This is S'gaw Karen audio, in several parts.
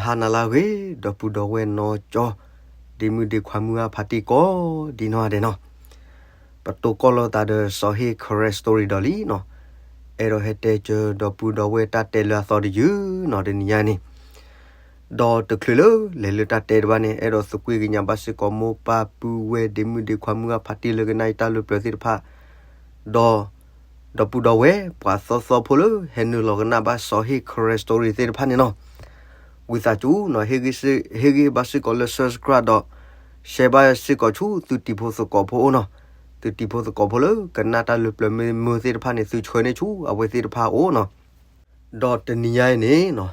ဟါနၤလၢအဂ့ၤ ဒီပုၢ်ဒီဝဲၢ်နီၢ်ကၠီ, ဒ့မုၣ်ဒ့ခွါမုၢ်ဂၢ်ဖါတံၢ်ကိးဒ်နီၢ်ဂၤဒဲးနီၤ, ပတိၢ်ကီၢ်လိာ်သးဒီးစီၤဟ့ၣ် Karen Story ဒီးလံနီၤ, အဲၣ်ဒိးဟဲတဲစၢၤဒီပုၢ်ဒီဝဲၢ်တၢ်တဲလၢအသီတယုၢ်နီၤ တနံၤညါန့ၣ်, ဒီးတချုးလၢလဲၤလၢတၢ်တဲတဘၣ်န့ၣ် အဲၣ်ဒိးသကွံာ်ကညးဘၣ်စ့ၢ်ကီးမိၢ်ပၢ်ပုၢ်ဝဲၢ်ဒ့မုၣ်ဒ့ခွါမုၢ်ဂၢ်ဖါတံၢ်လၢကနၣ်အံၤတၢ်လၢပျၢၤသ့ၣ်တဖၣ်, ဒီး ဒီပုၢ်ဒီဝဲၢ် ပှၤသီသီဖိလၢဟဲနုာ်လီၤကနၣ်ဘၣ်စီၤဟ့ၣ် Karen Story သ့ၣ်တဖၣ်န့ၣ်နီၤ, ဝံသးစူၤနီၤ ဟ့ၣ်ဂံၢ်ဘါစ့ၢ်ကီးလၢ subscribe ဒီး share ဘၣ်စ့ၢ်ကီးဆူသုတံၤဖိသကိးဖိအိၣ်နီၤ, သုတံၤဖိသကိးဖိလၢကနၣ်တၢ်လၢပျၢၤမ့ၢ်မုာ်သ့ၣ်တဖၣ်န့ၣ် သုဆှၢန့ၢ်ဆူအဝဲသ့ၣ်တဖၣ်အအိၣ်နီၤ, ဒီးတနံၤညါအံၤန့ၣ်နီၤ,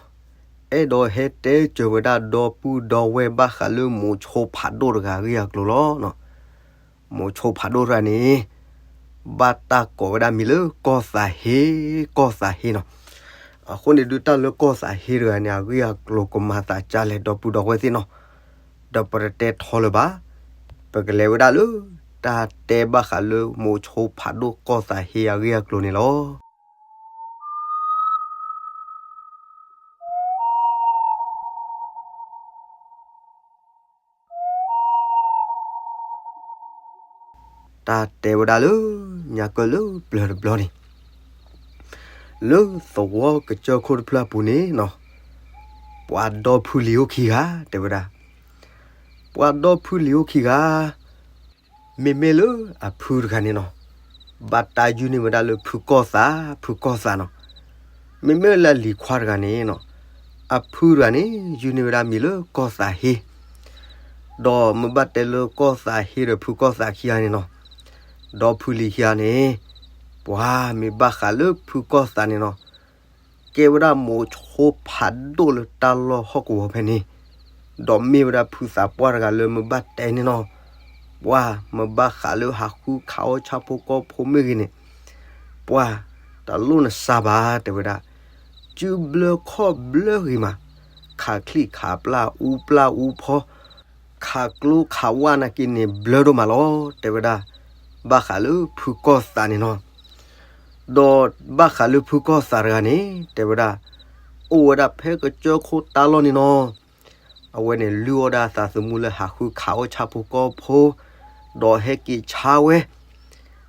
အဲၣ်ဒိးဟဲတဲစၢၤဝဲဒၣ်ဒီပုၢ်ဒီဝဲၢ်ဘၣ်ဃးလၢမိၤဆိဖးဒိၣ်တဂၤအဂ့ၢ်အကျိၤလီၤ. မိၤဆိဖးဒိၣ်တဂၤန့ၣ် ဘၣ်တၢ်ကိးဝဲဒၣ်မံၤလၢကီၢ်သးဟ့, ကီၢ်သးဟ့နီၤ, အဃိန့ၣ်ဒုးတၢ်လၢကီၢ်သးဟ့တဂၤန့ၣ် အဂ့ၢ်အကျိၤကမၤသးဒ်လဲၣ်ဒီပုၢ်ဒီဝဲၢ်သ့ၣ်နီၤ, ဒီးပတတဲထီလၢၤဘၣ်, ပကလဲၤဝဲဒၣ်လၢ တၢ်တဲဘၣ်ဃးလၢမိၤဆိဖးဒိၣ်ကီၢ်သးဟ့အဂ့ၢ်အကျိၤန့ၣ်လီၤ. တၢ်တဲဝဲဒၣ်လၢ ညါကၢၢ်လၢပျၢၤတဘျီန့ၣ်, လၢသဝီကစၢၢ်ခိၣ်တဖျၢၣ်အပူၤန့ၣ်နီၤ, ပှၤဒီဖုလံၤအိၣ်ခံဂၤ တဲဝဲဒၣ်, ပှၤဒီဖုလံၤအိၣ်ခံဂၤ မ့မ့ၢ်လၢအဖုတဂၤန့ၣ်နီၤ, ဘၣ်တၢ်ယုၢ်န့ၢ်ဝဲဒၣ်လၢဖုကီၢ်သး, ဖုကီၢ်သးနီၤ, မ့မ့ၢ်လၢအလံၤခွါတဂၤန့ၣ်နီၤ, အဖုတဂၤန့ၣ် ယုၢ်န့ၢ်ဝဲဒၣ်မံၤလၢကီၢ်သးဟ့, ဒီးမ့ၢ်ဘၣ်တဲလၢကီၢ်သးဟ့ဒီးဖုကီၢ်သးခံဂၤန့ၣ်နီၤ, ဒီဖုလံၤခံဂၤန့ၣ်, ပှၤမ့ၢ်ဘၣ်ဃးလၢဖုကီၢ်သးန့ၣ်နီၤ, ကဲဝဲဒၣ်မိၤဆိဖးဒိၣ်လၢတၢ်လီၢ်ဟီၣ်ကဝီၤဖဲန့ၣ်, ဒီးမ့ၢ်ဝဲဒၣ်ဖုသးပှၢ်တဂၤလၢမ့ၢ်ဘၣ်တဲန့ၣ်နီၤ, ပှၤမ့ၢ်ဘၣ်ဃးလၢဟးဃုခးအီၣ်ဆၣ်ဖိကီၢ်ဖိမ့ၢ်ဂ့ၤန့ၣ်, ပှၤတလိၣ်နစၢ်ဘၣ် တဲဝဲဒၣ်, စုဘျၢခီၣ်ဘျၢဂ့ၤမး, ခးချံၣ်ခးပျၢ်အူပျၢ်အူဖီ ခးကျိခးဝၣ်နာ်က့န့ၣ် ဘျၢဒိၣ်မးလီၤ တဲဝဲဒၣ်, ဘၣ်ဃးလၢဖုကီၢ်သးန့ၣ်နီၤ, ဒီးဘၣ်ဃးလၢဖုကီၢ်သးတဂၤန့ၣ် တဲဝဲဒၣ်, အိၣ်ဝဲဒၣ်ဖဲကစၢၢ်ခိၣ်တၢ်လီၢ်န့ၣ်နီၤ, အဝဲန့ၣ်လုၢ်အီၣ်ဒၣ်အသးသမူလၢဟးဃုခးအီၣ်ဆၣ်ဖိကီၢ်ဖိ, ဒီးဟဲက့ၤဆါဝဲ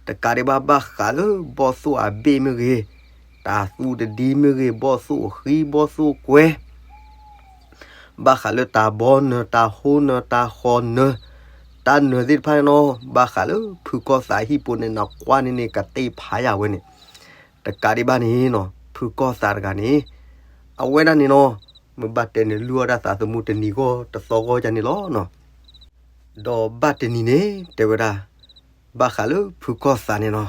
တကးဒံးဘၣ်ဘၣ်ဃးလၢဘီၣ်သိၣ်အဘ့ၣ်မ့ၢ်ဂ့ၤ, တၢ်သူတဒံမ့ၢ်ဂ့ၤ, ဘီၣ်သိၣ်အဃံဘီၣ်သိၣ်ကွဲ, ဘၣ်ဃးလၢတၢ်ဘီနၢၤ တၢ်ဟိနၢၤ တၢ်ဃီနၢၤ, တၢ်နၢၤသ့ၣ်တဖၣ်န့ၣ်နီၤ, ဘၣ်ဃးလၢဖုကီၢ်သးဟံၣ်ပူၤန့ၣ် နကွၢ်န့ၣ်န့ၣ် ကသ့ဖးယၤဝဲန့ၣ်, တကးဒံးဘၣ်န့ၣ်နီၤ, ဖုကီၢ်သးတဂၤန့ၣ်, အဝဲဒၣ်န့ၣ်နီၤ, မ့ၢ်ဘၣ်တဲန့ၣ် လုၢ်အီၣ်ဒၣ်သးသမူတနံၤဂီၢ်တသီဂီၢ်ယါန့ၣ်လီၤနီၤ. ဒီးဘၣ်တနံၤန့ၣ် တဲဝဲဒၣ်, ဘၣ်ဃးလၢဖုကီၢ်သးန့ၣ်နီၤ,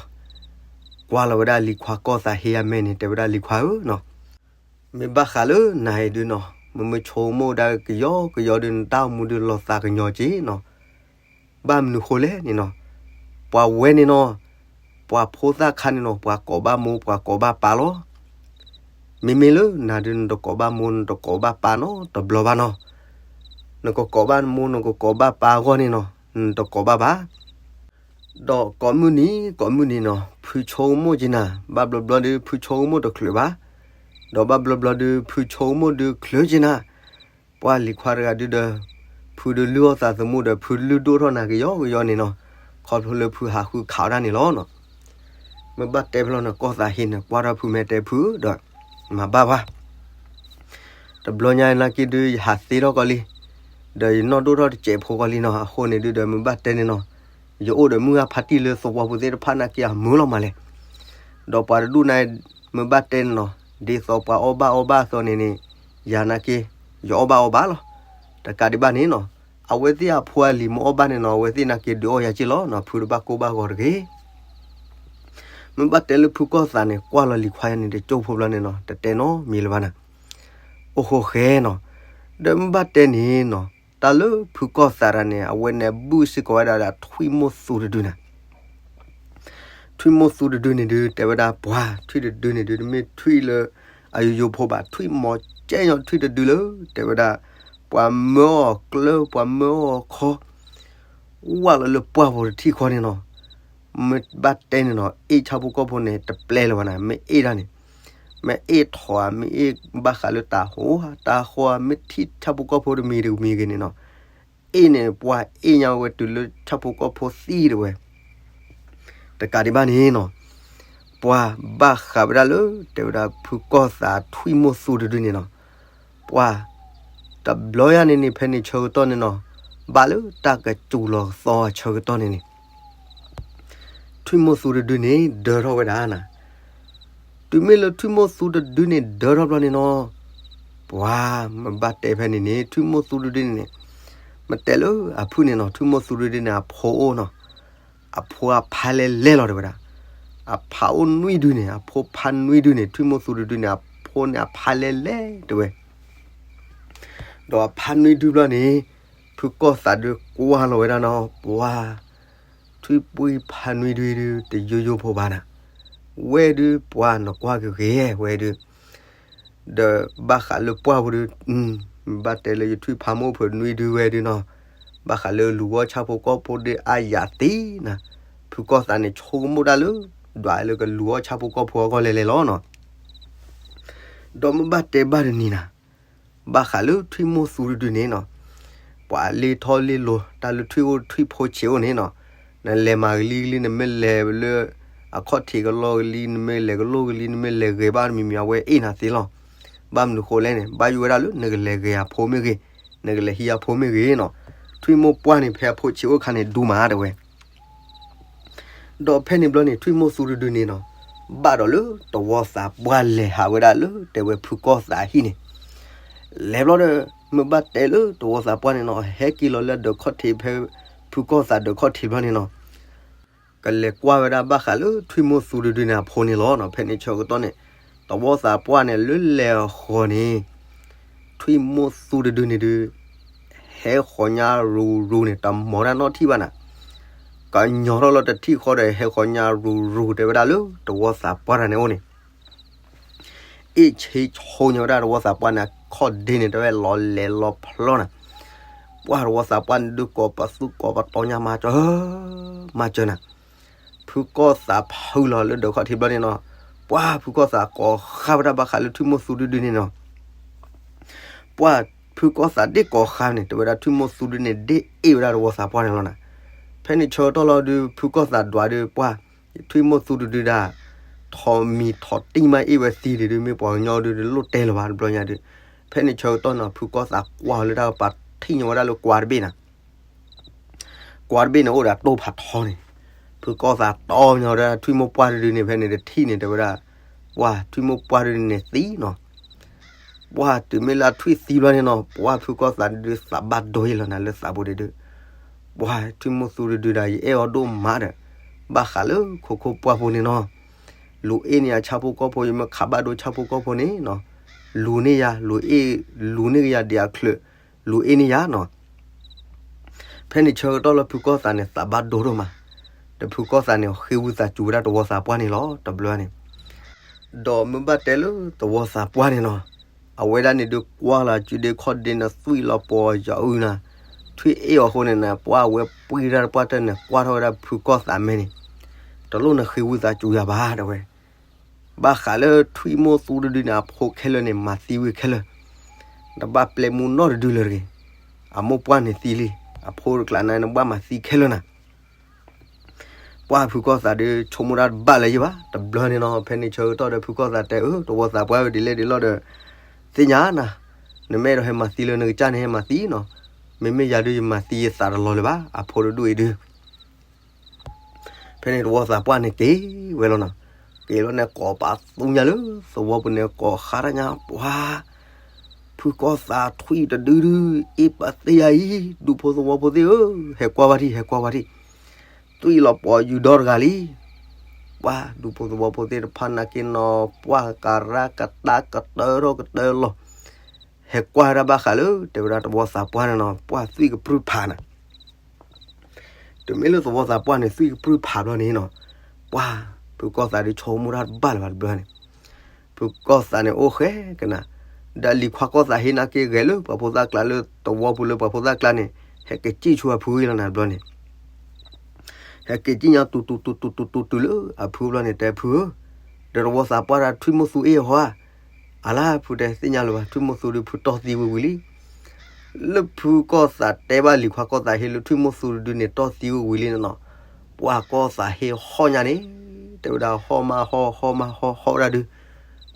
ကွၢ်လီၤဝဲဒၣ်လံၤခွါကီၢ်သးဟ့အမဲာ်န့ၣ် တဲဝဲဒၣ်လံၤခွါဧၢနီၤ, မ့ၢ်ဘၣ်ဃးလၢနၤအံၤဒုနီၤ, မ့မ့ၢ်ဆိကမိၣ်ဒၣ်ကယီကယီဒု နတၢ်အိၣ်မူဒုလီၤသးကညီၤက့နီၤ, ဘၣ်မနုၤဃိလဲၣ်န့ၣ်နီၤ, ပှၤဝဲန့ၣ်နီၤ, ပှၤဖိသၣ်ခါန့ၣ်နီၤ ပှၤကိးဘၣ်မိၢ် ပှၤကိးဘၣ်ပၢ်လီၤ. မ့မ့ၢ်လၢနၤဒု နတကိးဘၣ်မိၢ် နတကိးဘၣ်ပၢ်နီတဘျီဘၣ်နီၤ. နကကိးဘၣ်မိၢ် နကကိးဘၣ်ပၢ်အဂီၢ်န့ၣ်နီၤ, နတကိးဘၣ်ဘၣ်. ဒီးကိးမုၢ်နံၤ ကိးမုၢ်နံၤနီၤ ဖုဆိကမိၣ်က့ၤနၤ, ဘၣ်ဘျီဘျီဒု ဖုဆိကမိၣ်တချုးဘၣ်. ဒီးဘၣ်ဘျီဘျီဒု ဖုဆိကမိၣ်ဒုချုးက့ၤနၤ, ပှၤလံၤခွါတဂၤဒုဒီး ဖုဒုလုၢ်အီၣ်သးသမူဒီး ဖုလုၢ်ဒိၣ်ထီၣ်နၤကယီကယီန့ၣ်နီၤ, ခီဖျိလၢဖုဟးဃုခးအီၣ်ဒၣ်န့ၣ်လီၤနီၤ. မ့ၢ်ဘၣ်တဲဖျီန့ၣ် ကီၢ်သးဟ့န့ၣ် ကွၢ်ထီၣ်ဖုမဲာ်တဲဖုဒီး မၤဘၣ်ပှၤ တဘျီညါနာ်က့ဒု ယဟးသ့ထီၣ်ကီးလံ, ဒီးယနီၢ်ဒိၣ်ထီၣ်တစဲးဖိကီးလံနီၤ, အဃိန့ၣ်ဒုဒီး မ့ၢ်ဘၣ်တဲန့ၣ်နီၤ, ယအိၣ်ဒီးမုၢ်ဂၢ်ဖါတံၢ်လၢသဝီပူၤသ့ၣ်တဖၣ်နာ်က့အမုာ်လီၤမးလဲၣ်. ဒီးပှၤတဒူၣ်န့ၣ် မ့ၢ်ဘၣ်တဲန့ၣ်နီၤ, ဒ်သိးပှၤအီၣ်ဘၣ်အီဘၣ်အသိးန့ၣ်န့ၣ်, ယၤနာ်က့ ယအီၣ်ဘၣ်အီဘၣ်လီၤ. တကးဒံးဘၣ်န့ၣ်နီၤ, အဝဲသ့ၣ်အဖိအလံၤမ့ၢ်အီၣ်ဘၣ်န့ၣ်နီၤ, အဝဲသ့ၣ်နာ်က့ဒုးအီၣ်ယၤက့လီၤနီၤ, ဖုတဘၣ်ကိၢ်ဘၣ်ဂီၤတဂ့ၤ. မ့ၢ်ဘၣ်တဲလၢဖုကီၢ်သးန့ၣ် ကွၢ်လီၤလံၤခွါယါန့ၣ် တကၠိၢ်ဖိဘျီန့ၣ်နီၤ, တတဲနီတမံၤလၢၤဘၣ်နၤ. အိၣ်ဃိဃဲနီၤ, ဒီးမ့ၢ်ဘၣ်တဲန့ၣ်နီၤ, တၢ်လၢဖုကီၢ်သးတဂၤန့ၣ် အဝဲန့ၣ်ဘုၣ်စ့ၢ်ကီးဝဲဒၣ်ဒီးထွံၣ်မိၢ်သူတဒုနၤ. ထွံၣ်မိၢ်သူတဒုန့ၣ်ဒု တဲဝဲဒၣ်ပှၤ ထွံၣ်တဒုန့ၣ်ဒု တမ့ၢ်ထွံၣ်လၢအယိယိဖိဘၣ်, ထွံၣ်မီၤကဲညီထွံၣ်တဒုလၢ တဲဝဲဒၣ် ပှၤမၢအီၤကျၢ ပှၤမၢအီၤခီ ဝၢ်လီၤလၢပှၢ်ဖိတထံၣ်ဃီန့ၣ်နီၤ. မ့ၢ်ဘၣ်တဲန့ၣ်နီၤ, အ့ၣ်ဆၣ်ဖိကီၢ်ဖိန့ၣ် တပျဲလၢၤဘၣ်နၤ, မ့ၢ်အ့ၣ်ဒၣ်န့ၣ်, မ့ၢ်အ့ၣ်ထီၣ်ဧါ မ့ၢ်အ့ၣ်ဘၣ်ဃးလၢတၤဟိဧါ တၤဟိဧါ မ့ၢ်ထံၣ်ဆၣ်ဖိကီၢ်ဖိတမံၤတမံၤဂ့ၤန့ၣ်နီၤ, အ့ၣ်န့ၣ် ပှၤအ့ၣ်ညါဝဲတုၤလၢဆၣ်ဖိကီၢ်ဖိသံတဝဲ. တကးဒံးဘၣ်န့ၣ်နီၤ, ပှၤဘၣ်ဃးဝဲဒၣ်လၢ တဲဝဲဒၣ်ဖုကီၢ်သးထွံၣ်မိၢ်သူတဒုန့ၣ်နီၤ, ပှၤ တဘျီယၤန့ၣ်န့ၣ် ဖဲန့ၣ်ဆၢကတီၢ်န့ၣ်နီၤ, ဘၣ်လၢတၢ်ကစူၤလီၤသီအဆၢကတီၢ်န့ၣ်န့ၣ် ထွံၣ်မိၢ်သူတဒုန့ၣ် ဒၢထီၣ်ဝဲဒၣ်နၤ. တုၤမ့ၢ်လၢထွံၣ်မိၢ်သူတဒုန့ၣ် ဒၢထီၣ်ဘျီန့ၣ်နီၤ, ပှၤမ့ၢ်ဘၣ်တဲဖဲန့ၣ်န့ၣ် ထွံၣ်မိၢ်သူတဒုန့ၣ်န့ၣ်, မ့ၢ်တဲလၢအဖုၣ်န့ၣ်နီၤ, ထွံၣ်မိၢ်သူတဒုန့ၣ် အဖိအိၣ်နီၤ, အဖိအဖါလဲၢ်လဲၢ်လီၤတဲဝဲဒၣ်. အဖါအိၣ်နွံဒုန့ၣ်, အဖိဖါနွံဒုန့ၣ်, ထွံၣ်မိၢ်သူတဒုန့ၣ် အဖိန့ၣ်အဖါလဲၢ်လဲၢ်တဲဝဲ. ဒီးအဖါနွံဒုဘျီန့ၣ်, ဖုကီၢ်သးဒုးကွၢ်လီၤဝဲဒၣ်နီၤ, ပှၤ ထွံၣ်ပှံၢ်ဖါနွံဒုဒု တယိယိဖိဘၣ်နၤ, ဝဲဒုးပှၤ နကွၢ်ကဂ့ၤဝဲဒုး, ဒီးဘၣ်ဃးလၢပှၢ်ဖိဒုး, ဘၣ်တဲလၢယထွံၣ်ဖါမိၢ်ဖုးနွံဒုဝဲဒုးနီၤ, ဘၣ်ဃးလၢလူၤအီၣ်ဆၣ်ဖိကီၢ်ဖိဒုးအါယၤသ့နၤ, ဖုကီၢ်သးန့ၣ် ဆိကမိၣ်တၢ်လၢ ဒွးလၢကလူၤအီၣ်ဆၣ်ဖိကီၢ်ဖိအဂီၢ်လဲၤလဲၤလီၤနီၤ. ဒီးမ့ၢ်ဘၣ်တဲဘၣ်တနံၤနၤ, ဘၣ်ဃးလၢထွံၣ်မိၢ်သူတဒုန့ၣ်နီၤ, ပှၤလ့ထီၣ်လ့လိၤ တၢ်လၢထွံၣ်အိၣ်ထွံၣ်ဖိဆံးအိၣ်န့ၣ်နီၤ, နလဲၤမၤကလံကလံ နမ့ၢ်လဲၤလၢ အခီၣ်ထံးကလီကလံ နမ့ၢ်လဲၤကလိကလံ နမ့ၢ်လဲၤဂဲၤဘၣ်တမံၤမံၤ အဝဲအ့ၣ်နၤသ့လီၤ. ဘၣ်မနုၤဃိလဲၣ်န့ၣ် ဘၣ်ယိၣ်ဝဲဒၣ်လၢ နကလဲၤဂဲၤအဖိမ့ၢ်ဂ့ၤ, နကလဲၤဟံးအဖိမ့ၢ်ဂ့ၤနီၤ, ထွံၣ်မိၢ်ပှၢ်န့ၣ် ဖဲအဖိဆံးအိၣ်ခါန့ၣ် ဒူမးတဲဝဲ ဒီးဖဲန့ၣ်ဘျီန့ၣ် ထွံၣ်မိၢ်သူတဒုန့ၣ်နီၤ, ဘၣ်ဒီးလၢတဝီသးပှၢ်လဲၤဟးဝဲဒၣ်လၢ တဲဝဲဖုကီၢ်သးဟံၣ်န့ၣ်, လဲၤဘျီဒီး မ့ၢ်ဘၣ်တဲလၢတဝီသးပှၢ်န့ၣ်နီၤ, ဟဲက့ၤလီၤလၢဒၢးခီၣ်ထံးဖဲ ဖုကီၢ်သးဒၢးခီၣ်ထံးဘျီန့ၣ်နီၤ, ကလဲၤကွၢ်ဝဲဒၣ်ဘၣ်ဃးလၢထွံၣ်မိၢ်သူတဒုန့ၣ်အဖိန့ၣ်လီၤ. ဖဲန့ၣ်ဆၢကတီၢ်န့ၣ် တဝီသးပှၢ်န့ၣ်လၢလဲၤအဃီန့ၣ် ထွံၣ်မိၢ်သူတဒုန့ၣ်ဒုး ဟဲဃီၤညါရူၤရူၤန့ၣ် တမီၤတၢ်နီတထံၣ်ဘၣ်နၤ, ကညီထီၣ်လီၤတထံၣ်ဃီဒီး ဟဲဃီၤညါရူၤရူၤတဲဝဲဒၣ်လၢတဝီသးပှၢ်တၢ်န့ၣ်အိၣ်န့ၣ်, အ့ၣ်ဆ့ဆိညါဝဲဒၣ်တဝီသးပှၢ်န့ၣ် အခီၣ်ဒ့န့ၣ် တဲဝဲလီၤလဲၤလီၤဖျီနၤ, ပှၢ်တဝီသးပှၢ်န့ၣ်ဒုး ကိးပသူကိးပတီညါမၤစၢၤ မၤစၢၤနၤ, ဖုကီၢ်သးဖုလီၤလၢဒၢးခီၣ်ထံးဘျီန့ၣ်နီၤ, ပှၢ်ဖုကီၢ်သးကိးဃါဝဲဒၣ်ဘၣ်ဃးလၢထွံၣ်မိၢ်သူတဒုန့ၣ်နီၤ, ပှၢ်ဖုကီၢ်သးဒ့ၣ်ကိးဃါန့ၣ် တဲဝဲဒၣ်ထွံၣ်မိၢ်သူတဒုန့ၣ် ဒ့ၣ်အ့ၣ်ဝဲဒၣ်တဝီသးပှၢ်န့ၣ်လီၤနၤ, ဖဲန့ၣ်ဆၢကတီၢ်လီၤဒုး ဖုကီၢ်သးဒွးဒုး ပှၢ် ထွံၣ်မိၢ်သူတဒုဒၣ် ထိးမံၤထိးတံၢ်မးအ့ၣ်ဝဲသံဒုး မ့ၢ်ပှၤကညီဒုး တလိၣ်တဲလၢၤဘၣ်တဘျီညါဒုး, ဖဲန့ၣ်ဆၢကတီၢ်နီၤ ဖုကီၢ်သးကွၢ်လၢတၢ်ကပၤထံၣ်ညီဝဲဒၣ်လၢကွါတဘ့ၣ်နၤ ကွါတဘ့ၣ်န့ၣ်အိၣ်ဒီးတိၢ်ဖးထီန့ၣ်, ဖုကီၢ်သးတီညီဝဲဒၣ်ထွံၣ်မိၢ်ပှၢ်တဒုန့ၣ် ဖဲန့ၣ်တထံၣ်န့ၣ် တဲဝဲဒၣ်, ပှၢ်ထွံၣ်မိၢ်ပှၢ်တဒုန့ၣ်သံနီၤ, ပှၢ်တုၤမ့ၢ်လၢအထွံၣ်သံဘျီန့ၣ်နီၤ ပှၢ်ဖုကီၢ်သးဒုးသးဘၣ်ဒိယလီၤနၤလၢသးပူၤဒုး, ပှၢ်ထွံၣ်မိၢ်သူတဒုဒၣ် ယအဲၣ်အီၤဒိၣ်မးဒီး, ဘၣ်ဃးလၢခိခိၣ်ပှၢ်ဖိန့ၣ်နီၤ, လူၤအ့ၣ်န့ၢ်ယၤဆၣ်ဖိကီၢ်ဖိ ယမ့ၢ်ခးဘၣ်ဒိဆၣ်ဖိကီၢ်ဖိန့ၣ်နီၤ, လူၤန့ၢ်ယၤ လူၤအ့ၣ် လူၤန့ၢ်ကယၤဒံးအချုး, လူၤအ့ၣ်န့ၢ်ယၤနီၤ ဖဲန့ၣ်ဆၢကတီၢ်လၢဖုကီၢ်သးန့ၣ် သးဘၣ်ဒိဒိၣ်မး, ဒီးဖုကီၢ်သးန့ၣ် ဃ့ဝံသးစူၤဝဲဒၣ်တဝီသးပှၢ်န့ၣ်လီၤ တဘျီန့ၣ်, ဒီးမ့ၢ်ဘၣ်တဲလၢတဝီသးပှၢ်န့ၣ်နီၤ, အဝဲဒၣ်န့ၣ်ဒုးကွၢ်လီၤစုဒ့ခီၣ်ဒ့နသွံၣ်လီၤပှီၤယီၤအုၣ်နၤ, ထွံၣ်အ့ၣ်အီၤအဃိန့ၣ်နၤ ပှၢ်အဝဲပှံၢ်တၢ်တပှၢ်တၢၢ်န့ၣ် ကွၢ်ထီၣ်ဝဲဒၣ်ဖုကီၢ်သးမဲန့ၣ်, တလိၣ်နဃ့ဝံသးစူၤယၤဘၣ်တဲဝဲ ဘၣ်ဃးလၢထွံၣ်မိၢ်သူတဒုန့ၣ် အဖိခဲလၢာ်န့ၣ် မၤသံဝံၤခဲလၢာ်, တဘၣ်ပျဲမူနီတဒုလၢၤတဂ့ၤ, အမိၢ်ပှၢ်န့ၣ်သံလံ, အဖိတကျးနၤန့ၣ် ဘၣ်မၤသံခဲလၢာ်နၤ, ပှၢ်ဖုကီၢ်သးဒုး ဆိကမိၣ်တၢ်တဘၣ်လၢၤယဘၣ်, တဘျီန့ၣ်နီၤ ဖဲန့ၣ်ဆၢကတီၢ်ဒီး ဖုကီၢ်သးတဲအၢ တဝီသးပှၢ်ဝဲဒ်လဲၣ်ဒ်လဲၣ်ဒီး, သ့ၣ်ညါနၤ, နမ့ၢ်အဲၣ်ဒိးဟဲမၤသံလၢနကစၢ်န့ၣ် ဟဲမၤသံနီၤ, မ့မ့ၢ်ယၤဒုး ယမၤသံယသးတလီၤလၢၤဘၣ် အဖိတဒူၣ်အံၤဒုး ဖဲန့ၣ်တဝီသးပှၢ်န့ၣ်က့ၤဝဲလီၤနီၤ, က့ၤလီၤန့ၣ် ကိးပသူညါလၢသဝီပူၤန့ၣ် ကိးဃါတၢ်ညါ ပှၤ ဖုကီၢ်သးထွံၣ်တဒုဒုး အ့ၣ်ပသ့ယၤအံၤ ဒူဖိသဝီဖိသ့ၣ်ဧၢ, ဟဲကွၢ်ဝဲထံၣ် ဟဲကွၢ်ဝဲထံၣ်, သွံၣ်လီၤပှီၤယူၤဒီတဂၤလံ, ပှၤဒူဖိသဝီဖိသ့ၣ်တဖၣ်နာ်က့နီၤ ပှၢ်ကရၢကတၢၢ်ကတၢၢ်ထီၣ်ကတၢၢ်လီၤ, ဟဲကွၢ်ဝဲဒၣ်ဘၣ်ဃးလၢ တဲဝဲဒၣ်တဝီသးပှၢ်န့ၣ်နီၤ ပှၢ်သွံၣ်ကပြုၢ်ဖးနၤ တုၤမ့ၢ်လၢသဝီသးပှၢ်န့ၣ် သွံၣ်ကပြုၢ်ဖးဘျီန့ၣ်နီၤ, ပှၤ ဖုကီၢ်သးဒုးဆိကမိၣ်တၢ်တဘၣ်လၢၤဘၣ်တဘျီန့ၣ်, ဖုကီၢ်သးန့ၣ်အိၣ်ဃဲကနၤ, ဒီးလံၤခွါကီၢ်သးဟ့ၣ်နာ်က့ဂဲၤလၢပှၤဖိသၣ်ကျါလၢသဝီပူၤလၢပှၤဖိသၣ်ကျါန့ၣ် ဟဲက့ၤစံၣ်ဆူအဖုဂ့ၢ်လီၤနၤတဘျီန့ၣ်, ဟဲက့ၤစံၣ်ညါတူၤတူၤတူၤတူၤတူၤတူၤလၢအဖုဘျီန့ၣ် တဲဖုဧၢ, ဒီးတဝီသးပှၢ်တၢ်ထွံၣ်မိၢ်သူအ့ၣ်အဟီဧါ, အလါဖုတဲသ့ၣ်ညါလၢၤဘၣ် ထွံၣ်မိၢ်သူဒုးဖုတီၢ်သံဝံၤဝံၤလံ. လၢဖုကီၢ်သးတဲဘၣ်လံၤခွါကီၢ်သးဟ့လၢထွံၣ်မိၢ်သူတဒုန့ၣ် တီၢ်သံဝံၤဝံၤလံန့ၣ်နီၤ, ပှၤကီၢ်သးဟ့ဟီၣ်ညါန့ၣ်, တဲဝဲဒၣ်ဟီၣ်မးဟီၣ် ဟီၣ်မးဟီၣ် ဟီၣ်ဝဲဒၣ်ဒုး,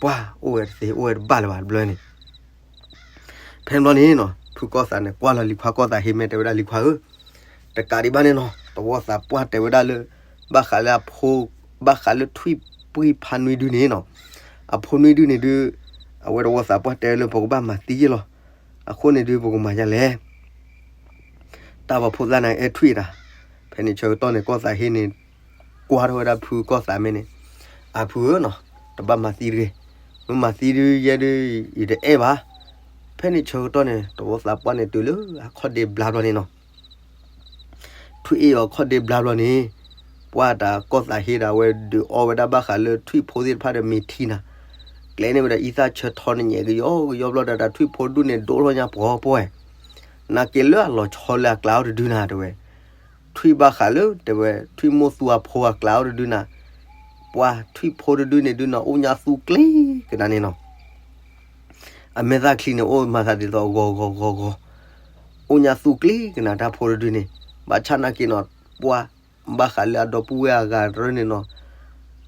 ပှၤအိၣ်ဝဲတသ့ အိၣ်ဝဲတဘၣ်လၢၤဘၣ်တဘျီန့ၣ် ဖဲန့ၣ်ဘျီန့ၣ်နီၤ ဖုကီၢ်သးန့ၣ် ကွၢ်လီၤလံၤခွါကီၢ်သးဟ့ မ့ၢ်တဲဝဲဒၣ်လံၤခွါဧၢ, တကးဒံးဘၣ်န့ၣ်နီၤ တဝီသးပှၢ်တဲဝဲဒၣ်လၢ ဘၣ်ဃးလၢအဖိ, ဘၣ်ဃးလၢထွံၣ်ပှံၢ်ဖးနွံဒုန့ၣ်နီၤ, အဖိနွံဒုန့ၣ်ဒုး, အဝဲတဝီသးပှၢ်တဲလၢပကဘၣ်မၤသံယ့ၢ်လီၤ. အဃိန့ၣ်ဒုး ပကမၤယၤလဲၣ် တၢ်ပှၤဖိသၣ်န့ၣ်အဲၣ်ထွံၣ်တၢ်, ဖဲန့ၣ်ဆၢကတီၢ်န့ၣ် ကီၢ်သးဟ့န့ၣ် ကွၢ်ထီၣ်ဝဲဒၣ်ဖုကီၢ်သးမ့ၢ်န့ၣ်, အဖုဧၢနီၤ, တဘၣ်မၤသံတဂ့ၤ, မ့ၢ်မၤသံဒုးယဲဒုး ယတအဲၣ်ဘၣ်. ဖဲန့ၣ်ဆၢကတီၢ်န့ၣ် တဝီသးပှၢ်န့ၣ်တုၤလၢအခီၣ်ဒ့ဘျါဘျီန့ၣ်နီၤ ထွံၣ်အ့ၣ်အီၤခီၣ်ဒ့ဘျါဘျီန့ၣ်, ပှၤတၢ်ကီၢ်သးဟ့ဒီးအဝဲဒုးအီဝဲဒၣ်ဘၣ်ဃးလၢထွံၣ်ဖိသ့ၣ်တဖၣ်ဒီးမ့ၤထံနၤ, ကျဲန့ၣ်ဝဲဒၣ်အံသၣ်ဆၢထီန့ၣ်ညဲၣ်ကယီကယီဘျီဒီး တၢ်ထွံၣ်ဖိဒုန့ၣ်ဒိၣ်ထီၣ်ညါပှီၤပှီၤဝဲ, နာ်က့လၢအလီၤဆီလၢအကျါအိၣ်တဒုနၤတဲဝဲ, ထွံၣ်ဘၣ်ဃးလၢတဲဝဲ ထွံၣ်မိၢ်သူအဖိအကျါအိၣ်တဒုနၤ, ပှၤထွံၣ်ဖိတဒုန့ၣ်ဒုနီၤ အိၣ်ညါသူကျ့ကနၤန့ၣ်နီၤ အမဲာ်သၣ်ချံန့ၣ် အိၣ်မၤသးဒ်သိးဂီၤဂီၤဂီၤဂီၤ, အိၣ်ညါသူကျ့ကနၤတၢ်ဖိတဒုန့ၣ်, ဘၣ်ဆၣ်နာ်က့နီၤ ပှၤဘၣ်ဃးလၢအဒီပုၢ်ဝဲၢ်အဂၤတရၢန့ၣ်နီၤ,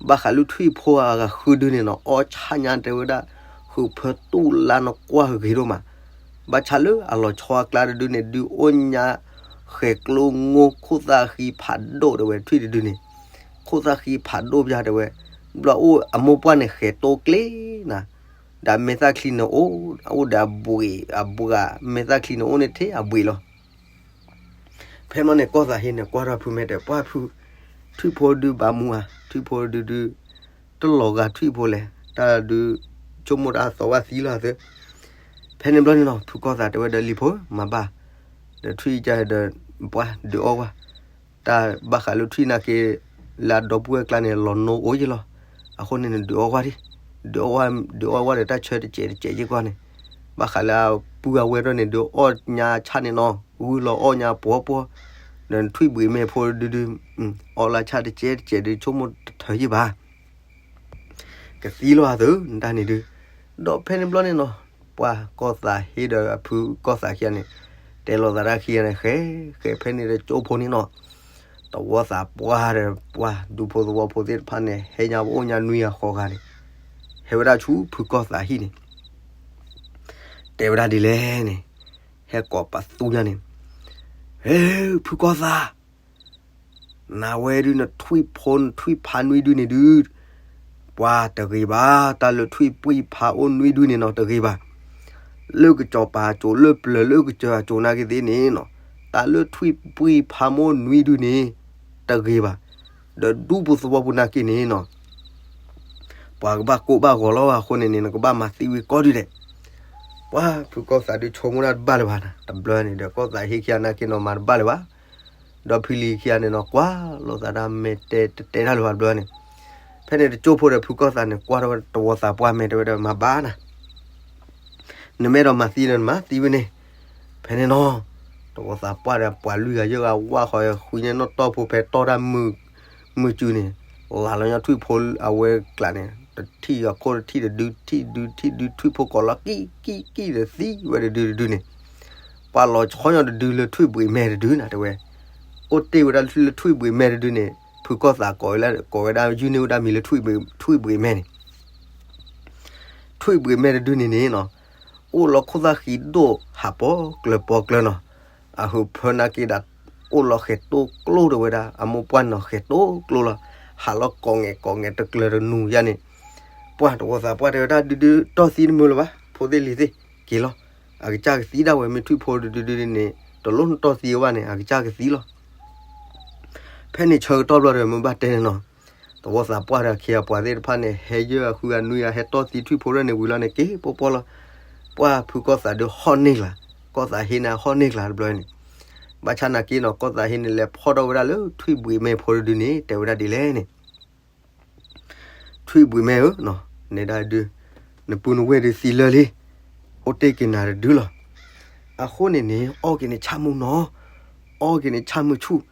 ဘၣ်ဃးလၢထွံၣ်ဖိအဂၤဃုဒုန့ၣ်နီၤ အီၣ်ဆၣ်ညါတဲဝဲဒၣ်, ဃုဖၢတူၢ်လါနီၤကွၢ်ဂ့ၤဒိၣ်မး, ဘၣ်ဆၣ်လၢအလီၤဆီအကျါတဒုန့ၣ် ဒုးအိၣ်ညါဃဲၤကျိငိၢ်ခိၣ်သၣ်ဃံဖးဒိၣ်တဲဝဲထွံၣ်တဒုန့ၣ်, ခိၣ်သၣ်ဃံဖးဒိၣ်ပျၢ်တဲဝဲ, ဘျီအိၣ်အမိၢ်ပှၢ်န့ၣ်ဃဲၤတိကျ့နၤ ဒီးမဲာ်သၣ်ချံန့ၣ်အိၣ်, အိၣ်ဒီးအဘှံးအဘှါ, မဲာ်သၣ်ချံန့ၣ်အိၣ်န့ၣ်ထဲအဘှံးလီၤ. ဖဲမ့ၢ်န့ၣ် ကီၢ်သးဟ့န့ၣ် ကွၢ်ထီၣ်ဖုမဲာ်တဲ ပှၢ်ဖု, ထွံၣ်ဖိဒုဘၣ်မူဧါ, ထွံၣ်ဖိဒုဒု, တလီၤဂာ်ထွံၣ်ဖိလဲၣ်, တၢ်ဒုး, ဆိကမိၣ်တၢ်သီဝဲသံလီၤသၢ. ဖဲန့ၣ်ဘျီန့ၣ်နီၤ ဖုကီၢ်သးတဲဝဲဒီးလံၤဖိ, မၤဘၣ်, ဒီးထွံၣ်ကဒီး, ပှၢ်ဒုးအီၣ်ဝဲ တၢ်ဘၣ်ဃးလၢထွံၣ်နာ်က့, လၢအဒီပုၢ်ဝဲၢ်ကျါန့ၣ် လီၤနိအိၣ်ယ့ၣ်လီၤ. အဃိန့ၣ် နဒုးအီၣ်ဝဲဒၣ်, ဒုးအီၣ်ဝဲ, ဒုးအီၣ်ဝဲဒီးတၢ်ဆၢတစဲးတစဲးယ့ၣ်ကွၢ်န့ၣ်, ဘၣ်ဃးလၢအပုၢ်အဝဲၢ်ဒီးန့ၣ် ဒုးအီၣ်ညါဆၣ်န့ၣ်နီၤ, ဂုၢ်လီၤအီၣ်ညါပှီၤပှီၤ, ဒီးထွံၣ်ဘှံးမဲာ်ဖိဒုဒု, အီၣ်လၢဆၣ်တစဲးတစဲးဒုးဆိကမိၣ်တထၢယ့ၣ်ဘၣ် ကသံလီၤအသး နတၢ်န့ၣ်ဒုး, ဒီးဖဲန့ၣ်ဘျီန့ၣ်နီၤ, ပှၢ်ကီၢ်သးဟ့ဒီးအဖုကီၢ်သးခံဂၤန့ၣ်, တဲလိာ်သးတၢ်ခံဂၤန့ၣ် ဃဲ, ဃဲဖဲန့ၣ်ဒီးကၠိဖိန့ၣ်နီၤ, တဝီသးပှၢ်ဒီးပှၢ်ဒူဖိသဝီဖိသ့ၣ်တဖၣ်န့ၣ် ဟဲညါပအိၣ်ညါနွံဂၤဃိးဂၤန့ၣ်, ဟဲဝဲဒၣ်ဆူဖုကီၢ်သးဟံၣ်န့ၣ် တဲဝဲဒၣ်ဒ်လဲၣ်န့ၣ်, ဟဲကိးပသူညါန့ၣ်, ဟဲ, ဖုကီၢ်သး နဝဲဒုးနထွံၣ်ဖိနထွံၣ်ဖးနွံဒုန့ၣ်ဒုး, ပှၤတဂ့ၤဘၣ်, တၢ်လၢထွံၣ်ပှံၢ်ဖးအိၣ်နွံဒုန့ၣ်နီၤ တဂ့ၤဘၣ်. လၢကစီၤပၤအစိၤ လၢပျၢၤလၢကစၢၤအစိၤနာ်က့သ့ၣ်န့ၣ်နီၤ, တၢ်လၢထွံၣ်ပှံၢ်ဖးမိၢ်နွံဒုန့ၣ်, တဂ့ၤဘၣ်. ဒီးဒူပူၤသဝီပူၤနာ်က့န့ၣ်နီၤ ပှၤကဘၣ်ကိးဘၣ်ဂီၤလီၤအဃိန့ၣ်န့ၣ် နကဘၣ်မၤသံဝံၤကိးဒုဒဲး. ပှၢ်ဖုကီၢ်သးဒုးဆိကမိၣ်တၢ်တဘၣ်လၢၤဘၣ်နၤ, တဘျီန့ၣ်ဒီးကီၢ်သးဟ့ခံဂၤနာ်က့နီၤ မၤတဘၣ်လၢၤဘၣ်. ဒီးဖံလံၤခံဂၤန့ၣ်နီၤ ကွၢ်လိာ်သးတၢ်မဲာ်တဲတတဲတၢ်လၢၤဘၣ်တဘျီန့ၣ်. ဖဲန့ၣ်တကၠိဖိဒီးဖုကီၢ်သးန့ၣ် ကွၢ်ထီၣ်ဝဲတဝီသးပှၢ်မဲာ်တဲဝဲဒီး မၤဘၣ်နၤ နမ့ၢ်အဲၣ်ဒိးမၤသံဒီးနမၤသံဝဲန့ၣ်. ဖဲန့ၣ်နီၤ တဝီသးပှၢ်ဒီးပှၤလွံၢ်ဂၤယဲၢ်ဂၤ ဝၢ်ဃီၤဃုညါနီၣ်တီၢ်ဖိဖဲတီၢ်တၢ်မုာ်, မုာ်စုန့ၣ်, လၢ်လီၤညီထွံၣ်ဖိအဝဲကျးန့ၣ် တထံၣ်အခိၣ်တထံၣ်တဒု ထံၣ်ဒုထံၣ်ဒု ထွံၣ်ဖိကိးလီၤ ကံၣ်ကံၣ်ကံၣ်ဒီးသံဝဲတဒုတဒုန့ၣ်. ပှၤလီၤဆီညီတဒုလၢထွံၣ်ဘှံးမဲာ်တဒုနၤတဲဝဲ. အိၣ်တ့ၢ်ဝဲဒၣ်လၢထွံၣ်ဘှံးမဲာ်တဒုန့ၣ် ဖုကီၢ်သးကိးဝဲဒၣ် ကိးဝဲဒၣ် ယုၢ်န့ၢ်ဝဲဒၣ်မံၤလၢထွံၣ်ဘှံးမဲာ်န့ၣ်. ထွံၣ်ဘှံးမဲာ်တဒုန့ၣ်န့ၣ်နီၤ အိၣ်လီၤခိၣ်သၣ်ဃံဒိၣ်ဟးပီကျၢၤပီကျၢၤနီၤ. အဟုးဖၢနာ်က့ဒီး အိၣ်လီၤဃဲၤတိကျိတဲဝဲဒၣ် အမိၢ်ပှၢ်နီၤ ဃဲၤတိကျိလီၤ. ဟးလီၤကိးငဲၤကိးငဲၤတကျၢၤတနူၤယါန့ၣ်. ပှၢ်တဝီသးပှၢ်တဲဝဲဒၣ် ဒုဒုတီၢ်သံတမုာ်လၢၤဘၣ် ဖိသ့ၣ်လံၤသ့ၣ် က့ၤလီၤ. အကစၢ်ကသံဒၣ်ဝဲ မ့ၢ်ထွံၣ်ဖိဒုဒုဒုန့ၣ် တလိၣ်နတီၢ်သံဝဲဘၣ်န့ၣ် အကစၢ်ကသံလီၤ. ဖဲန့ၣ်ဆၢကတီၢ်ဘျီဒီး မ့ၢ်ဘၣ်တဲန့ၣ်နီၤ တဝီသးပှၢ်ဒီးခံဂၤပှၤသ့ၣ်တဖၣ်န့ၣ် ဟဲယဲၢ်ဂၤဃုဂၤနွံဂၤ ဟဲတီၢ်သံထွံၣ်ဖိဒၣ်န့ၣ်ဝံၤလီၤန့ၣ် က့ၤပီပီလီၤ. ပှၢ်ဖုကီၢ်သးဒုးဟီၣ်န့ၢ်ကျါ, ကီၢ်သးဟ့န့ၣ်ဟီၣ်န့ၢ်ကျါတဘျီန့ၣ်. ဘၣ်ဆၣ်နာ်က့နီၤ ကီၢ်သးဟ့န့ၣ် လဲၤဖီၣ်ထီၣ်ဝဲဒၣ်လၢထွံၣ်ဘှံးမဲာ်ဖိတဒုန့ၣ် တဲဝဲဒၣ်ဒ်လဲၣ်န့ၣ် ထွံၣ်ဘှံးမဲာ်ဧၢ, နဲဒၣ်ဒုး, နပုၢ်နဝဲၢ်ဒုးသံလၢာ်လံ, အိၣ်တ့ၢ်က့ၤနၤတဒုလီၤ. အဃိန့ၣ်န့ၣ် အီၣ်က့ၤနဆၣ်မုၢ်နီၤ, အီၣ်က့ၤနဆၣ်မုၢ်ဆူၣ်,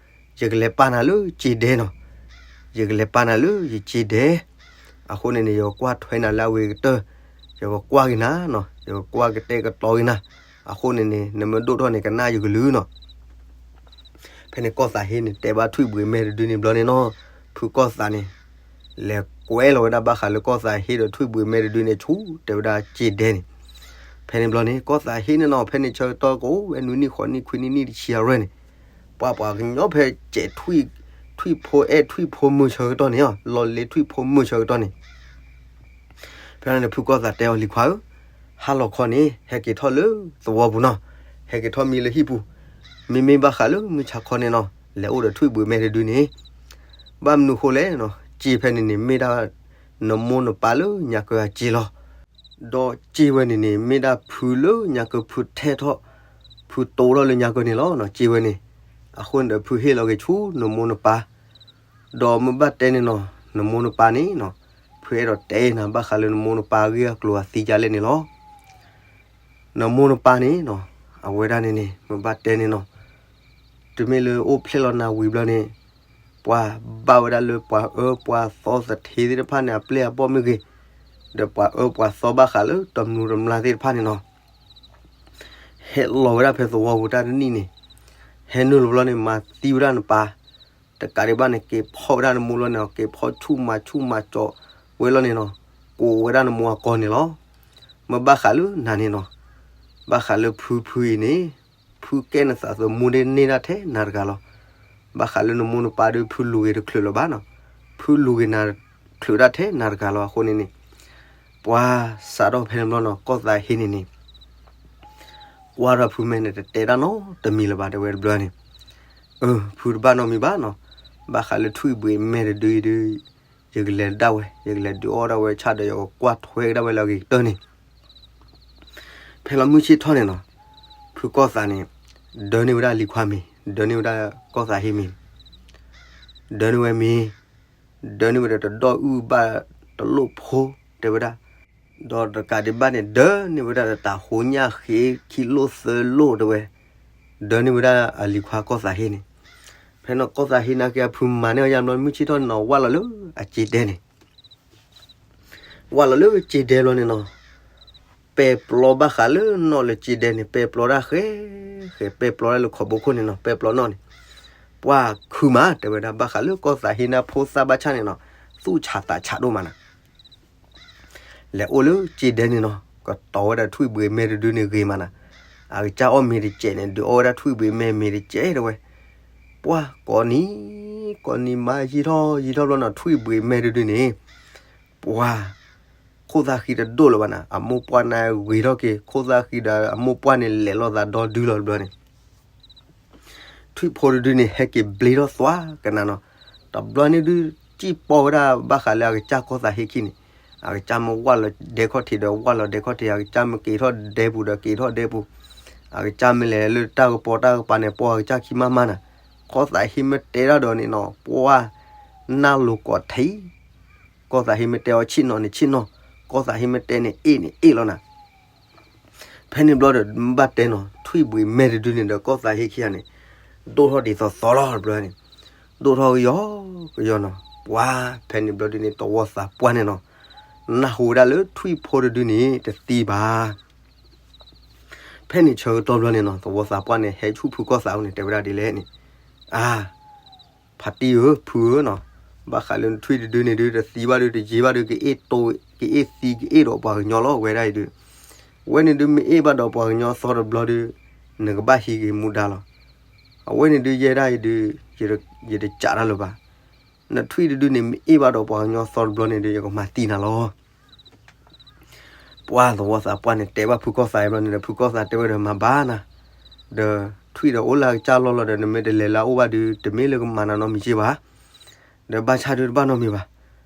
ယကလဲၤပာ်နၤလၢစ့ဒဲနီၤ, ယကလဲၤပာ်နၤလၢယစ့ဒဲ, အဃိန့ၣ်န့ၣ် ယကကွၢ်ထွဲနၤလၢအဝ့ၢ်ကတၢၢ်, ယကကွၢ်က့ၤနၤနီၤ, ယကကွၢ်ကတဲာ်ကတီၤက့ၤနၤ, အဃိန့ၣ်န့ၣ် နမ့ၢ်ဒိၣ်ထီၣ်န့ၣ် ကနၣ်ယကလုၢ်နီၤ. ဖဲန့ၣ်ကီၢ်သးဟ့န့ၣ် တဲဘၣ်ထွံၣ်ဘှံးမဲာ်တဒုန့ၣ်ဘျီန့ၣ်နီၤ, ဖုကီၢ်သးန့ၣ် လဲၤကွဲလီၤဝဲဒၣ်ဘၣ်ဃးလၢကီၢ်သးဟ့ဒီးထွံၣ်ဘှံးမဲာ်တဒုန့ၣ် ဆူတဲဝဲဒၣ်စ့ဒဲန့ၣ်. ဖဲန့ၣ်ဘျီန့ၣ် ကီၢ်သးဟ့န့ၣ်နီၤ ဖဲန့ၣ်ဆၢကတီၢ်ကအိၣ်ဝဲနွံနံၣ်ဃိးနံၣ်ခွံနံၣ်နံၣ်တဆံအရၢန့ၣ်, ပှၤပှၤကညီဖဲစဲးထွံၣ်, ထွံၣ်ဖိအဲၣ်ထွံၣ်ဖိမုၢ်ဆၢကတီၢ်န့ၣ်, လီၤလ့ထွံၣ်ဖိမုၢ်ဆၢကတီၢ်န့ၣ်. ဖဲန့ၣ်ဖုကီၢ်သးတဲအီၤ လံၤခွါဧၢ, ဟါလီၤခီန့ၣ် ဟဲက့ၤထီၣ်လၢသဝီပူၤနီၤ, ဟဲက့ၤထီၣ်မံလၢဟံၣ်ပူၤ, မ့မ့ၢ်ဘၣ်ဃးလၢမုၢ်ဆါခီန့ၣ်နီၤ လဲၤအိၣ်ဒီးထွံၣ်ဘှံးမဲာ်တဒုန့ၣ်. ဘၣ်မနုၤဃိလဲၣ်နီၤ, စ့ဖဲန့ၣ်န့ၣ် မ့ၢ်ဒၣ်နမိၢ်နပၢ်လၢညါကၢအစ့လီၤ. ဒီးစ့ဝဲန့ၣ်န့ၣ် မ့ၢ်ဒၣ်ဖုလၢညါကၢဖုထဲထီၣ်, ဖုတိထီၣ်လၢညါကၢန့ၣ်လီၤနီၤ စ့ဝဲန့ၣ်. အဃိန့ၣ်ဒီးဖုဟ့ၣ်လီၤက့ၤဆူနမိၢ်နပၢ်, ဒီးမ့ၢ်ဘၣ်တဲန့ၣ်နီၤ နမိၢ်နပၢ်န့ၣ်နီၤ, ဖုအဲၣ်ဒိးတဲနၤဘၣ်ဃးလၢနမိၢ်နပၢ်အဂ့ၢ်အကျိၤအသံဒ်လဲၣ်န့ၣ်လီၤ. နမိၢ်နပၢ်န့ၣ်နီၤ, အဝဲဒၣ်န့ၣ်န့ၣ် မ့ၢ်ဘၣ်တဲန့ၣ်နီၤ, တမ့ၢ်လၢအိၣ်ဖျဲၣ်လီၤနၤဝံၤဘျီန့ၣ်, ပှၤဘၣ်ဝဲဒၣ်လၢပှၤအၢပှၤသီသထ့သ့ၣ်တဖၣ်န့ၣ် အပျဲၢ်အဘီၣ်မ့ၢ်ဂ့ၤ, ဒီးပှၤအၢပှၤသီဘၣ်ဃးလၢတမျူးတမျါသ့ၣ်တဖၣ်န့ၣ်နီၤ ဟဲလီၤဝဲဒၣ်ဖဲသဝီပူၤတၢ်တနံၣ်န့ၣ်, ဟဲနုာ်လီၤဘျီန့ၣ် မၤသံဝဲဒၣ်နပၢ်, တကးဒံးဘၣ်န့ၣ် က့ၤဖီၣ်ဝဲဒၣ်နမိၢ်လီၤန့ၣ်, က့ၤဖီၣ်ဆူၣ်မၤဆူၣ်မၤကၠီဝဲလီၤန့ၣ်နီၤ, ကိးဝဲဒၣ်နမိၢ်အကိာ်န့ၣ်လီၤ. မ့ၢ်ဘၣ်ဃးလၢနၤန့ၣ်နီၤ, ဘၣ်ဃးလၢဖုဖုအံၤန့ၣ်, ဖုကဲနသးသမူဒ်န့ၢ်ဒၣ်ထဲနၤတဂၤလီၤ. ဘၣ်ဃးလၢနမိၢ်နပၢ်ဒီး ဖုလူၤဂ့ၤတချုးလၢၤဘၣ်နီၤ, ဖုလူၤဂ့ၤနၤချုးဒၣ်ထဲနၤတဂၤလီၤ. အဃိန့ၣ်န့ၣ်, ပှၤစးထီၣ်ဖဲန့ၣ်ဘျီနီၤ ကီၢ်သးဟ့န့ၣ်န့ၣ် ကွၢ်ထီၣ်ဖုမဲာ်န့ၣ် တတဲတၢ်နီတမံၤလၢၤဘၣ် တဲဝဲတဘျီန့ၣ်, အၢ ဖုတဘၣ်နီတမံၤဘၣ်နီၤ, ဘၣ်ဃးလၢထွံၣ်ဘှံးမဲာ်တဒုအံၤဒီး, ယကလဲၤဒၣ်ဝဲ, ယကလဲၤဒုးအီၣ်ဒၣ်ဝဲဆၣ်ဒီး ယကကွၢ်ထွဲကဒါဝဲလၢအဂ့ၤကတၢၢ်န့ၣ်. ဖဲလီၤမုၢ်ဆ့ၣ်ထီၣ်န့ၣ်နီၤ, ဖုကီၢ်သးန့ၣ် ဒၢန့ၢ်ဝဲဒၣ်လံၤခွါမ့ၤ, ဒၢန့ၢ်ဝဲဒၣ်ကီၢ်သးဟ့မ့ၤ, ဒၢန့ၢ်ဝဲမ့ၤ, ဒၢန့ၢ်ဝဲဒီးတဒီၣ်အုၣ်ဘၣ်တလိၣ်ဖိ တဲဝဲဒၣ်, ဒီးတကးဒံးဘၣ်န့ၣ် ဒၢန့ၢ်ဝဲဒၣ်တတးဟိညၣ်ဃ့ခံလိၣ်သၢလိၣ်တဲဝဲ, ဒၢန့ၢ်ဝဲဒၣ်အလံၤခွါကီၢ်သးဟ့န့ၣ်. ဖဲန့ၣ်ကီၢ်သးဟ့နာ်က့အဖုမၤန့ၢ်အီၤယါဘျီ မုၢ်ဆ့ၣ်ထီၣ်န့ၣ်နီၤ ဝၢ်လီၤလၢအစ့ဒဲန့ၣ် ဝၢ်လီၤလၢစ့ဒဲဘျီန့ၣ်နီၤ, ပဲာ်ပျီဘၣ်ဃးလၢနီၣ်လၢစ့ဒဲန့ၣ် ပဲာ်ပျီဒၣ်ဃဲ, ဃဲပဲာ်ပျီဒၣ်လၢခီၣ်ဘိခိၣ်န့ၣ်နီၤ ပဲာ်ပျီနီၣ်န့ၣ်, ပှၤခုမး တဲဝဲဒၣ် ဘၣ်ဃးလၢကီၢ်သးဟ့န့ၣ်ဖိသၣ်ဘၣ်ဆၣ်န့ၣ်နီၤ, သူၣ်ဆးသးဆးဒိၣ်မးနၤ လဲၤအိၣ်လၢစ့ဒဲန့ၣ်နီၤ ကတီၤဝဲဒၣ်ထွံၣ်ဘှံးမဲာ်တဒုန့ၣ်ဂ့ၤမးနၤ, အကစၢ်အီၣ်မ့ၤတစဲးန့ၣ် ဒုးအီၣ်ဝဲဒၣ်ထွံၣ်ဘှံးမဲာ်မ့ၤတစဲးတဲဝဲ, ပှၤကိးနံၤ, ကိးနံၤမးယံာ်ထီၣ်ယံာ်ထီၣ်ဘျီနီၤ ထွံၣ်ဘှံးမဲာ်တဒုန့ၣ် ပှၤ ခိၣ်သၣ်ဃံတဒိၣ်လၢၤဘၣ်နၤ, အမိၢ်ပှၢ်န့ၣ်ဂ့ၤထီၣ်က့ၤ ခိၣ်သၣ်ဃံဒီးအမိၢ်ပှၢ်န့ၣ် လဲၤလိာ်သးဒီဒုလီၤတဘျီန့ၣ် ထွံၣ်ဖိတဒုန့ၣ် ဟဲက့ၤဘျ့ထီၣ်သွါကနၤနီၤ, တဘျီန့ၣ်ဒုး စံၣ်ပီၢ်ဝဲဒၣ်ဘၣ်ဃးလၢအကစၢ်ကီၢ်သးဟ့ခံန့ၣ်, အကစၢ်မ့ၢ်ဝၢ်လီၤဒဲခီၣ်ထံးဒီးဝၢ်လီၤဒဲခီၣ်ထံး, အကစၢ်မ့ၢ်က့ၤထီၣ်ဒဲပူၤဒီးက့ၤထီၣ်ဒဲပူၤ, အကစၢ်မ့ၢ်လဲၤလၢတၢ်ကပီၤတၢ်ကပၤန့ၣ် ပီၢ်အကစၢ်ခံမးမးနၤ, ကီၢ်သးဟ့မ့ၢ်တဲတၢ်ဒီးန့ၣ်နီၤ ပှၤ နၢ်လိၤကိးထံး ကီၢ်သးဟ့မ့ၢ်တဲအီၤဆ့ၣ်နီၤန့ၣ်ဆ့ၣ်နီၤ, ကီၢ်သးဟ့မ့ၢ်တဲန့ၣ်အ့ၣ်န့ၣ်အ့ၣ်လီၤနၤ. ဖဲန့ၣ်ဘျီဒီး ဘၣ်တဲနီၤ ထွံၣ်ဘှံးမဲာ်တဒုန့ၣ်ဒီးကီၢ်သးဟ့ခံဂၤန့ၣ် ဒိၣ်ထီၣ်ဒ်သိးသိးလီၤတဘျီန့ၣ်, ဒိၣ်ထီၣ်ကယီကယီနီၤ, ပှၤ ဖဲန့ၣ်ဘျီဒုန့ၣ် သဝီသးပှၢ်န့ၣ်နီၤ နၢ်ဟူဝဲဒၣ်လၢထွံၣ်ဖိတဒုန့ၣ်တသံဘၣ် ဖဲန့ၣ်ဆၢကတီၢ်ဘျီန့ၣ်နီၤ သဝီသးပှၢ်န့ၣ် ဟဲဆူၣ်ဖုကီၢ်သးအအိၣ်န့ၣ် တဲဝဲဒၣ်ဒ်လဲၣ်န့ၣ်, အါ ဖါတံၢ်ဧၢ ဖုဧၢနီၤ, ဘၣ်ဃးလၢနထွံၣ်တဒုန့ၣ်ဒုး တသံဘၣ်ဒုး တယ့ဘၣ်ဒုး ကအ့ၣ်တိ ကအ့ၣ်သံ ကအ့ၣ်ဒီးပှၤကညီလီၤ ဝဲဒၣ်အံၤဒုး, အဝဲန့ၣ်ဒုး မ့ၢ်အ့ၣ်ဘၣ်ဒီးပှၤကညီသီတဘျီဒုး နကဘၣ်ဟံးက့ၤမူဒါလီၤ. အဝဲန့ၣ်ဒုးယဲဒၣ်အံၤဒုး ယတစးတၢ်လၢၤဘၣ်. နထွံၣ်တဒုန့ၣ် မ့ၢ်အ့ၣ်ဘၣ်ဒီးပှၤကညီသီတဘျီန့ၣ်ဒုး ယကမၤသံနၤလီၤ. ပှၤသဝီသးပှၢ်န့ၣ် တဲဘၣ်ဖုကီၢ်သးအံၤဘျီန့ၣ်ဒီး ဖုကီၢ်သးတဲဝဲဒီး မၤဘၣ်နၤ, ဒီးထွံၣ်ဒီးအိၣ်လၢအကစၢ်လီၢ်လီၤဒီး နမ့ၢ်တလဲၤလၢအအိၣ်ဘၣ်ဒုး တမ့ၢ်လၢကမၤနၤနီတမံၤက့ဘၣ်, ဒီးဘၣ်ဆၣ်ဒုးတဘၣ်နီတမံၤဘၣ်,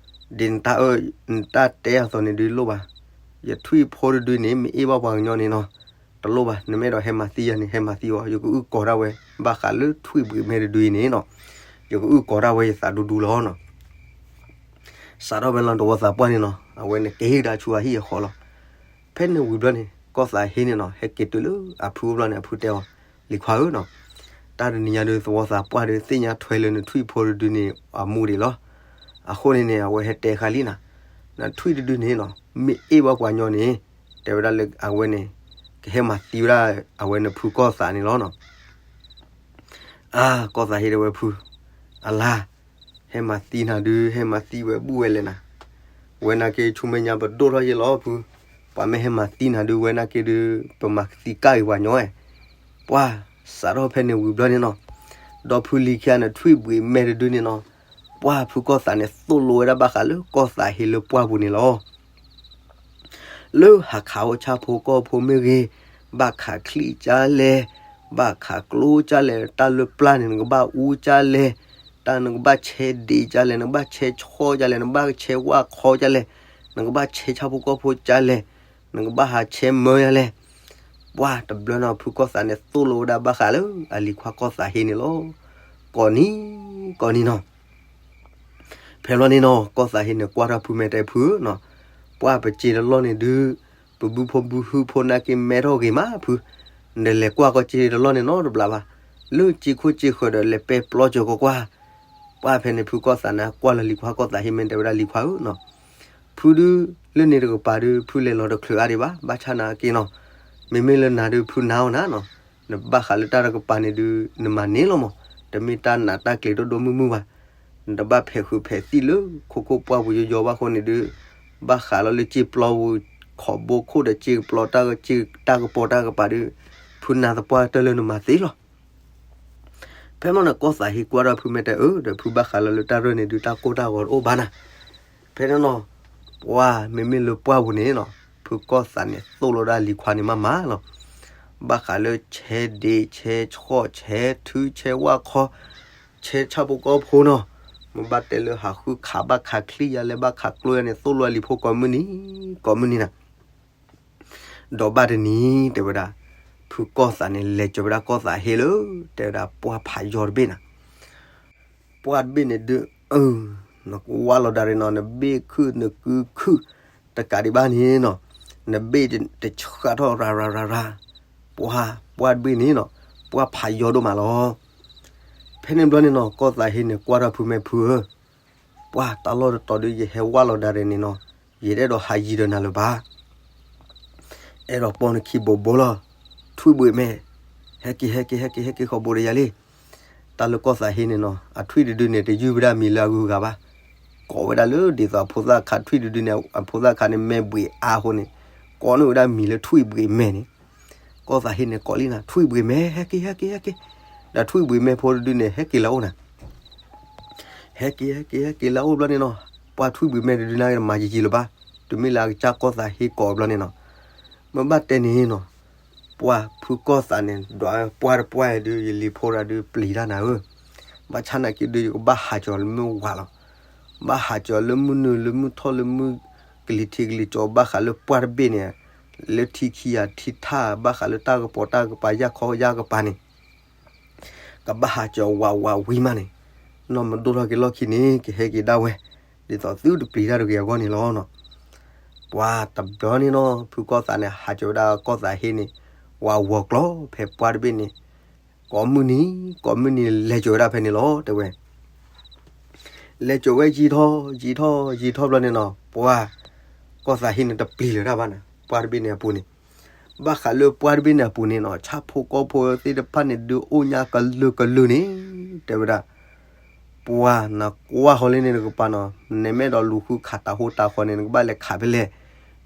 ဒ်နတၢ်အၢ နတၢ်တဲအသိးန့ၣ်ဒုးလိၣ်ဘၣ်. ယထွံၣ်ဖိတဒုန့ၣ် မ့ၢ်အ့ၣ်ဘၣ်ပှၤကညီန့ၣ်နီၤ, တလိၣ်ဘၣ်, နမ့ၢ်အဲၣ်ဒိးဟဲမၤသံယၤန့ၣ် ဟဲမၤသံအီၤ, ယကအုၣ်ကီၤဒၣ်ဝဲ ဘၣ်ဃးလၢထွံၣ်ဘှံးမဲာ်တဒုအံၤန့ၣ်နီၤ, ယကအုၣ်ကီၤဒၣ်ဝဲယသးဒူဒူလီၤနီၤ. စးထီၣ်ဖဲလီၤသဝီသးပှၢ်န့ၣ်နီၤ, အဝဲန့ၣ်က့ၤကဒါဆူအဟံၣ်အဃီလီၤ. ဖဲန့ၣ်ဝံၤဘျီန့ၣ် ကီၢ်သးဟ့န့ၣ်နီၤ ဟဲက့ၤတုၤလၢအဖုအိၣ်ဘျီန့ၣ် အဖုတဲအီၤ, လံၤခွါဧၢနီၤ, တၢ်တနံၤညါဒုးသဝီသးပှၢ်ဒုး သ့ၣ်ညါထွဲလၢနထွံၣ်ဖိတဒုန့ၣ်အမူဒံးလီၤ. အဃိန့ၣ်န့ၣ် အဝဲဟဲတဲဃာ်လံနီၤ, နထွံၣ်တဒုန့ၣ်နီၤ မ့ၢ်အ့ၣ်ဘၣ်ပှၤညီန့ၣ် တဲဝဲဒၣ်လၢအဝဲန့ၣ် ကဟဲမၤသံဝဲဒၣ်အဝဲန့ၣ်ဖုကီၢ်သးန့ၣ်လီၤနီၤ. အါ ကီၢ်သးဟ့ၣ်တဲဝဲဖု, အလါ ဟဲမၤသံနၤဒုး ဟဲမၤသံဝဲဘူၣ်ဝဲလဲၣ်နၤ, ဝဲနာ်က့ဆူမဲာ်ညါပဒိၣ်ထီၣ်ယဲလီၤဖု, ပှၤမ့ၢ်ဟဲမၤသံနၤဒုး ဝဲနာ်က့ဒုး ပမၤသံကၢ်အံၤပှၤညီဝဲ, ပှၤစးထီၣ်ဖဲန့ၣ်ဝံၤဘျီန့ၣ်နီၤ, ဒီးဖုလံၤခံဂၤန့ၣ် ထွံၣ်ဘှံးမဲတဒုန့ၣ်နီၤ, ပှၤဖုကီၢ်သးန့ၣ် သိၣ်လိဝဲဒၣ်ဘၣ်ဃးလၢကီၢ်သးဟ့ၣ်လၢပှၢ်ပူၤန့ၣ်လီၤ. လၢဟးခးအိၣ်ဆၣ်ဖိကီၢ်ဖိမ့ၢ်ဂ့ၤ, ဘၣ်ခးချံကၢ်လဲၣ်, ဘၣ်ခးကျိကၢ်လဲၣ်, တၢ်လၢပျၢ်န့ၣ် နကဘၣ်အူကၢ်လဲၣ်, တၢ်နကဘၣ်ဆဲးဒ့ကၢ်လဲၣ်, နကဘၣ်ဆဲးဆီၣ်ကၢ်လဲၣ်, နကဘၣ်ဆဲးဝၣ်ခီကၢ်လဲၣ်, နကဘၣ်ဆဲးဆၣ်ဖိကီၢ်ဖိကၢ်လဲၣ်, နကဘၣ်ဟးဆဲးမၢကၢ်လဲၣ်, ပှၤတဘျီနီၤ ဖုကီၢ်သးန့ၣ် သိၣ်လိဝဲဒၣ်ဘၣ်ဃးလၢအလံၤခွါကီၢ်သးဟ့ၣ်န့ၣ်လီၤ. ကိးနံၤ ကိးနံၤနီၤ ဖဲဘျီန့ၣ်နီၤ ကီၢ်သးဟ့ၣ်န့ၣ် ကွၢ်ထီၣ်ဖုမဲာ်တဲဖုနီၤ, ပှၤပစ့တလီၢ်န့ၣ်ဒုး ပဘုဖိဘုဟုဖိနာ်က့မဲထီၣ်ဂ့ၤမးဖု, နလဲၤကွၢ်ကီၢ်စ့တလီၢ်န့ၣ်နီတဘျီဘၣ်, လၢစ့ခိၣ်စ့ဃၢၤဒီးလဲၤပဲပျီစၢၤကွၢ်ကွၢ်, ပှၤဖဲန့ၣ်ဖုကီၢ်သးန့ၣ် ကွၢ်လီၤလံၤခွါကီၢ်သးဟ့ၣ်မဲာ်တဲဝဲဒၣ်လံၤခွါဧၢနီၤ, ဖုဒုး လၢန့ၣ်တကပၤဒုး ဖုလဲၤလီၤတချုးအါဒံးဘၣ်, ဘၣ်ဆၣ်နာ်က့နီၤ, မ့မ့ၢ်လၢနၤဒုး ဖုနၤအီၤနၤနီၤ, နဘၣ်ဃးလၢတၢ်တကပၤန့ၣ်ဒုး နမၤန့ၢ်လီၤမး, တမ့ၢ်တၢ်နးတၢ်ကျံၤဒိၣ်ဒိၣ်မုၢ်မုၢ်ဘၣ်, နတဘၣ်ဖဲးဃုာ်ဖဲးသံၣ်လၢခိခိၣ်ပှၢ်ပူၤယိယိဘၣ်အဃိန့ၣ်ဒုး, ဘၣ်ဃးလီၤလၢစ့ပျီပူၤ ခိးဘိခိၣ်ဒီးစ့ပျီတၢ်ကပီၤတၢ်ကပၤဒုး, ဖုနၤသပှၢ်တၢၢ်လၢနမၤသ့လီၤ. ဖဲမ့ၢ်န့ၣ် ကီၢ်သးဟ့ၣ်ကွၢ်ထီၣ်ဖုမဲာ်တဲအၢ ဒီးဖုဘၣ်ဃးလီၤလၢတၢ်ရၢၢ်န့ၣ်ဒုး တၢ်ကိၢ်တၢ်ဂီၤတအိၣ်ဘၣ်နၤ, ဖဲန့ၣ်နီၤ, ပှၤမ့မ့ၢ်လၢပှၢ်ပူၤန့ၣ်နီၤ, ဖုကီၢ်သးန့ၣ် သိၣ်လိဒၣ်လံၤခွါန့ၣ်မးမးလီၤ. ဘၣ်ဃးလၢဆဲးဒ့ဆဲးဆီၣ်ဆဲးထုဆဲးဝၣ်ခီ, ဆဲးဆၣ်ဖိကီၢ်ဖိနီၤ, မ့ၢ်ဘၣ်တဲလၢဟးဃုခးဘၣ်ခးချံယၤလဲၣ် ဘၣ်ခးကျိယၤန့ၣ် သိၣ်လိအလံၤဖိကိးမုၢ်နံၤ ကိးမုၢ်နံၤနၤ ဒီးဘၣ်တနံၤတဲဝဲဒၣ်, ဖုကီၢ်သးန့ၣ် လဲၤကၠီၤဝဲဒၣ်ကီၢ်သးဟ့ၣ်လၢ တဲဝဲဒၣ်ပှၢ်ဖးယီၤတဘ့ၣ်နၤ, ပှၢ်တဘ့ၣ်န့ၣ်ဒုး, နကဝါလီၤဒၣ်ရ့ၣ်နီၤ နဘ့ၣ်ခုၣ်နကုခုၣ်, တကးဒံးဘၣ်န့ၣ်နီၤ, နဘ့ၣ်တဆှးထီၣ်ရၤရၤရၤရၤ, ပှၢ်ပှၢ်တဘ့ၣ်န့ၣ်နီၤ, ပှၢ်ဖးယီၤဒိၣ်မးလီၤ. ဖဲန့ၣ်ဘျီန့ၣ်နီၤ ကီၢ်သးဟ့ၣ်န့ၣ် ကွၢ်ထီၣ်ဖုမဲာ်ဖုဧၢ, ပှၢ်တၢ်လီၢ်တတီၤဒုး ယဟဲဝါလီၤဒၣ်ရ့ၣ်န့ၣ်နီၤ, ယတအဲၣ်ဒိးဟးယံၤဒီးနၤလၢၤဘၣ် အဲၣ်ဒိးပိာ်နခံဘိးဘိလီၤ, ထွံၣ်ဘှံးမဲာ်, ဟဲက့ၤ ဟဲက့ၤ ဟဲက့ၤ ဟဲက့ၤဃီၤဘိးဒီးယၤလံ. တၢ်လၢကီၢ်သးဟ့ၣ်န့ၣ်နီၤ အထွံၣ်တဒုန့ၣ် တယုၢ်ဝဲဒၣ်မံၤလၢအဂုၤအဂၤဘၣ်, ကိးဝဲဒၣ်လၢဒ်သိးအဖိသၣ်ခးထွံၣ်တဒုန့ၣ် အဖိသၣ်ခးန့ၣ်မဲာ်ဘှံးအါအဃိန့ၣ်, ကိးန့ၢ်ဝဲဒၣ်မံၤလၢထွံၣ်ဘှံးမဲာ်န့ၣ် ကီၢ်သးဟ့ၣ်န့ၣ်ကိးလံနၤ ထွံၣ်ဘှံးမဲာ် ဟဲက့ၤ ဟဲက့ၤ ဟဲက့ၤ, ဒီးထွံၣ်ဘှံးမဲာ်ဖိတဒုန့ၣ် ဟဲက့ၤလၢအအိၣ်နၤ ဟဲက့ၤ ဟဲက့ၤ ဟဲက့ၤလၢအအိၣ်ဘျီန့ၣ်နီၤ, ပှၢ်ထွံၣ်ဘှံးမဲာ်တဒုန့ၣ်မၤယံာ်ယံာ်လၢၤဘၣ်, တုၤမ့ၢ်လၢအကစၢ်ကီၢ်သးဟ့ၣ်ကိးဘျီန့ၣ်နီၤ, မ့ၢ်ဘၣ်တဲန့ၣ်နီၤ, ပှၢ်ဖုကီၢ်သးန့ၣ် ဒွးပှၢ်တပှၢ်ဒုး ယလံၤဖိတဒုပျံၤတၢ်နၤဧၢ, ဘၣ်ဆၣ်နာ်က့ဒုး ယကဘၣ်ဟးကၠီၤလၢမုၢ်ဝၤလီၤ, ဘၣ်ဟးကၠီၤလၢမုၢ်နုာ်လၢမုၢ်ထီၣ်လၢမုၢ်ကလံၤထံးကလံၤကၠီၤ ဘၣ်ဃးလၢပှၢ်တဘ့ၣ်န့ၣ်, လၢထံခံဂၤထံထၣ် ဘၣ်ဃးလၢတၢ်ကပီၤတၢ်ကပၤ ယၢ်ခီယၢ်ကပၤန့ၣ် ကဘၣ်ဟးကၠီၤဝးဝးဝံၤမးန့ၣ်, နီၢ်မဒိၣ်ထီၣ်က့ၤလီၢ်ခံန့ၣ် ကဟဲက့ၤဒၣ်ဝဲ, ဒ်သိးသုတပျံၤတၢ်တဂ့ၤအဂီၢ်န့ၣ်လီၤ. ပှၢ်တဘျီန့ၣ်နီၤ ဖုကီၢ်သးန့ၣ် ဟးကၠီၤဝဲဒၣ်ကီၢ်သးဟ့ၣ်န့ၣ်, ဝးဝီၤကျီဖဲပှၢ်တဘ့ၣ်န့ၣ်, ကိးမုၢ်နံၤ ကိးမုၢ်နံၤ လဲၤကၠီၤဝဲဒၣ်ဖဲန့ၣ်လီၤ တဲဝဲ လဲၤကၠီၤဝဲယံာ်ထီၣ် ယံာ်ထီၣ် ယံာ်ထီၣ်ဘျီန့ၣ်နီၤ ပှၢ်ကီၢ်သးဟ့ၣ်န့ၣ် တပျံၤလၢၤတၢ်ဘၣ်န့ၣ် ပှၢ်တဘ့ၣ်န့ၣ်အပူၤန့ၣ်, ဘၣ်ဃးလၢပှၢ်တဘ့ၣ်န့ၣ်အပူၤန့ၣ်နီၤ ဆၣ်ဖိကီၢ်ဖိသ့ၣ်တဖၣ်န့ၣ် ဒုးအိၣ်ညါကလုာ်ကလုာ်န့ၣ် တဲဝဲဒၣ် ပှၢ်နကွၢ်ဃီလၢန့ၣ်တကပၤနီၤ နမ့ၢ်အဲၣ်ဒိးလူၤဃုခးတၢ်ဟူးတၢ်ဃီန့ၣ် နကဘၣ်လဲၤခးဖဲလဲၣ်,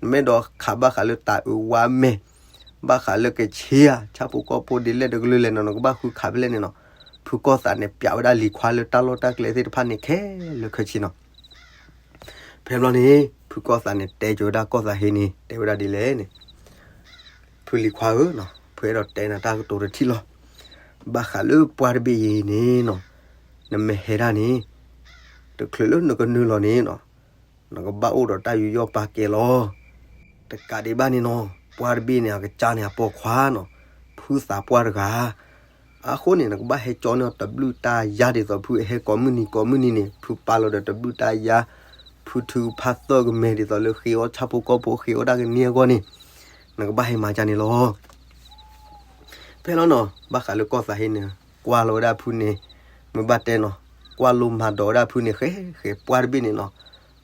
နမ့ၢ်အဲၣ်ဒိးခးဘၣ်ဃးလၢတၢ်အုးဝါမဲာ်, ဘၣ်ဃးလၢကဆ့ဧါ ဆၣ်ဖိကီၢ်ဖိဒ်လဲၣ်တကလုာ်လဲၣ်နီၤ နကဘၣ်ဃုခးဖဲလဲၣ်န့ၣ်နီၤ, ဖုကီၢ်သးန့ၣ် ပျးဝဲဒၣ်လံၤခွါလၢတၢ်လီၢ်တၢ်ကျဲသ့ၣ်တဖၣ်န့ၣ်ခဲလၢာ်ခဲဆ့နီၤ ဖဲဘျီန့ၣ် ဖုကီၢ်သးန့ၣ် တဲကၠီၤဝဲဒၣ်ကီၢ်သးဟ့ၣ်န့ၣ် တဲဝဲဒၣ်ဒ်လဲၣ်န့ၣ်, ဖုလံၤခွါဧၢ, ဖုအဲၣ်ဒိးတဲနၤတၢ်ကတိၤတထံၣ်လီၤ. ဘၣ်ဃးလၢပှၢ်တဘ့ၣ်အံၤန့ၣ်နီၤ, နမ့ၢ်ဟဲဒၣ်န့ၣ်, တချုးလၢနကနုာ်လီၤန့ၣ်နီၤ, နကဘၣ်အိၣ်ဒီးတၢ်ယူးယီၣ်ပာ်ကဲလီၤ. တကးဒံးဘၣ်န့ၣ်နီၤ, ပှၢ်တဘ့ၣ်န့ၣ် အကစၢ်န့ၣ်အပိာ်ခွါနီၤ, ဖုသးပှၢ်တဂၤ အဃိန့ၣ် နကဘၣ်ဟဲကၠီန့ၢ်အီၤတဘျုးတၢ်ယါဒ်သိးဖုဟဲကိးမုၢ်နံၤကိးမုၢ်နံၤန့ၣ် ဖုပာ်လီၤဒီးတဘျုးတၢ်ယါ, ဖုထုကဖၣ်သၢကမဲာ်ဒ်သိးလၢဃ့အီၣ်ဆၣ်ဖိကီၢ်ဖိဃ့အီၣ်တၢ်ကန့ၢ်အဂီၢ်န့ၣ်, နကဘၣ်ဟဲမၤကၢန့ၣ်လီၤ. ဖဲလီၤနီၤ, ဘၣ်ဃးလၢကီၢ်သးဟ့ၣ်န့ၣ် ကွၢ်လီၤဝဲဒၣ်ဖုန့ၣ်, မ့ၢ်ဘၣ်တဲနီၤ, ကွၢ်လိမၤဒိးဝဲဒၣ်ဖုန့ၣ် ဃဲဃဲပှၢ်တဘ့ၣ်န့ၣ်နီၤ,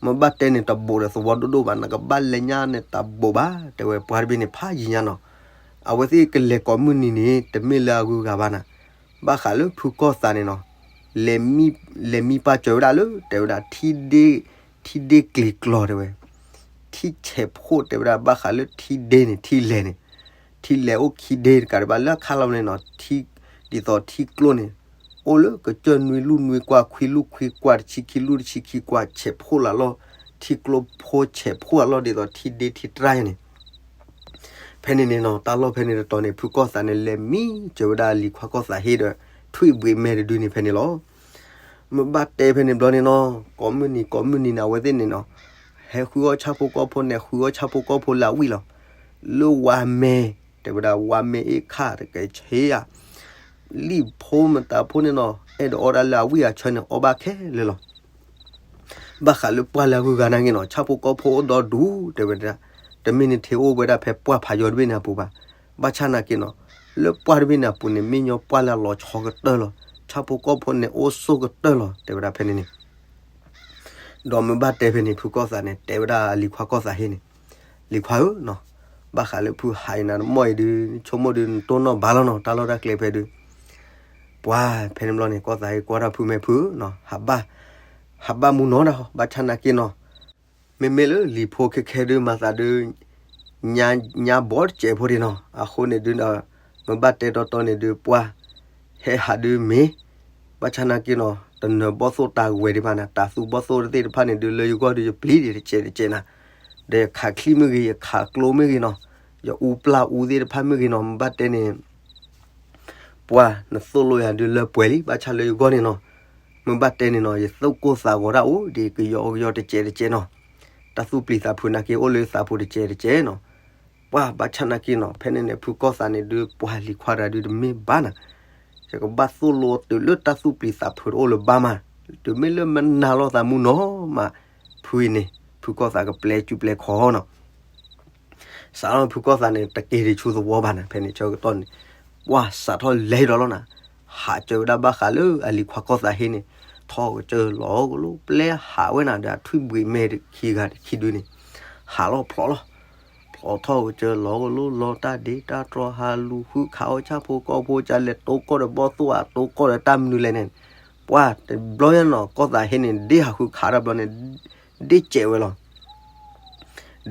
မ့ၢ်ဘၣ်တဲန့ၣ်တဘူးဒီးသဝီဒိၣ်ဒိၣ်ဘၣ်, နကဘၣ်လဲၤညါန့ၣ်တဘူးဘၣ် တဲဝဲပှၢ်တဘ့ၣ်န့ၣ် ဖးယံၤညါနီၤ. အဝဲသ့ၣ်ကလဲၤကိးမုၢ်နံၤန့ၣ် တမ့ၢ်လၢအဂုၤအဂၤဘၣ်နၤ, ဘၣ်ဃးလၢဖုကီၢ်သးန့ၣ်နီၤ, လဲၤမံပာ်စၢၤဝဲဒၣ်လၢ တဲဝဲဒၣ် ထံဒ့ကျံၤကျီၤတဲဝဲ, ထံဆဲးဖှိၣ်တဲဝဲဒၣ် ဘၣ်ဃးလၢထံဒ့န့ၣ် ထံလဲၤန့ၣ်, ထံလဲၤအိၣ်ခံဒ့တကးဒံးဘၣ် လၢအခါလီၤန့ၣ်နီၤ, ဒ်သိးထံကျိန့ၣ် အိၣ်လၢကစၢၢ်နွံလူၢ်နွံကွၢ် ခွံလူၢ်ခွံကွၢ် တဆံခံလူၢ်တဆံခံကွၢ် ဆဲးဖှိၣ်လၢလီၢ်, ထံကျိဖိဆဲးဖှိၣ်လၢလီၢ် ဒ်သိးထံဒ့ထံတြၢ်န့ၣ်. ဖဲန့ၣ်န့ၣ်နီၤ တၢ်လီၢ်ဖဲန့ၣ်တတီၤန့ၣ် ဖုကီၢ်သးန့ၣ် လဲၤမံစၢၤဝဲဒၣ်လံၤခွါကီၢ်သးဟ့ဒီး ထွံၣ်ဘှံးမဲတဒုန့ၣ်ဖဲန့ၣ်လီၤ. မ့ၢ်ဘၣ်တဲဖဲန့ၣ်ဘျီန့ၣ်နီၤ ကိးမုၢ်နံၤကိးမုၢ်နံၤန့ၣ် အဝဲသ့ၣ်န့ၣ်နီၤ ဟဲဃုအီၣ်ဆၣ်ဖိကီၢ်ဖိန့ၣ် ဃုအီၣ်ဆၣ်ဖိကီၢ်ဖိလၢအဝံၣ်လီၤ. လၢဝါမဲ တဲဝဲဒၣ်ဝါမဲအ့ၣ်ခၣ်တကဲဆ့ဧါ, လံၣ်ဖိမတၤဖိန့ၣ်နီၤ အဲၣ်ဒိးအီၣ်ဒၣ်လၢအဝံၣ်အဆၢန့ၣ် အီၣ်ဘၣ်ခဲလၢာ်လီၤ. ဘၣ်ဃးလၢပှၢ်လၢအဂုၤအဂၤနာ်က့နီၤ ဆၣ်ဖိကီၢ်ဖိအိၣ်ဒီဒူၣ် တဲဝဲဒၣ်, တမ့ၢ်န့ၣ်ထဲအိၣ်ဝဲဒၣ်ဖဲပှၢ်ဖးယီၤတဘ့ၣ်န့ၣ်အပူၤဘၣ်. ဘၣ်ဆၣ်နာ်က့နီၤ လၢပှၢ်တဘ့ၣ်န့ၣ်အပူၤန့ၣ် မ့ၢ်ညီပှၢ်လၢအလီၤဆီကတၢၢ်လီၤ. ဆၣ်ဖိကီၢ်ဖိန့ၣ် အိၣ်ဆိၣ်ကတၢၢ်လီၤ တဲဝဲဒၣ်ဖဲန့ၣ်န့ၣ် ဒီးမ့ၢ်ဘၣ်တဲဖဲန့ၣ် ဖုကီၢ်သးန့ၣ် တဲဝဲဒၣ်လံၤခွါကီၢ်သးဟ့န့ၣ်, လံၤခွါဧၢနီၤ, ဘၣ်ဃးလၢဖုဟးအံၤနၤတမီၢ်အံၤဒုး ဆိကမိၣ်ဒုး နတိၢ်နီၣ်ဘၣ်လီၤနီၤ တၢ်လီၢ်တၢ်ကျဲဖဲဒုး ပှၢ်ဖဲန့ၣ်ဘျီန့ၣ် ကီၢ်သးဟ့ကွၢ်ထီၣ်ဖုမဲာ်ဖုဧၢနီၤ, ဟးဘၣ်မူနီၤဒၣ် ဘၣ်ဆၣ်နာ်က့နီၤ မ့မ့ၢ်လၢလံၤဖိခဲခဲဒုး မၤသးဒုး ညါဘီတစဲးဖိဒံးနီၤ, အဃိန့ၣ်ဒုးဒီး မ့ၢ်ဘၣ်တဲတီတီန့ၣ်ဒုး ပှၢ် ဟဲဟးဒုးမ့ၢ် ဘၣ်ဆၣ်နာ်က့နီၤ တနၢၤဘီၣ်သိၣ်တၢ်ဝဲဒံးဘၣ်နၤ, တၢ်သူဘီၣ်သိၣ်သ့ၣ်တဖၣ်န့ၣ်ဒုး လၢယဂီၢ်ဒုး ယပျံၤဒံးတစဲးတစဲးနၤ, ဒီးယခးချံမ့ၢ်ဂ့ၤ ယခးကျိမ့ၢ်ဂ့ၤနီၤ, ယအူပျၢ်အူသ့ၣ်တဖၣ်မ့ၢ်ဂ့ၤနီၤ, မ့ၢ်ဘၣ်တဲန့ၣ် ပှၢ် နသိၣ်လိယၤဒုးလၢပှဲၤလံ ဘၣ်ဆၣ်လၢယဂီၢ်န့ၣ်နီၤ, မ့ၢ်ဘၣ်တဲန့ၣ်နီၤ ယသိၣ်ကိၢ်သးဂီၤဒၣ်အိၣ်ဒံးကယီကယီတစဲးတစဲးနီၤ, တၢ်သူၣ်ပျံၤသးဖုးနာ်က့အိၣ်လၢသးပူၤတစဲးတစဲးနီၤ, ပှၢ် ဘၣ်ဆၣ်နာ်က့နီၤ ဖဲန့ၣ်န့ၣ် ဖုကီၢ်သးန့ၣ်ဒုး ပှၢ်လံၤခွါတဂၤဒုးတမ့ၢ်ဘၣ်နၤ, ယကဘၣ်သိၣ်လိတုၤလၢတၢ်သူၣ်ပျံၤသးဖုးတအိၣ်လၢၤဘၣ်မး, တုၤမ့ၢ်လၢမနၤလိာ်သးမူနီၤမး, ဖုအံၤန့ၣ် ဖုကီၢ်သးကပျဲစုပျဲခီနီၤ စးထီၣ်ဖုကီၢ်သးန့ၣ် တက့ၤဒံးဆူသဝီဘၣ်နၤ, ဖဲန့ၣ်ဆၢကတီၢ်န့ၣ် ပှၢ်စးထီၣ်လဲၤဒီးလီၤနၤ, ဟးစၢၤဝဲဒၣ်ဘၣ်ဃးလၢအလံၤခွါကီၢ်သးဟ့န့ၣ်, ထီၣ်ကစၢၢ်လီၤကလိပျဲဟးဝဲနၤဒီး အထွံၣ်ဘှံးမဲာ်ခံဂၤခံဒုန့ၣ်, ဟးလီၤဖျိးလီၤ, ဖျိးထီၣ်ကစၢၢ်လီၤကလိလီၤတၢ်ဒ့တၢ်တြီ ဟးလူၤဃုခးအီၣ်ဆၣ်ဖိကီၢ်ဖိ ကလဲၤတိကိၢ်ဒီးဘီၣ်သိၣ်ဧါ တိကိၢ်ဒီးတၢ်မနုၤလဲၣ်န့ၣ်, ပှၢ်တဘျီညါနီၤ ကီၢ်သးဟ့န့ၣ် ဒ့ဟးဃုခးတၢ်ဘျီန့ၣ် ဒ့စဲးဝဲလီၤ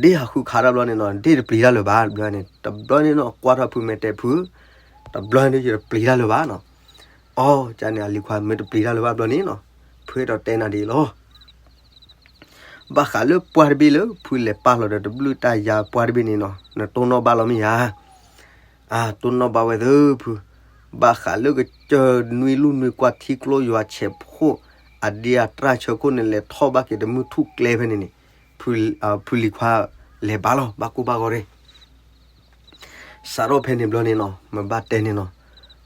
ဒ့ဟးဃုခးတၢ်ဘျီန့ၣ်နီၤ ဒ့တပျံၤတၢ်လၢၤဘၣ် တဘျီန့ၣ်, တဘျီန့ၣ်နီၤ ကွၢ်ထီၣ်ဖုမဲာ်တဲဖု, တဘျီန့ၣ်ဒုးယတပျံၤတၢ်လၢၤဘၣ်နီၤ, အီ ကန့ၣ် အလံၤခွါမ့ၢ်တပျံၤတၢ်လၢၤဘၣ်ဘျီန့ၣ်နီၤ, ဖုအဲၣ်ဒိးတဲနၤဒ်အံၤလီၤ, ဘၣ်ဃးလၢပှၢ်တဘ့ၣ်လၢ ဖုလဲၤပာ်လီၤဒီးတဘျုးတၢ်ယၤပှၢ်တဘ့ၣ်န့ၣ်နီၤ နတိၢ်နီၣ်ဘၣ်လီၤမ့ၢ်ဧါ အတိၢ်နီၣ်ဘၣ်ဝဲသၢဖု, ဘၣ်ဃးလၢကစၢၢ်နွံလူၢ်နွံကွၢ်ထံကျိယွၤဆဲးဖှိၣ်, အဒ့အတြၢ်ဆၢခိၣ်န့ၣ် လဲၤထီၣ်ဘၣ်က့ၤတမုၢ်ထူၣ်ကျဲဖဲန့ၣ်န့ၣ်, ဖုလံၤခွါလဲၤဘၣ်လီၤ ဘၣ်ကိၢ်ဘၣ်ဂီၤရ့ၣ်, စးထီၣ်ဖဲန့ၣ်ဘျီန့ၣ်နီၤ မ့ၢ်ဘၣ်တဲန့ၣ်နီၤ,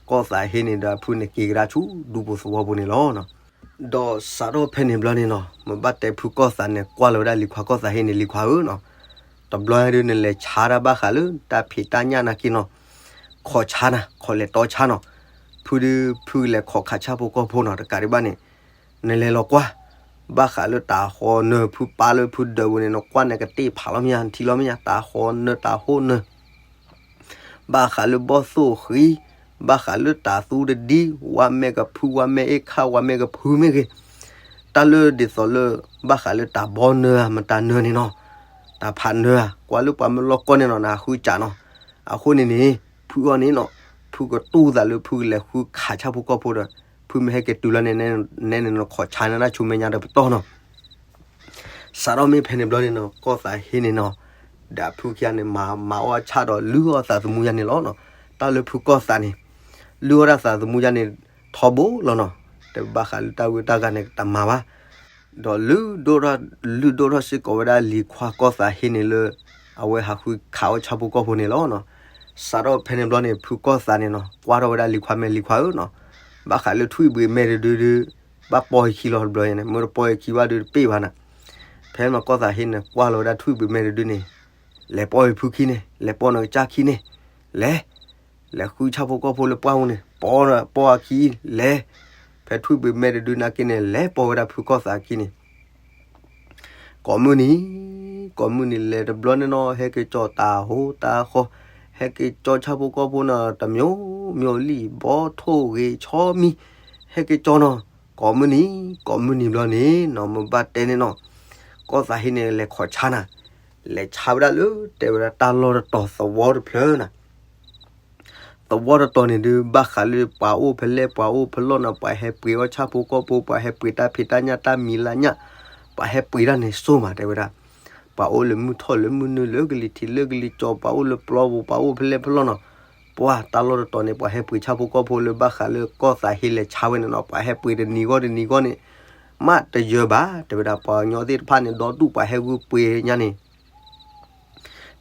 ကီၢ်သးဟ့န့ၣ်ဒီးဖုန့ၣ်က့ၤကဒါဆူဒူပူၤသဝီပူၤန့ၣ်လီၤ. ဒီးစးထီၣ်ဖဲန့ၣ်ဘျီန့ၣ်နီၤ မ့ၢ်ဘၣ်တဲဖုကီၢ်သးန့ၣ် ကွၢ်လီၤဝဲဒၣ်လံၤခွါကီၢ်သးဟ့န့ၣ် လံၤခွါဧၢနီၤ, တဘျီဒုးနလဲၤဆါတၢ်ဘၣ်ဃးလၢတၢ်ဖံးတၢ်ညၣ်နာ်က့နီၤ, ခိးဆါနၤ ခိးလဲၤတီဆါနီၤ, ဖုဒုး ဖုလဲၤခိးခးဆၣ်ဖိကီၢ်ဖိနီၤ တကးဒံးဘၣ်န့ၣ် နလဲၤလီၤကွၢ်, ဘၣ်ဃးလၢတၤဃီနၢၤ ဖုပာ်လၢဖုဒၢးပူၤန့ၣ် နကွၢ်န့ၣ်ကတ့ၢ်ဖးလီၤမ့ၢ်ဧါ နထံၣ်လီၤမ့ၢ်ဧါ တၤဃီနၢၤတၤဟီနၢၤ ဘၣ်ဃးလၢဘီၣ်သိၣ်ဃံ, ဘၣ်ဃးလၢတၤသူတဒံ, ဝါမဲကဖု ဝါမဲအ့ၣ်ခၣ် ဝါမဲကဖုမ့ၢ်ဂ့ၤ, တၢ်လၢဒ်သိးလၢ ဘၣ်ဃးလၢတၤဘီနၢၤဧါ မတၤနၢၤန့ၣ်နီၤ, တၤဖးနၢၤဧါ ကွၢ်လၢပှၤမၢလီၢ်ကီၢ်န့ၣ်နီၤ နဃုစးနီၤ, အဃိန့ၣ်န့ၣ် ဖုအီၤန့ၣ်နီၤ, ဖုကတူၢ်သးလၢဖုကလဲၤဃုခးဆၣ်ဖိကီၢ်ဖိဒီး ဖုမ့ၢ်ဟဲက့ၤတုၤလီၤန့ၣ် နဲန့ၣ်နခိးဆါနၤဒၣ်ဆူမဲာ်ညါဒီးပတီၢ်နီၤ စးထီၣ်မ့ၢ်ဖဲန့ၣ်ဘျီန့ၣ်နီၤ ကီၢ်သးဟ့န့ၣ်နီၤ, ဒီးဖုခံဂၤန့ၣ် မၤမၤအီၣ်ဆၣ်ဒီးလုၢ်အီၣ်သးသမူယါန့ၣ်လီၤနီၤ, တၢ်လၢဖုကီၢ်သးန့ၣ် လုၢ်အီၣ်ဒၣ်သးသမူယါန့ၣ် ထီဘိလီၤနီၤ, တဘၣ်ဃးလၢတၢ်ဂုၤတၢ်ဂၤန့ၣ်တမၤဘၣ်, ဒီးလုၢ်ဒိၣ်ထီၣ် လုၢ်ဒိၣ်ထီၣ်စ့ၢ်ကီးဝဲဒၣ်လံၤခွါကီၢ်သးဟ့န့ၣ်လၢ အဝဲဟးဃုခးအီၣ်ဆၣ်ဖိကီၢ်ဖိန့ၣ်လီၤနီၤ, စးထီၣ်ဖဲန့ၣ်ဘျီန့ၣ် ဖုကီၢ်သးန့ၣ်နီၤ ကွၢ်ထီၣ်ဝဲဒၣ်လံၤခွါ မ့ၢ်လံၤခွါဧၢနီၤ, ဘၣ်ဃးလၢထွံၣ်ဘှံးမဲာ်တဒုဒု ဘၣ်ပီၢ်ယခံလီၤတဘျီန့ၣ် မ့ၢ်တပီၢ်ယခံဘၣ်ဒုတပ့ၢ်ဘၣ်နၤ, ဖဲမ့ၢ်ကီၢ်သးဟ့န့ၣ် ကွၢ်လီၤဝဲဒၣ်ထွံၣ်ဘှံးမဲာ်တဒုန့ၣ်, လဲၤပီၢ်ယဖုခံန့ၣ် လဲၤပီၢ်နကစၢ်ခံန့ၣ်, လဲၤ လဲၤဃုဆၣ်ဖိကီၢ်ဖိလၢပှၢ်ပူၤန့ၣ် ပီၢ်ပီၢ်အခံ လဲၤ, ဖဲထွံၣ်ဘှံးမဲာ်တဒုနာ်က့န့ၣ် လဲၤပီၢ်ဝဲဒၣ်ဖုကီၢ်သးခံန့ၣ်, ကိးမုၢ်နံၤ, ကိးမုၢ်နံၤလဲၤတဘျီန့ၣ်နီၤ ဟဲက့ၤကၠီတၢ်ဟိတၢ်ဃီ, ဟဲက့ၤကၠီဆၣ်ဖိကီၢ်ဖိနီၤ တမျိုးမျိုးလံ ဘီထိၣ်ဂ့ၤဆီမံ, ဟဲက့ၤကၠီနီၤ, ကိးမုၢ်နံၤ, ကိးမုၢ်နံၤဘျီန့ၣ်နီၤ မ့ၢ်ဘၣ်တဲန့ၣ်နီၤ, ကီၢ်သးဟ့န့ၣ် လဲၤခိးဆါနၤ, လဲၤဆါဝဲဒၣ်လၢ တဲဝဲဒၣ်တၢ်လီၢ်တတီၤသဝီတဖျၢၣ်နၤ သဝီတတီၤန့ၣ်ဒုး ဘၣ်ဃးလၢပှၤအိၣ်ဖဲလဲၣ် ပှၤအိၣ်ဖဲလဲၣ်နီၤ ပှၤဟဲပှ့ၤအီၣ်ဆၣ်ဖိကီၢ်ဖိ ပှၤဟဲပှ့ၤတၢ်ဖံးတၢ်ညၣ် တၢ်မံၤလၢညၣ်, ပှၤဟဲပှ့ၤတၢ်န့ၣ်စိၢ်မး တဲဝဲဒၣ်, ပှၤအိၣ်လၢမုၢ်ထီၣ်လၢမုၢ်နုာ် လၢကလံၤထံးလၢကလံၤကၠီၤ ပှၤအိၣ်လၢပျီပူၤ ပှၤအိၣ်ဖဲလဲၣ်ဖဲလဲၣ်နီၤ, ပှၤတၢ်လီၢ်တတီၤန့ၣ် ပှၤဟဲပှ့ၤဆၣ်ဖိကီၢ်ဖိလၢ ဘၣ်ဃးလၢကီၢ်သးဟ့လဲၤဆါဝဲန့ၣ်နီၤ ပှၤဟဲပှ့ၤတနံၤဂီၢ်တနံၤဂီၢ်န့ၣ် မးတယၢၤဘၣ် တဲဝဲဒၣ်, ပှၤကညီသ့ၣ်တဖၣ်န့ၣ် ဒီဒူၣ်ပှၤဟဲဂုာ်ပှ့ၤညါန့ၣ်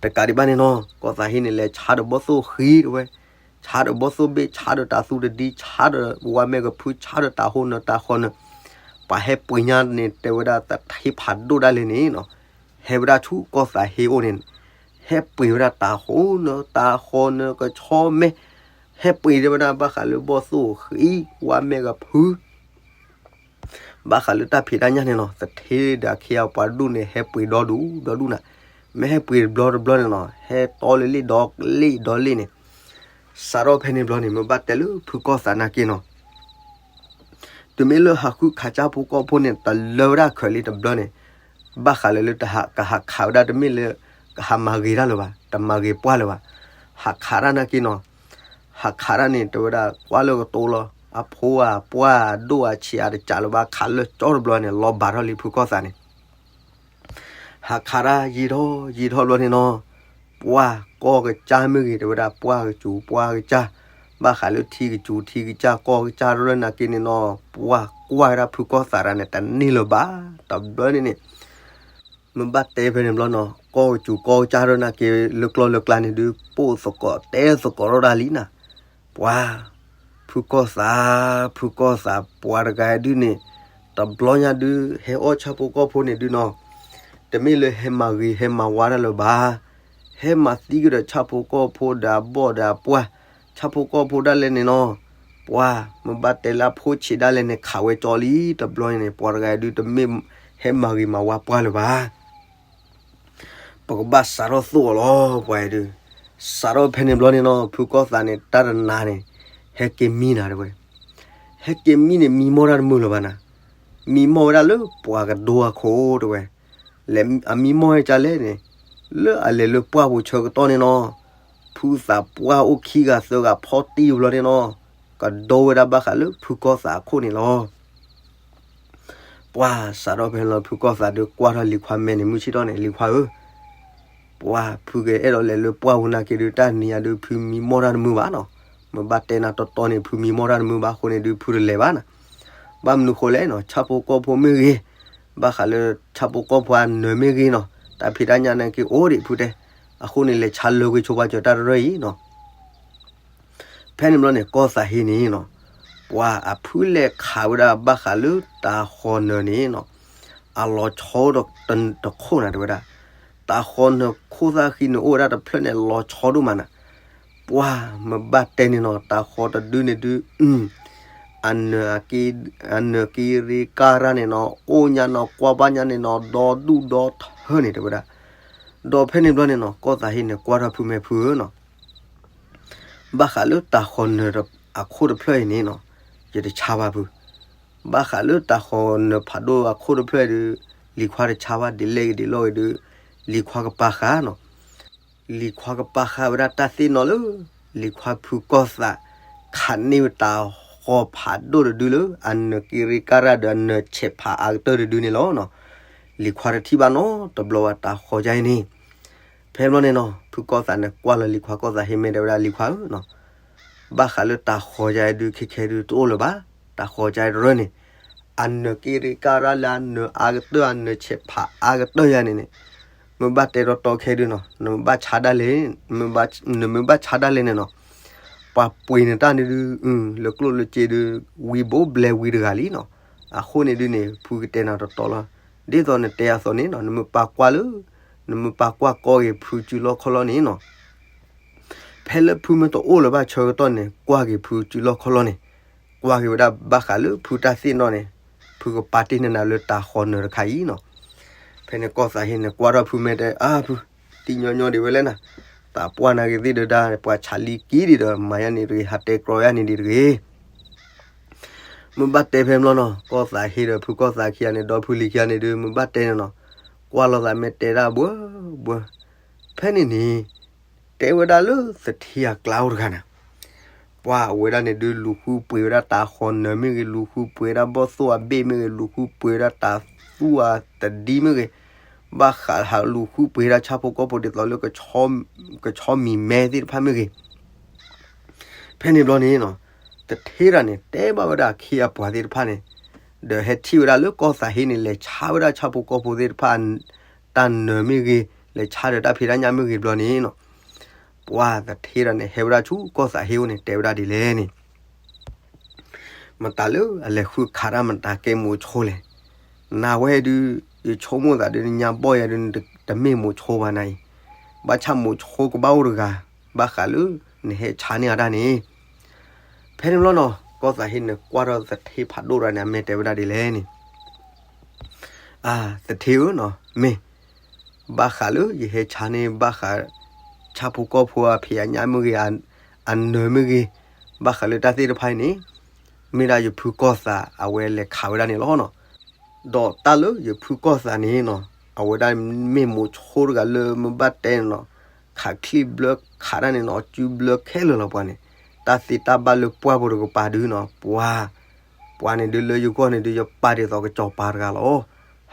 တကးဒံးဘၣ်န့ၣ်နီၤ ကီၢ်သးဟ့န့ၣ် လဲၤဆါဒီးဘီၣ်သိၣ်ဃံတဝဲ, ဆါဒီးဘီၣ်သိၣ်ဘ့ၣ် ဆါဒီးတၤသူတဒံ ဆါဒီးဝါမဲာ်ကဖု ဆါဒီးတၤဟိနၢၤတၤဃီနၢၤ, ပှၤဟဲပှ့ၤညါန့ၣ် တဲဝဲဒၣ် တထံဖးဒိၣ်ဒၣ်လဲာ်န့ၣ်နီၤ, ဟဲဝဲဒၣ်ဆူကီၢ်သးဟ့အိၣ်န့ၣ်, ဟဲပှ့ၤဝဲဒၣ်တၤဟိနၢၤတၤဃီနၢၤ ကဆီမဲာ်, ဟဲပှ့ၤတဲဝဲဒၣ် ဘၣ်ဃးလၢဘီၣ်သိၣ်ဃံ ဝါမဲာ်ကဖု ဘၣ်ဃးလၢတၢ်ဖံးတၢ်ညၣ်န့ၣ်နီၤ သထ့ဒီးအခ့အပှၤဒူၣ်န့ၣ် ဟဲပှ့ၤဒီဒူၣ်ဒီဒူၣ်နၤ, မ့ၢ်ဟဲပှ့ၤတဘျီတဘျီန့ၣ်နီၤ ဟဲတီလၢလ့ၣ်ဒီလ့ၣ်ဒီလ့ၣ်န့ၣ်, စးထီၣ်ဖဲန့ၣ်ဘျီန့ၣ် မ့ၢ်ဘၣ်တဲလၢဖုကီၢ်သးနာ်က့နီၤ တုၤမ့ၢ်လၢဟးဃုခးဆၣ်ဖိကီၢ်ဖိန့ၣ် တလၢဝဲဒၣ်ခဲးလံတဘျီန့ၣ်, ဘၣ်ဃးလၢလၢတဟးကဟးခးဝဲဒၣ် တမ့ၢ်လၢကဟးမၤဂ့ၤတၢ်လၢၤဘၣ်, တမၤဂ့ၤပှၢ်လၢၤဘၣ်, ဟးခးတၢ်နာ်က့နီၤ, ဟးခးတၢ်န့ၣ် တဲဝဲဒၣ်ကွၢ်လၢကတိၤလီၤ, အဖိအပှၢ်အဒိၣ်အဆံးအတစးလၢၤဘၣ် ခးလၢကၠီတဘျီန့ၣ် လီၤဘၣ်ထီၣ်လံဖုကီၢ်သးန့ၣ် ဟးခးတၢ်ယံာ်ထီၣ်ယံာ်ထီၣ်ဘျီန့ၣ်နီၤ, ပှၢ်ကီၢ်ကစၢ်မ့ၢ်ဂ့ၤ တဲဝဲဒၣ်ပှၢ်ကစူၤပှၢ်ကစၢ်, ဘၣ်ဃးလၢထံကစူၤထံကစၢ်ကီၢ်ကစၢ်ရၢနာ်က့န့ၣ်နီၤ, ပှၢ်ကွၢ်ဝဲဒၣ်ဖုကီၢ်သးတၢ်န့ၣ် တန့ၢ်လၢၤဘၣ်, တဘျီန့ၣ်န့ၣ် မ့ၢ်ဘၣ်တဲဖဲန့ၣ်ဘျီနီၤ, ကီၢ်ကစူၤကီၢ်ကစၢ်ရၢနာ်က့ လၢကျီၢ်လၢကျါန့ၣ်ဒုး ပိာ်သကိးတဲသကိးထီၣ်ဒၣ်လံနၤ, ပှၢ် ဖုကီၢ်သး ဖုကီၢ်သး ပှၤတဂၤဒုးန့ၣ် တဘျီညါဒုး ဟဲအီၣ်ဆၣ်ဖိကီၢ်ဖိန့ၣ်ဒုးနီၤ, တမ့ၢ်လၢဟဲမၤဂ့ၤဟဲမၤဝါတၢ်လၢၤဘၣ်, ဟဲမၤသံကဒီးဆၣ်ဖိကီၢ်ဖိဒီးအဘီၣ်ဒီးအပှၢ်, ဆၣ်ဖိကီၢ်ဖိဒၣ်လဲာ်န့ၣ်နီၤ, ပှၢ် မ့ၢ်ဘၣ်တဲလၢအဖိဆံးဒၣ်လဲာ်န့ၣ် ခးဝဲကၠီလံ, တဘျီန့ၣ် ပှၤတဂၤဒုးတမ့ၢ်ဟဲမၤဂ့ၤမၤဝါပှၢ်လၢၤဘၣ် ပကဘၣ်စးထီၣ်သိၣ်အီၤလီၤ ပှၤဒုး, စးထီၣ်ဖဲန့ၣ်ဘျီန့ၣ်နီၤ ဖုကီၢ်သးန့ၣ် တၢ်တနၤန့ၣ် ဟဲက့ၤမံနၤတဝဲ, ဟဲက့ၤမံန့ၣ် မံမီၢ်တၢ်တမုာ်လၢၤဘၣ်နၤ, မံမီၢ်ဝဲဒၣ်လၢပှၤကဒိအခိၣ်တဝဲ, လဲၤအမံမီၢ်ဟဲကလဲၣ်န့ၣ်, လၢအလဲၤလၢပှၢ်ပူၤဆၢကတီၢ်န့ၣ်နီၤ, ဖုသးပှၢ်အိၣ်ခံဂၤသၢဂၤဖီၣ်တံၢ်ဘျီန့ၣ်နီၤ, ကဒိဝဲဒၣ်ဘၣ်ဃးလၢဖုကီၢ်သးအခိၣ်န့ၣ်လီၤ ပှၢ်စးထီၣ်ဖဲန့ၣ်လီၤ ဖုကီၢ်သးဒုးကွၢ်ထီၣ်လံၤခွါမဲာ်န့ၣ် မုၢ်ဆ့ၣ်ထီၣ်န့ၣ် လံၤခွါဧၢ, ပှၢ်ဖုကအဲၣ်ဒိးလဲၤလၢပှၢ်ပူၤနာ်က့ဒုး တၢ်နံၤညါဒုး ဖုမံမီၢ်တၢ်တမုာ်ဘၣ်နီၤ, မ့ၢ်ဘၣ်တဲနၤတီတီန့ၣ် ဖုမံမီၢ်တၢ်တမုာ်ဘၣ်အဃိန့ၣ်ဒုး ဖုတလဲၤဘၣ်နီၤ, ဘၣ်မနုၤဃိလဲၣ်နီၤ ဆၣ်ဖိကီၢ်ဖိမ့ၢ်ဂ့ၤ, ဘၣ်ဃးလၢဆၣ်ဖိကီၢ်ဖိအနၢၤမ့ၢ်ဂ့ၤနီၤ တၢ်ဖံးတၢ်ညၣ်နာ်က့အိၣ်ဒံးဖုတဲ, အဃိန့ၣ် လဲၤဆါလၢဂ့ၤဆိပာ်စၢၤတၢ်တရၢအံၤနီၤ ဖဲန့ၣ်ဘျီန့ၣ် ကီၢ်သးဟ့န့ၣ်နီၤ, ပှၤအဖုလဲၤခးဝဲဒၣ်ဘၣ်ဃးလၢတၤဃီၤနၢၤန့ၣ်နီၤ, အလီၤဆီဒီးတခိၣ်နၤတဲဝဲဒၣ်, တၤဃီၤနၢၤခိၣ်သၣ်ဃံန့ၣ်အိၣ်ဝဲဒၣ်တဖျၢၣ်န့ၣ် လီၤဆီဒိၣ်မးနၤ, ပှၢ်မ့ၢ်ဘၣ်တဲန့ၣ်နီၤ တၤဃီၤတဒုန့ၣ်ဒုး အနၢၤက့ရ့ကါရၢ်န့ၣ်နီၤ အိၣ်ညါနီၤ ကွၢ်ဘၣ်ညါန့ၣ်နီၤ ဒီဒူၣ်ဒီထၢန့ၣ်တဲဝဲဒၣ်, ဒီးဖဲန့ၣ်ဘျီန့ၣ်နီၤ ကီၢ်သးဟ့န့ၣ် ကွၢ်ထီၣ်ဖုမဲာ်ဖုဧၢနီၤ ဘၣ်ဃးလၢတၤဃီၤနၢၤအခိၣ်တဖျၢၣ်အံၤန့ၣ်နီၤ, ယတဆါဘၣ်ဖု, ဘၣ်ဃးလၢတၤဃီၤနၢၤဖးဒိၣ်အခိၣ်တဖျၢၣ်အံၤဒုး လံၤခွါတဆါဘၣ်ဒ်လဲၣ်ဂ့ၤဒ်လဲၣ်ဂ့ၤဒုး လံၤခွါကပာ်ဃာ်နီၤ, လံၤခွါကပာ်ဃာ်ဝဲဒၣ်တၢ်သ့ၣ်နီၣ်လၢ လံၤခွါဖုကီၢ်သး ခးန့ၢ်ဝဲတၤဃီၤဖးဒိၣ်တဒုလၢ အနၢၤက့ရ့ကါရၢ်ဒီးအနၢၤဆဲးဖးအါကတၢၢ်တဒုန့ၣ်လီၤနီၤ, လံၤခွါတထံၣ်ဘၣ်နီတဘျီဘၣ်တၤဃီၤယါအံၤန့ၣ် ဖဲဘျီန့ၣ်နီၤ ဖုကီၢ်သးန့ၣ်ကွၢ်လီၤလံၤခွါကီၢ်သးဟ့မဲာ်တဲဝဲဒၣ်လံၤခွါဧၢနီၤ, ဘၣ်ဃးလၢတၤဃီၤယါအံၤဒုးခဲခဲဒုးတအိၣ်လၢၤဘၣ်, တၤဃီၤယါအံၤတရၢန့ၣ်, အနၢၤက့ရ့ကါရၢ်လၢအနၢၤအါကတၢၢ် အနၢၤဆဲးဖးအါကတၢၢ်ယါန့ၣ်န့ၣ်, မ့ၢ်ဘၣ်တဲတီတီခဲဒုးနီၤ နမ့ၢ်ဘၣ်ဆါဒၣ်လဲာ်, နမ့ၢ်ဘၣ်ဆါဒၣ်လဲာ်န့ၣ်နီၤ, ပှၤပှ့ၤနတၢ်န့ၣ်ဒုး လၢကျိၣ်လၢစ့ဒုး ဝံၤဘိးဘျဲးဝံၤတဂၤလံနီၤ, အဃိန့ၣ်ဒုးန့ၣ် ဖုကတဲနၤတီတီလီၤ, ဒ်သိးနတဲအသိးန့ၣ်နီၤ နမ့ၢ်ပာ်ကွၢ်လၢ နမ့ၢ်ပာ်ကွၢ်ကီၢ်ဂ့ၤဖုစုလီၢ်ခီၣ်လီၢ်န့ၣ်နီၤ ဖဲလၢဖုမ့ၢ်တအိၣ်လၢၤဘၣ်ဆၢကတီၢ်န့ၣ် ကွၢ်က့ၤဖုစုလီၢ်ခီၣ်လီၢ်န့ၣ်, ကွၢ်က့ၤဝဲဒၣ်ဘၣ်ဃးလၢဖုတၢ်သ့ၣ်နီၣ်န့ၣ်, ဖုကပာ်တ့ၢ်န့ၢ်နၤလၢတၤဃီၤနၢၤတခါအံၤနီၤ. ဖဲန့ၣ်ကီၢ်သးဟ့န့ၣ် ကွၢ်ထီၣ်ဖုမဲာ်တဲ အါဖု, တံၢ်ညီညီဒံးဝဲလဲၣ်နၤ, တၢ်ပှၢ်နာ်က့ၤသ့ၣ်ဒုးဒါ ပှၤဆးလံကံဒံးဒီး မၤယါန့ၣ်တဂ့ၤ ဟးတဲကြီယါန့ၣ်ဒံးတဂ့ၤ. မ့ၢ်ဘၣ်တဲဖဲဘျီနီၤ, ကီၢ်သးဟ့ဒီးဖုကီၢ်သးခံဂၤန့ၣ် ဒီဖုလံၤခံဂၤန့ၣ်ဒုး မ့ၢ်ဘၣ်တဲန့ၣ်နီၤ, ကွၢ်လိာ်သးမဲာ်တဲဒၣ်ဘှၢဘှၢ. ဖဲန့ၣ်န့ၣ် တဲဝဲဒၣ်လၢသထ့အကျါအိၣ်တဂၤန့ၣ်, ပှၤအဝဲဒၣ်န့ၣ်ဒုး လူၤဃုပှ့ၤဝဲဒၣ်တၢ်ဃီနၢၤမ့ၢ်ဂ့ၤ, လူၤဃုပှ့ၤဝဲဒၣ်ဘီၣ်သိၣ်အဘ့ၣ်မ့ၢ်ဂ့ၤ, လူၤဃုပှ့ၤဝဲဒၣ်တၢ်သူၣ်အတဒံမ့ၢ်ဂ့ၤ, ဘၣ်ဃးဟးလူၤဃုပှ့ၤဒၣ်ဆၣ်ဖိကီၢ်ဖိဒ်သိးလၢ ကဆီမံၤမဲသ့ၣ်တဖၣ်မ့ၢ်ဂ့ၤ. ဖဲန့ၣ်ဘျီန့ၣ်နီၤ, သထ့တဂၤန့ၣ် တဲဘၣ်ဝဲဒၣ်အခ့အပှၤသ့ၣ်တဖၣ်န့ၣ်, ဒီးဟဲထံၣ်ဝဲဒၣ်လၢကီၢ်သးဟ့န့ၣ် လဲၤဆါဝဲဒၣ်ဆၣ်ဖိကီၢ်ဖိသ့ၣ်တဖၣ် တၢ်နၢၤမ့ၢ်ဂ့ၤ, လဲၤဆါဒီးတၢ်ဖံးတၢ်ညၣ်မ့ၢ်ဂ့ၤဘျီန့ၣ်နီၤ, ပှၤသထ့တဂၤန့ၣ် ဟဲဝဲဒၣ်ဆူကီၢ်သးဟ့အိၣ်န့ၣ် တဲဝဲဒၣ်ဒ်လဲၣ်န့ၣ် မတၤလၢအလဲၤဃုခးတၢ်မတၤကဲမိၤဆိလဲၣ်. နဝဲဒုး ယဆိကမိၣ်သးဒုး နညါဘီၣ်ယၤဒုး နတမ့ၢ်မိၤဆိဘၣ်နၤအံၤ, ဘၣ်ဆၣ်မိၤဆိကဘၣ်အိၣ်တဂၤ, ဘၣ်ဃးလၢနဟဲဆါန့ၢ်အတၢ်န့ၣ်. ဖဲန့ၣ်ဘျီနီၤ ကီၢ်သးဟ့န့ၣ် ကွၢ်ထီၣ်သထ့ဖးဒိၣ်တဂၤန့ၣ် အမဲာ်တဲဝဲဒၣ်ဒ်လဲၣ်န့ၣ် အါ, သထ့ဧၢနီၤ, မ့ၢ် ဘၣ်ဃးလၢယဟဲဆါန့ၢ် ဘၣ်ဃး ဆၣ်ဖိကီၢ်ဖိအဖံးအညၣ်မ့ၢ်ဂ့ၤ, အနၢၤမ့ၢ်ဂ့ၤ, ဘၣ်ဃးလၢတၢ်သ့ၣ်တဖၣ်အံၤန့ၣ် မ့ၢ်ဒၣ်ယဖုကီၢ်သးအဝဲလဲၤခးဝဲဒၣ်န့ၣ်လီၤနီၤ. ဒီးတၢ်လၢယဖုကီၢ်သးန့ၣ်နီၤ အဝဲဒၣ်မ့ၢ်မိၤဆိတဂၤလၢမ့ၢ်ဘၣ်တဲန့ၣ်နီၤ, ခးချံဘျၢခးတၢ်န့ၣ်နီၤ စုဘျၢခဲလၢာ်လီၤပှၤန့ၣ်, တၢ်သ့တၢ်ဘၣ်လၢပှၢ်ဖိတကပၤဒုးနီၤ ပှၤ ပှၤန့ၣ်ဒုးလၢယဂီၢ်န့ၣ်ဒုး ယပာ်ဒ်သိးကစီၤပၤတဂၤလီၤ.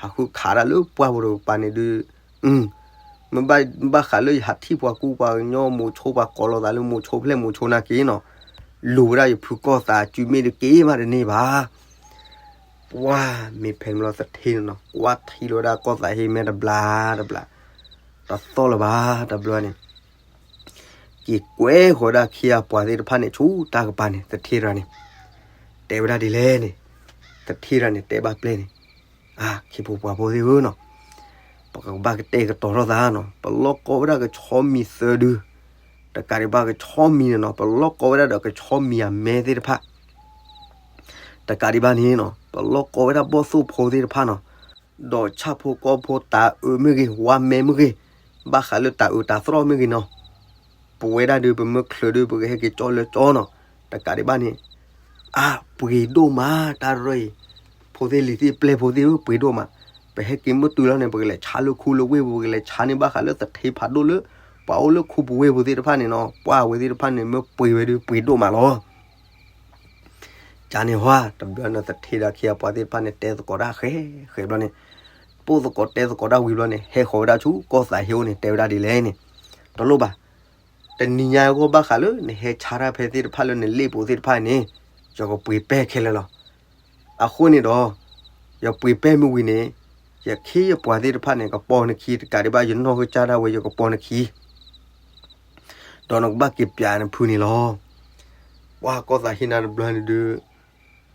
ဟးဃုခးတၢ်လၢပှၢ်ဖိတကပၤန့ၣ်ဒုး မ့ၢ်ဘၣ်ဃးလၢယဟးထံၣ်ပှၤကူပှၤကညီမိၤဆိပှၤကိးလိာ်သးလၢမိၤဆိဖျဲၣ်မိၤဆိနာ်က့နီၤ, လူၤဝဲဒၣ်ယဖုကီၢ်သးစုမ့ၢ်တက့ၢ်မးတန့ၢ်ဘၣ်. ပှၤမ့ၢ်ဖဲန့ၣ်ဘျီသထ့န့ၣ်နီၤ ကွၢ်ထံၣ်လီၤဝဲဒၣ်ကီၢ်သးဟ့မဲာ်တဘျါတဘျါ, တသီၣ်လၢၤဘၣ်တဘျီန့ၣ် က့ၤကွဲဃီၤဝဲဒၣ်အခ့အပှၤသ့ၣ်တဖၣ်န့ၣ် ဆူတၢ်ကပၤန့ၣ် သထ့တဂၤန့ၣ် တဲဝဲဒၣ်ဒ်လဲၣ်န့ၣ်, သထ့တဂၤန့ၣ် တဲဘၣ်ပျဲၢ်န့ၣ်, အါ ခ့ဖိပှၤဖိသ့ၣ်ဧၢနီၤ, ပကဘၣ်ကတဲာ်ကတီၤထီၣ်သးနီၤ, ပလီၢ်ကီဝဲဒၣ်ကဆီမံၤသၢဒု, တကးဒံးဘၣ်ကဆီမံၤန့ၣ်နီၤ ပလီၢ်ကီဝဲဒၣ်ဒီးကဆီမံၤအမဲသ့ၣ်တဖၣ် တကးဒံးဘၣ်န့ၣ်နီၤ ပလီၢ်ကီဝဲဒၣ်ဘီၣ်သိၣ်ဖိသ့ၣ်တဖၣ်နီၤ, ဒီးဆၣ်ဖိကီၢ်ဖိတၤအုးမ့ၢ်ဂ့ၤ ဝါမဲမ့ၢ်ဂ့ၤ, ဘၣ်ဃးလၢတၤအုးတၤသရီၣ်မ့ၢ်ဂ့ၤနီၤ, ပဝဲဒၣ်ဒုး ပမ့ၢ်ချုးဒုး ပကဟဲက့ၤကၠီလၢကၠီနီၤ, တကးဒံးဘၣ်န့ၣ်, အါ ပှ့ၤဒိၣ်မး တၢ်ရၢအံၤ, ဖိသ့ၣ်လံၤသ့ၣ်ပျဲၢ်ဖိသ့ၣ်ဧၢ ပှ့ၤဒိၣ်မး, ပဟဲက့ၤမုၢ်တုၤလီၤန့ၣ် ပကလဲၤဆါလၢခူလၢဝ့ၢ်ပူၤ ပကလဲၤဆါန့ၢ်ဘၣ်ဃးလၢသထ့ဖးဒိၣ်လၢ ပှၤအိၣ်လၢခူပူၤဝ့ၢ်ပူၤသ့ၣ်တဖၣ်န့ၣ်နီၤ, ပှၤအဝဲသ့ၣ်တဖၣ်န့ၣ် မ့ၢ်ပှ့ၤဝဲဒုး ပှ့ၤဒိၣ်မးလီၤ. ကန့ၣ်ဟါ တဘျီန့ၣ် သထ့ဒီးအခ့အပှၤသ့ၣ်တဖၣ်န့ၣ် တဲသကိးတၢ်ဃဲဃဲဘျီန့ၣ်, ပိၢ်သကိးတဲသကိးတၢ်ဝံၤဘျီန့ၣ် ဟဲဃီၤဝဲဒၣ်ဆူကီၢ်သးဟ့အိၣ်န့ၣ် တဲဝဲဒၣ်ဒ်လဲၣ်န့ၣ်, တလိၣ်ဘၣ်, တနံၤညါအဂီၢ်ဘၣ်ဃးလၢနဟဲဆါတၢ်ဖဲသ့ၣ်တဖၣ်လၢနလ့ၣ်ပူၤသ့ၣ်တဖၣ်န့ၣ်, ယကပှ့ၤပဲာ်ခဲလၢာ်လီၤ. အဃိန့ၣ်ဒီး, ယပှ့ၤပဲာ်မ့ၢ်ဝံၤန့ၣ်, ယခ့ယပှၤသ့ၣ်တဖၣ်န့ၣ် ကပီၤနခံ တကးဒံးဘၣ် ယနီၢ်ကစၢ်ဒၣ်ဝဲ ယကပီၤနခံ ဒီးနကဘၣ်က့ၤပျးနဖုန့ၣ်လီၤ. ပှၤကီၢ်သးဟ့နၤတဘျီန့ၣ်ဒုး,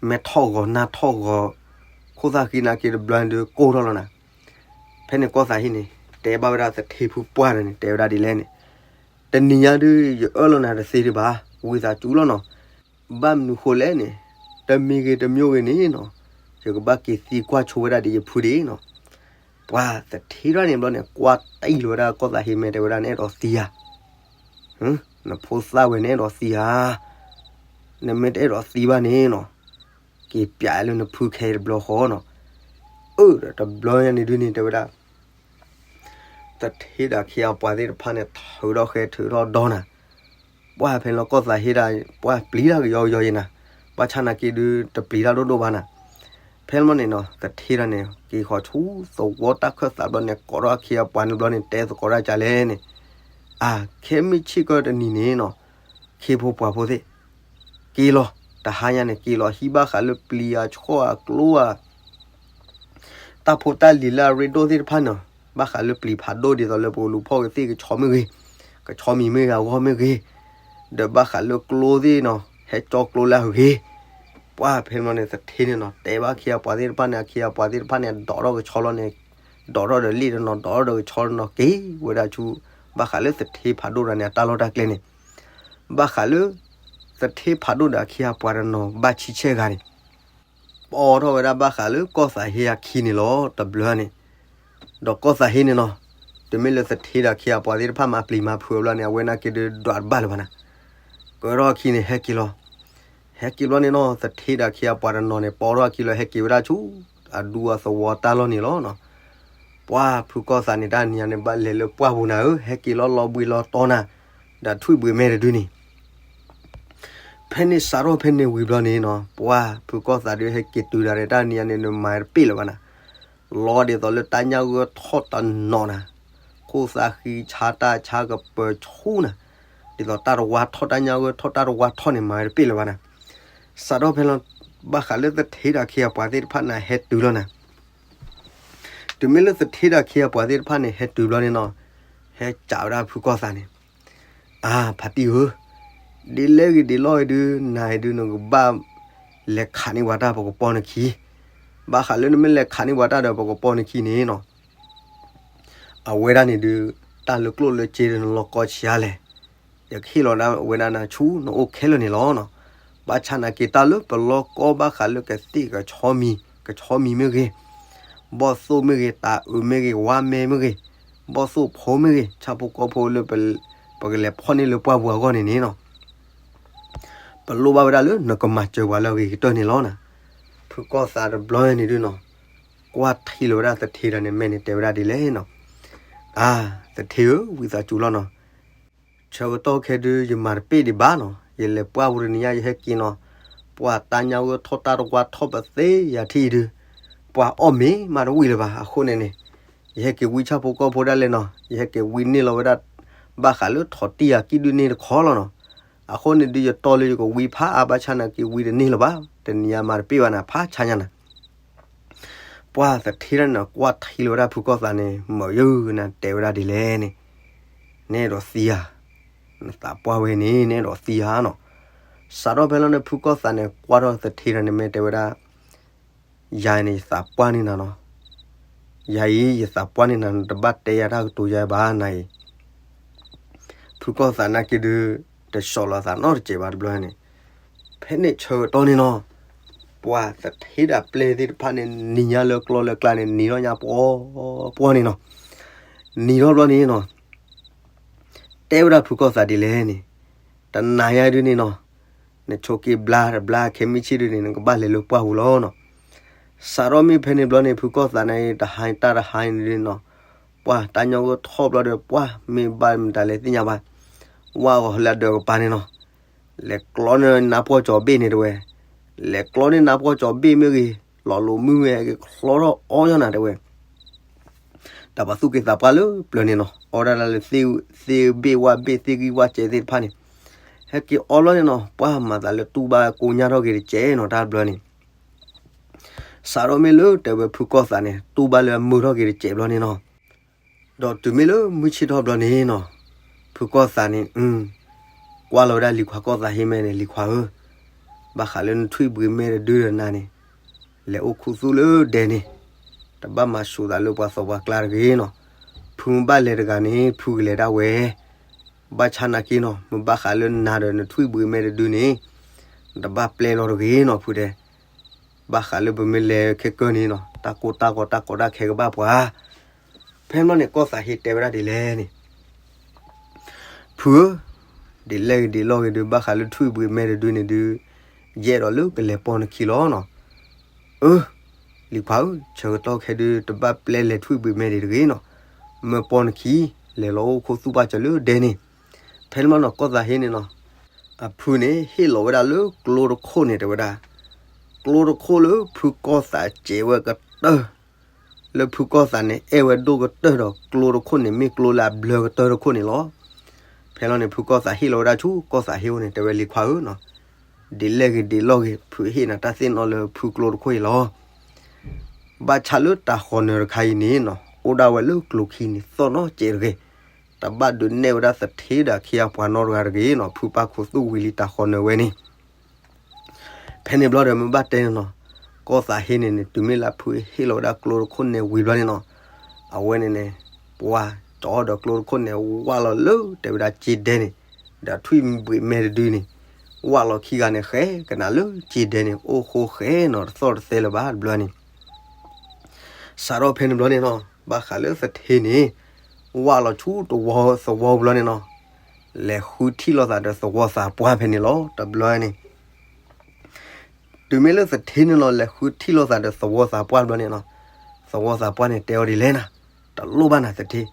မဲထီၣ်ဂီၤနၢ်ထီၣ်ဂီၤ, ခိၣ်သၣ်ဃံနၤက့ၤတဘျီန့ၣ်ဒုး ကိၢ်ထီၣ်လီၤနၤ. ဖဲန့ၣ်ကီၢ်သးဟ့န့ၣ် တဲဘၣ်ဝဲဒၣ်သထ့ဖုပှၢ်န့ၣ် တဲဝဲဒၣ်ဒ်လဲၣ်န့ၣ်, တနံၤညါဒုး ယအၢၣ်လီၤနၤတသ့ဒံးဘၣ်, ဝံသးစူၤလီၤနီၤ. ဘၣ်မနုၤဃိလဲၣ်န့ၣ်, တမံၤဂ့ၤတမံၤဂ့ၤန့ၣ်နီၤ, ယကဘၣ်က့ၤသံကွၢ်ဆိဝဲဒၣ်ဒ်ယဖုဒံးနီၤ. ပှၤသထ့ထီၣ်န့ၣ်ဘျီန့ၣ် ကွၢ်တံၢ်လီၤဝဲဒၣ်ကီၢ်သးဟ့ မဲာ်တဲဝဲဒၣ် နအဲၣ်ဒိးသံဧါ, နဖိသၣ်ဝဲ နအဲၣ်ဒိးသံဧါ, နမ့ၢ်တအဲၣ်ဒိးသံဘၣ်န့ၣ်နီၤ, က့ၤပျးလၢနဖုခဲအံၤတဘျီဃီနီၤ. အၢ ဒီးတဘျီညါန့ၣ်ဒုးန့ၣ် တဲဝဲဒၣ် သထ့ဒီးအခ့အပှၤသ့ၣ်တဖၣ်န့ၣ် ထုးထီၣ်ဃဲထုးထီၣ်ဒီနၤ, ပှၤဖဲလီၤကီၢ်သးဟ့ဒၣ် ပှၤပျံၤတၢ်ကယီကယီယဲနၤ, ဘၣ်ဆၣ်နာ်က့ဒုး တပျံၤတၢ်ဒိၣ်ဒိၣ်ဘၣ်နၤ. ဖဲလီၤန့ၣ်နီၤ သထ့တဂၤန့ၣ် က့ၤဃီၤဆူသဝီတၢ်ခၢၣ်သးဘျီန့ၣ် ကိးထီၣ်အခ့အပှၤန့ၣ်ဘျီန့ၣ် တဲသကိးတၢ်ကလဲၣ်န့ၣ်, အါ ခဲမုၢ်ဆ့ၣ်ကီၢ်တနံၤန့ၣ်နီၤ, ခ့ဖိပှၤဖိသ့ၣ် က့ၤလီၤ, တဟါညါန့ၣ် က့ၤလီၤဟံးဘၣ်ဃးလၢပျံၤအဆိၣ်အကျိအ တၢ်ဖိတၢ်လံၤလၢအရ့ဒိၣ်သ့ၣ်တဖၣ်န့ၣ်, ဘၣ်ဃးလၢပျံၤဖးဒိၣ်ဒ်သိးလၢပကလူၤဖီၣ်ကသ့ၣ်ကဆီမ့ၢ်ဂ့ၤ, ကဆီမံၤမ့ၢ်ဂ့ၤ အဂီၢ်မ့ၢ်ဂ့ၤ, ဒီးဘၣ်ဃးလၢကျိသ့ၣ်နီၤ ဟဲကၠီကျိလၢအဂ့ၤ, ပှၤဖဲန့ၣ်ဘျီန့ၣ် သထ့န့ၣ်နီၤ တဲဘၣ်အခ့အပှၤသ့ၣ်တဖၣ်န့ၣ် အခ့အပှၤသ့ၣ်တဖၣ်န့ၣ် ဒိးထီၣ်ကဆီလီၤန့ၣ်, ဒိးထီၣ်ဒီးလ့ၣ်တနီၤ ဒိးထီၣ်ဒီးကဆီတနီၤ က့ၤဝဲဒၣ်ဆူ ဘၣ်ဃးလၢသထ့ဖးဒိၣ်တဂၤန့ၣ် အတၢ်လီၢ်တၢ်ကျဲန့ၣ်, ဘၣ်ဃးလၢ သထ့ဖးဒိၣ်ဒီးအခ့အပှၤတနီၤ ဘၣ်ဆံဆဲၣ်ဂၤန့ၣ်, ပိာ်ထီၣ်ဝဲဒၣ်ဘၣ်ဃးလၢကီၢ်သးဟ့အခံန့ၣ်လီၤ တဘျီန့ၣ်, ဒီးကီၢ်သးဟ့န့ၣ်နီၤ, တုၤမ့ၢ်လၢသထ့ဒီးခ့အပှၤသ့ၣ်တဖၣ်မၤပျံၤမၤဖုးအဘျီန့ၣ် အဝဲနာ်က့ၤဒုးဒွးတဘၣ်လၢၤဘၣ်နၤ, ကၢထီၣ်အခံန့ၣ်ဟဲက့ၤလီၤ. ဟဲက့ၤဘျီန့ၣ်နီၤ သထ့ဒီးခ့အပှၤတနီၤန့ၣ် ပိာ်ထီၣ်အခံလီၤ ဟဲက့ၤဝဲဒၣ်ဆူ အဒူအသဝီတၢ်လီၢ်န့ၣ်လီၤနီၤ. ပှၢ်ဖုကီၢ်သးန့ၣ် တၢ်နံၤညါန့ၣ် ဘၣ်လဲၤလၢပှၢ်ပူၤနၤဧၢ, ဟဲက့ၤလီၤလီၤဘှံးလီၤတီၤနၤ, ဒီးထွံၣ်ဘှံးမဲတဒုန့ၣ် ဖဲန့ၣ်စးထီၣ်ဖဲန့ၣ်ဝံၤဘျီန့ၣ်နီၤ ပှၢ်ဖုကီၢ်သးဒုးဟဲက့ၤတုၤဒၣ်ဒီး တၢ်နံၤညါန့ၣ် နမၤတပ့ၢ်လၢၤဘၣ်နၤ, လီၤဒ်သိးလၢတၢ်ညၣ်ဂိၢ်ထီၣ်တနီၤနၤ, ခိၣ်သၣ်ဃံဆါတၢ်ဆါကပၢၤဆူနၤ, ဒ်သိးတၢ်တဝါထီၣ်တၢ်ညၣ်ဂိၢ်ထီၣ်တၢ်တဝါထီၣ်န့ၣ် မၤတပ့ၢ်လၢၤဘၣ်နၤ. စးထီၣ်ဖဲလီၤ ဘၣ်ဃးလၢသထ့ဒီးခ့အပှၤသ့ၣ်တဖၣ်န့ၣ် ဟဲတုၤလီၤနၤ. တုၤမ့ၢ်လၢသထ့ဒီးခ့အပှၤသ့ၣ်တဖၣ်န့ၣ် ဟဲတုၤဘျီန့ၣ်နီၤ, ဟဲစံးဝဲဒၣ်ဖုကီၢ်သးန့ၣ်, အါ ဖါတံၢ်ဧၢ, ဒ်လဲၣ်ဂ့ၤဒ်လဲၣ်ဂ့ၤဒုး နၤအံၤဒုး နကဘၣ်လဲၤခးန့ၢ်ပှၤတၢ် ပကပိာ်နခံ, ဘၣ်ဃးလၢနမ့ၢ်လဲၤခးန့ၢ်ပှၤတၢ်ဒီး ပကပိာ်နခံန့ၣ်နီၤ အဝဲဒၣ်န့ၣ်ဒုး တၢ်လၢကျိၣ်လၢစ့ဒုး နလီၢ်ကီဆံးအါလဲၣ်, ယကဟ့ၣ်လီၤဒၣ်ဝဲဒၣ်နၤဆူနအိၣ်ခဲလၢာ်န့ၣ်လီၤနီၤ. ဘၣ်ဆၣ်နာ်က့ၤတၢ်လၢပလီၢ်ကီဘၣ်ဃးလၢကသ့ၣ်ကဆီမံၤ ကဆီမံၤမ့ၢ်ဂ့ၤ, ဘီၣ်သိၣ်မ့ၢ်ဂ့ၤ, တၤအုးမ့ၢ်ဂ့ၤ, ဝါမဲမ့ၢ်ဂ့ၤ, ဘီၣ်သိၣ်ဖိမ့ၢ်ဂ့ၤ, ဆၣ်ဖိကီၢ်ဖိလၢ ပကလဲၤဖီၣ်န့ၢ်လၢပှၢ်ပူၤအဂီၢ်န့ၣ်န့ၣ်နီၤ ပလိၣ်ဘၣ်ဝဲဒၣ်လၢနကမၤစၢၤပှၤလၢအဂ့ၤကတၢၢ်န့ၣ်လီၤနၤ. ဖုကီၢ်သးတဘျီန့ၣ်ဒုးနီၤ, ကွၢ်ထံလီၤဝဲဒၣ်သထ့ဒီးန့ၣ်မဲာ်န့ၣ်တဲဝဲဒၣ်ဒ်လဲၣ်နီၤ, အါ သထ့ဧၢ ဝံသးစူၤလီၤနီၤ, ဆၢကတီၢ်ခဲဒုး ယမၤတပ့ၢ်ဒံးဘၣ်နီၤ, ယလဲၤပှၢ်ပူၤတနံၤညါ ယဟဲက့ၤနီၤ, ပှၢ်တၢ်ညၣ်ဂိၢ်ထီၣ်တၢ်တဝါထီၣ်ပသ့ယၤထံၣ်အံၤဒုး, ပှၢ်အီၣ်မ့ၤမးတဝံၣ်လၢၤဘၣ်. အဃိန့ၣ်န့ၣ် ယဟဲက့ၤဝံဆၣ်ဖိကီၢ်ဖိဒၣ်လဲာ်နီၤ, ယဟဲက့ၤဝံန့ၢ်လီၤဝဲဒၣ် ဘၣ်ဃးလၢထိးတံၢ်ယၤကံၣ်ဒုန့ၢ်တခီလီၤနီၤ. အဃိန့ၣ်ဒုး ယတီလၢယကဝံဖးအါ ဘၣ်ဆၣ်နာ်က့ၤဝံတန့ၢ်လၢၤဘၣ်, တနံၤညါမၤတပ့ၢ်ဘၣ်နၤ ဖးဆါညါနၤ ပှၢ်သထ့ဒၣ်န့ၣ် ကွၢ်ထံလီၤဝဲဒၣ်ဖုကီၢ်သးန့ၣ် မၤယုၢ်နၤတဲဝဲဒၣ်ဒ်လဲၣ်န့ၣ်, နအဲၣ်ဒိးသံဧါ, နသးပှၢ်ဝဲန့ၣ် နအဲၣ်ဒိးသံဧါနီၤ. စးထီၣ်ဖဲလီၤန့ၣ် ဖုကီၢ်သးန့ၣ် ကွၢ်ထီၣ်သထ့ဒၣ်န့ၣ် မ့ၢ်တဲဝဲဒၣ် ယၤအံၤန့ၣ် ယသးပှၢ်န့ၢ်နၤနီၤ, ယၤအံၤ ယသးပှၢ်န့ၢ်နၤ နတဘၣ်တဲယၤတၢ်ကတိၤယၤဘၣ်နၤအံၤ ဖုကီၢ်သးနာ်က့ၤဒုး တဆီၣ်လီၤသးနီတစဲးဘၣ်တဘျီန့ၣ်, ဖဲန့ၣ်ဆၢကတီၢ်န့ၣ်နီၤ, ပှၢ်သထ့ဒၣ်ပျဲၢ်သ့ၣ်တဖၣ်န့ၣ် နံၤညါလၢကျီလၢကျါန့ၣ် နံၤထီၣ်ညါပှီၤပှီၤန့ၣ်နီၤ, နံၤထီၣ်ဘျီန့ၣ်နီၤ တဲဝဲဒၣ်ဖုကီၢ်သးဒ်လဲၣ်န့ၣ်, တနၤညါဒုးန့ၣ်နီၤ, နဆိးက့ဘျါတဘျါခဲမုၢ်ဆ့ၣ်ဒုးန့ၣ် နကဘၣ်လဲၤလၢပှၢ်ပူၤလီၤနီၤ. စးထီၣ်မ့ၢ်ဖဲန့ၣ်ဘျီန့ၣ် ဖုကီၢ်သးန့ၣ် တဟါတၢ်တဟါန့ၣ်ဒုးနီၤ, ပှၢ်တၢ်ညၣ်ဂိၢ်ထီၣ်ဘျီဒီး ပှၢ်မ့ၢ်ဘၣ်မတၤလဲၣ်သ့ၣ်ညါဘၣ်, ဝါဂီၤလၢအဒၢးကပၤန့ၣ်နီၤ, လဲၤကျီန့ၢ်နါပှီၢ်ကၠီၤဘ့ၣ်န့ၣ်တဲဝဲ, လဲၤကျီန့ၢ်နါပှီၢ်ကၠီၤဘ့ၣ်မ့ၢ်ဂ့ၤ, လီၤလိာ်မုၢ်မ့ၢ်ဂ့ၤ ကချီထီၣ်အီၣ်ညီနၤတဲဝဲ တၢ်ပှၤသူၣ်က့သးပှၢ်လၢပျၢၤန့ၣ်နီၤ, အီၣ်ဒၣ်လၢ သ့ၣ်ဘ့ၣ်ဝၣ်ဘ့ၣ် သ့ၣ်ဂံၢ်ဝၣ်စဲးသ့ၣ်တဖၣ်န့ၣ်, ဟဲက့ၤအီၣ်လီၤန့ၣ်နီၤ, ပှၢ်မၤသးလၢတူၢ်ဘၣ်ကိညၢ်ထီၣ်က့ၤတစဲးနီၤ တၢ်တဘျီန့ၣ်, စးထီၣ်မ့ၢ်လၢတဲဝဲဖုကီၢ်သးန့ၣ် တူၢ်ဘၣ်လၢအမုာ်ထီၣ်က့ၤတစဲးဘျီန့ၣ်နီၤ, ဒီးတုၤမ့ၢ်လၢမုၢ်ဆ့ၣ်ထီၣ်ဘျီန့ၣ်နီၤ, ဖုကီၢ်သးန့ၣ် ကွၢ်လီၤဝဲဒၣ်လံၤခွါကီၢ်သးဟ့မဲာ်န့ၣ် လံၤခွါဧၢ, ဘၣ်ဃးလၢနထွံၣ်ဘှံးမဲာ်တဒုဒီးနၤန့ၣ် လဲၤအိၣ်ခူသူၣ်လၢဒဲန့ၣ်, တဘၣ်မၤဆူးသးလၢပှၤသီပှၤကျါတဂ့ၤနီၤ, ဖုမ့ၢ်ဘၣ်လဲၤတဂၤန့ၣ် ဖုကလဲၤဒၣ်ဝဲ, ဘၣ်ဆၣ်နာ်က့နီၤ မ့ၢ်ဘၣ်ဃးလၢနၤဒီးနထွံၣ်ဘှံးမဲာ်တဒုန့ၣ်, နတဘၣ်ပျဲလီၤတဂ့ၤနီၤ ဖုတဲ ဘၣ်ဃးလၢပမ့ၢ်လဲၤခဲကၢန့ၣ်နီၤ တၢ်ကိၢ်တၢ်ဂီၤတၢ်ကီတၢ်ခဲကဘၣ်ပှၤ, ဖဲန့ၣ်ဘျီန့ၣ် ကီၢ်သးဟ့တဲဝဲဒၣ်ဒ်လဲၣ်န့ၣ်, ဖုဧၢ, ဒ်လဲၣ်ဂ့ၤဒ်လဲၣ်ဂ့ၤဒုး ဘၣ်ဃးလၢထွံၣ်ဘှံးမဲာ်တဒုန့ၣ်ဒုး, ယအဲၣ်ဒိးလၢကလဲၤပိာ်နခံလီၤနီၤ, အၢ, လံၤခွါဧၢ, ဆၢကတီၢ်ခဲဒုး တဘၣ်ပျဲလဲၤထွံၣ်ဘှံးမဲာ်ဒံးတဂ့ၤနီၤ, မ့ၢ်ပိာ်နခံ, လဲၤလီၤအိၣ်ခူသူၣ်ဘၣ်စၢၤလၢဒဲန့ၣ်, ဖဲန့ၣ်ဘျီနီၤ ကီၢ်သးဟ့န့ၣ်နီၤ အဖုန့ၣ် ဟ့ၣ်လီၤဝဲဒၣ်လၢကျိတခိၣ်န့ၣ်တဲဝဲဒၣ်, ကျိတခိၣ်လၢဖုကီၢ်သးစဲးဝဲကတၢၢ်, လၢဖုကီၢ်သးန့ၣ် အဲၣ်ဝဲဒိၣ်ကတၢၢ်ဒီးကျိတခိၣ်န့ၣ် မ့ၢ်ကျိလၢအဘျၢကတၢၢ်တခိၣ်န့ၣ်လီၤ. ဖဲလီၤန့ၣ် ဖုကီၢ်သးဟ့ၣ်လီၤဝဲဒၣ်ဆူ ကီၢ်သးဟ့အိၣ်န့ၣ် တဲဝဲလံၤခွါဧၢနီၤ, ဒ်လဲၣ်ဂ့ၤဒ်လဲၣ်ဂ့ၤ ဖုဟ့ၣ်နၤတၢ်သ့ၣ်နီၣ်လၢဖုကျိတခိၣ်အံၤလီၤ. ဘၣ်ဆၣ်လၢတၢ်ဃီၤနၢၤတခါအံၤန့ၣ်နီၤ အိၣ်ဒၣ်ဝဲလၢကျိခံန့ၣ်သီၣ်နီၣ်စဲးတဂ့ၤ, တဘၣ်ဒုးနဲၣ်ဝဲဒၣ်သထ့ဒီးခ့အပှၤနီတဂၤတဂ့ၤနီၤ, ဖုပၢ်ခိၣ်သူၣ်ဝံၤလံတၢ်ဃီၤနၢၤဝဲန့ၣ် ဖဲန့ၣ်ဘျီဒီးမ့ၢ်ဘၣ်တဲန့ၣ်နီၤ, ကီၢ်သးဟ့န့ၣ်န့ၣ် တုၤမ့ၢ်လၢဖုဟ့ၣ်လီၤဝဲဒၣ်ကျိတခိၣ်န့ၣ်ဝံၤဘျီန့ၣ်နီၤ, အဝဲန့ၣ်န့ၣ် ပှၤကၠီဒီးကျိတခိၣ်န့ၣ် ဝၢ်လီၤလၢတဲဝဲဒၣ်စ့ဒဲန့ၣ်, ဒီးထွံၣ်ဘှံးမဲာ်တဒုန့ၣ် ဝၢ်လီၤခံဂၤန့ၣ် ဃဲကနၣ်လၢစ့ဒဲန့ၣ် အိၣ်ဃိဃဲနီၤ တသီၣ်တသဲလၢၤဘၣ်တဘျီန့ၣ် စးထီၣ်ဖဲန့ၣ်ဘျီန့ၣ်နီၤ, ဘၣ်ဃးလၢသထ့န့ၣ် ဝၢ်လီၤဆူသဝီသဝီဘျီန့ၣ်နီၤ, လဲၤဃုထံၣ်လိာ်သးဒီးသဝီသးပှၢ်ဖဲန့ၣ်လီၤ. တဘျီန့ၣ် တုၤမ့ၢ်လၢသထ့န့ၣ်နီၤ လဲၤဃုထံၣ်လိာ်သးဒီးသဝီသးပှၢ်ဘျီန့ၣ်နီၤ, သဝီသးပှၢ်န့ၣ်တဲအီၤဒ်လဲၣ်နၤ, တလိၣ်ဘၣ်နၤသထ့,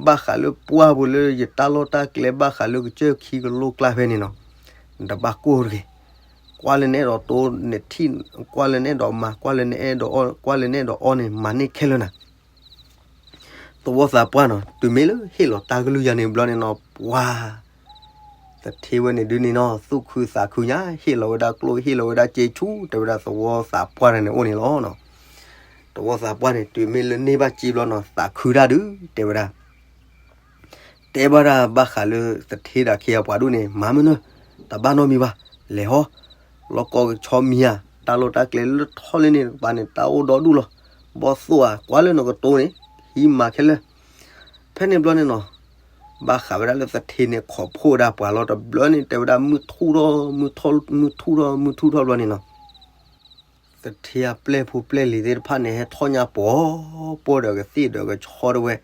ဘၣ်ဃးလၢပှၢ်ပူၤလၢယတၢ်လီၢ်တၢ်ကျဲ ဘၣ်ဃးလၢကစၢၢ်ခံကလိကျါဖဲန့ၣ်နီၤ, နတဘၣ်ကိၢ်တဂ့ၤ. ကွၢ်လၢနအဲၣ်ဒိးတိၢ်နထံၣ်, ကွၢ်လၢနအဲၣ်ဒိးမၤ, ကွၢ်လၢနအဲၣ်ဒိးအီၣ်, ကွၢ်လၢနအဲၣ်ဒိးအီၣ်န့ၣ် မၤန့ၢ်ခဲလၢာ်နၤ. သဝီသးပှၢ်နီၤ တုၤမ့ၢ်လၢဟ့ၣ်လီၤတၢ်ကလုၢ်ယၤန့ၣ်ဘျီန့ၣ်နီၤ, ပှၤ သထ့ဝဲန့ၣ်ဒုးန့ၣ်နီၤ သူၣ်ခုသးခုညါ, ဟ့ၣ်လီၤဝဲဒၣ်ကျိၣ် ဟ့ၣ်လီၤဝဲဒၣ်စ့ဆူ တဲဝဲဒၣ်သဝီသးပှၢ်န့ၣ်အိၣ်န့ၣ်လီၤ. သဝီသးပှၢ်န့ၣ် တုၤမ့ၢ်လၢန့ၢ်ဘၣ်စ့ဘျီနီၤ သးခုတၢ်ဒုး တဲဝဲဒၣ် တဲဘၣ်ဒၣ်ဘၣ်ဃးလၢသထ့ဒီးအခ့အပှၤဒိၣ်န့ၣ် မၤမုၢ်နၢၤ, တဘၣ်နီတမံၤဘၣ်, လဲၤဟီ, လီၢ်ကီကဆီမံၤဧါ, တၢ်လီၢ်တၢ်ကျဲလၢထီၣ်လၢန့ၣ်တကပၤန့ၣ် တၢ်အိၣ်ဒီဒူၣ်လီၤ. ဘီၣ်သိၣ်ဧါ, ကွၢ်လၢနကတိၤန့ၣ် ဟံးမၤခဲလၢာ်. ဖဲန့ၣ်ဘျီန့ၣ်နီၤ ဘၣ်ဃးဝဲဒၣ်လၢသထ့န့ၣ် ခိးဖှိၣ်ဝဲဒၣ်ပှၤလီၤ. တဘျီန့ၣ် တဲဝဲဒၣ် မုၢ်ထူၣ်ထီၣ်, မုၢ်ထူၣ်ထီၣ်, မုၢ်ထူၣ်ထီၣ်ဘျီန့ၣ်နီၤ သထ့အပျဲၢ်ဖိပျဲၢ်လံၤသ့ၣ်တဖၣ်န့ၣ် ဟဲထီၣ်ညါပှီၤပှီၢ်ဒီးကသ့ၣ်ဒီးကဆီတဝဲ,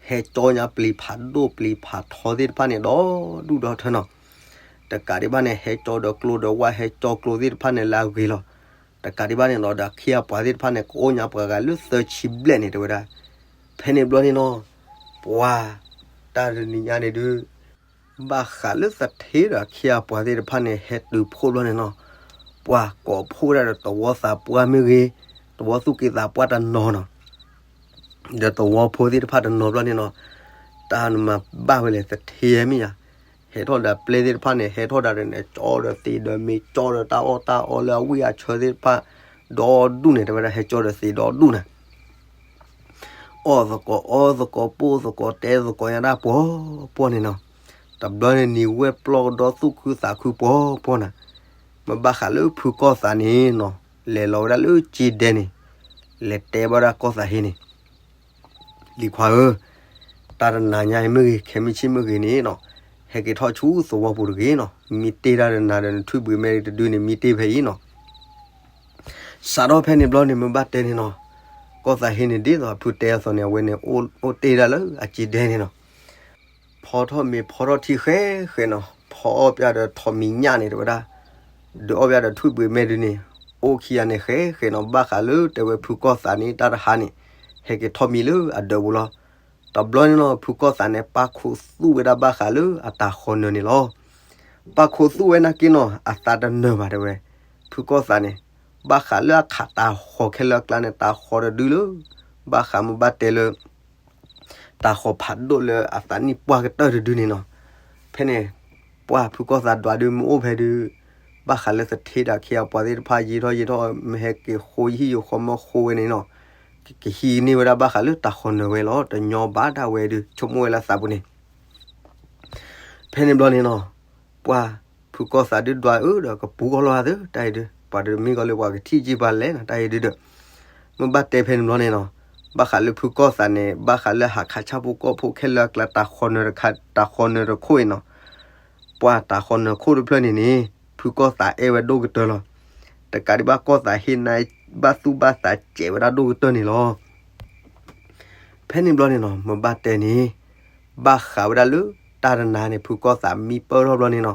ဟဲကၠီညါပျံၤဖးဒိၣ်ပျံၤဖးထီသ့ၣ်တဖၣ်န့ၣ် ဒီဒူၣ်ဒီထၢနီၤ. တကးဒံးဘၣ်န့ၣ် ဟဲကၠီဒီးကျိဒီးဝၣ်, ဟဲကၠီကျိသ့ၣ်တဖၣ်န့ၣ် လၢအဂ့ၤလီၤ. တကးဒံးဘၣ်န့ၣ်နီၤ ဒီးအခ့အပှၤသ့ၣ်တဖၣ်န့ၣ် ကအိၣ်ညါပှၤဂၤလၢသၢဆံဘျဲၣ်န့ၣ် တဲဝဲဒၣ်. ဖဲန့ၣ်ဘျီန့ၣ်နီၤ ပှၤ တၢ်တနံၤညါန့ၣ်ဒုး ဘၣ်ဃးလၢသထ့ဒီးအခ့အပှၤသ့ၣ်တဖၣ်န့ၣ် ဟဲတုၤဖှိၣ်ဘျီန့ၣ်နီၤ, ပှၤကိးဖှိၣ်ဝဲဒၣ်ဒီးသဝီသးပှၢ်မ့ၢ်ဂ့ၤ, သဝီသူၣ်က့သးပှၢ်တနီၤနီၤ, ဒီးသဝီဖိသ့ၣ်တဖၣ်တနီၤဘျီန့ၣ်နီၤ, တၢ်နမၤဘၣ်ဝဲလဲၣ် သထ့မ့ၢ်ယၤ, ဟဲထီၣ်ဒီးပျဲၢ်သ့ၣ်တဖၣ်န့ၣ် ဟဲထီၣ်ဒၣ်ဒီးန့ၣ် ကၠီဒီးသံးဒီးမ့ၤ ကၠီဒီးတၢ်အီၣ်တၢ်အီလၢအဝံၣ်အဆၢသ့ၣ်တဖၣ် ဒီဒူၣ်န့ၣ် တဲဝဲဒၣ် ဟဲကၠီဒီးသံးဒီဒူၣ်န့ၣ် အီၣ်သကိးအီသကိး ပိၢ်သကိးတဲသကိးညါဒၣ်ပှီၤပှီၢ်န့ၣ်နီၤ, တဘျီန့ၣ်နံၤဝဲပျီၢ်ကဒီသူၣ်ခုသးခုပှီၤပှီၢ်နၤ, မ့ၢ်ဘၣ်ဃးလၢဖုကီၢ်သးန့ၣ်နီၤ လဲၤလီၤဝဲဒၣ်လၢစ့ဒဲန့ၣ်, လဲၤတဲဘၣ်ဒၣ်ကီၢ်သးဟ့န့ၣ် လံၤခွါဧၢ, တၢ်တနၤညါအံၤမ့ၢ်ဂ့ၤ ခဲမုၢ်ဆ့ၣ်မ့ၢ်ဂ့ၤန့ၣ်နီၤ, ဟဲက့ၤထီၣ်ဆူသဝီပူၤတဂ့ၤနီၤ, မ့ၢ်တ့ၢ်တၢ်တနၤဒီးနထွံၣ်ဘှံးမဲတဒုန့ၣ် မ့ၢ်တ့ၢ်ဖဲအံၤနီၤ စးထီၣ်ဖဲန့ၣ်ဘျီန့ၣ် မ့ၢ်ဘၣ်တဲန့ၣ်နီၤ, ကီၢ်သးဟ့န့ၣ် ဒ်သိးအဖုတဲအသိးန့ၣ် အဝဲန့ၣ် အိၣ်တ့ၢ်ဒၣ်လၢအစ့ဒဲန့ၣ်နီၤ, ဖီထီၣ်မ့ၤဖီထီၣ်ထံဃဲဃဲနီၤ, ဖီအီၣ်ပျၢ်ဒီးထိးမံၤညၣ်န့ၣ် တဲဝဲဒၣ်, ဒုးအီၣ်ပျၢ်ဒီးထွံၣ်ဘှံးမဲဒုန့ၣ်, အိၣ်ခံဂၤန့ၣ်ဃဲဃဲနီၤ, ဘၣ်ဃးလၢတဲဝဲဖုကီၢ်သးန့ၣ် တၢ်တဟါန့ၣ် ဟဲက့ၤထီၣ်မံလၢအဒၢးပူၤလီၤ. တဘျီန့ၣ်နီၤ ဖုကီၢ်သးန့ၣ် ပၣ်ခိၣ်သူၣ်ဝဲဒၣ်ဘၣ်ဃးလၢအတၤဃီၤနၢၤန့ၣ်လီၤ. ပၣ်ခိၣ်သူၣ်ဝဲနာ်က့နီၤ အသးတနၢၤဘၣ်တဲဝဲ, ဖုကီၢ်သးန့ၣ် ဘၣ်ဃးလၢအခးတၤဃီၤခဲလၢာ်အကျါန့ၣ် တၤဃီၤတဒုလၢ ဘၣ်ဃးမ့ၢ်ဘၣ်တဲလၢ တၤဃီၤဖးဒိၣ်လၢအသးနံၣ်ပှၢ်ကတၢၢ်တဒုန့ၣ်နီၤ. ဖဲန့ၣ် ပှၢ်ဖုကီၢ်သးဒွးဒုးမ့ၢ်အိၣ်ဖဲဒုး ဘၣ်ဃးလၢသထ့ဒီးအခ့အပှၤသ့ၣ်တဖၣ်ယံာ်ထီၣ်ယံာ်ထီၣ် မ့ၢ်ဟဲက့ၤဃိယဟံၣ်ယဃီမၢဃိဝဲန့ၣ်နီၤ, ကဟံးန့ၢ်ဝဲဒၣ်ဘၣ်ဃးလၢတၤဃီၤနၢၤဝဲလီၤ. တညီဘၣ်ဒၣ်ဝဲဒုး ဆိကမိၣ်ဝဲလၢသးပူၤန့ၣ် ဖဲန့ၣ်ဘျီန့ၣ်နီၤ, ပှၢ်ဖုကီၢ်သးဒုးဒွးအၢဒီးကပူၤကီၢ်လီၤသၢ တၢ်အံၤဒုး ပှၤတမ့ၢ်ကီလၢပှၤကထံၣ်က့ၤပှၤလဲၣ်နီၤ တၢ်အံၤဒုးဒီး မ့ၢ်ဘၣ်တဲဖဲန့ၣ်ဘျီန့ၣ်နီၤ, ဘၣ်ဃးလၢဖုကီၢ်သးန့ၣ် ဘၣ်ဃးလၢဟးခးဆၣ်ဖိကီၢ်ဖိခဲလၢာ်အကျါ တၤဃီၤနၢၤတခါ တၤဃီၤနၢၤတခိၣ်အံၤနီၤ, ပှၢ်တၤဃီၤနၢၤခိၣ်တဖျၢၣ်န့ၣ်န့ၣ် ဖုကီၢ်သးအဲၣ်ဝဲဒိၣ်ကတၢၢ်လီၤ. တကးဒံးဘၣ်ကီၢ်သးဟ့နၤ ဘၣ်သူၣ်ဘၣ်သးစဲးဝဲဒၣ်ဒိၣ်ကတၢၢ်န့ၣ်လီၤ. ဖဲန့ၣ်ဘျီန့ၣ်နီၤ မ့ၢ်ဘၣ်တဲန့ၣ် ဘၣ်ဃးဝဲဒၣ်လၢတၢ်တနၤန့ၣ် ဖုကီၢ်သးမံပၢၢ်ထီၣ်ဘျီန့ၣ်နီၤ,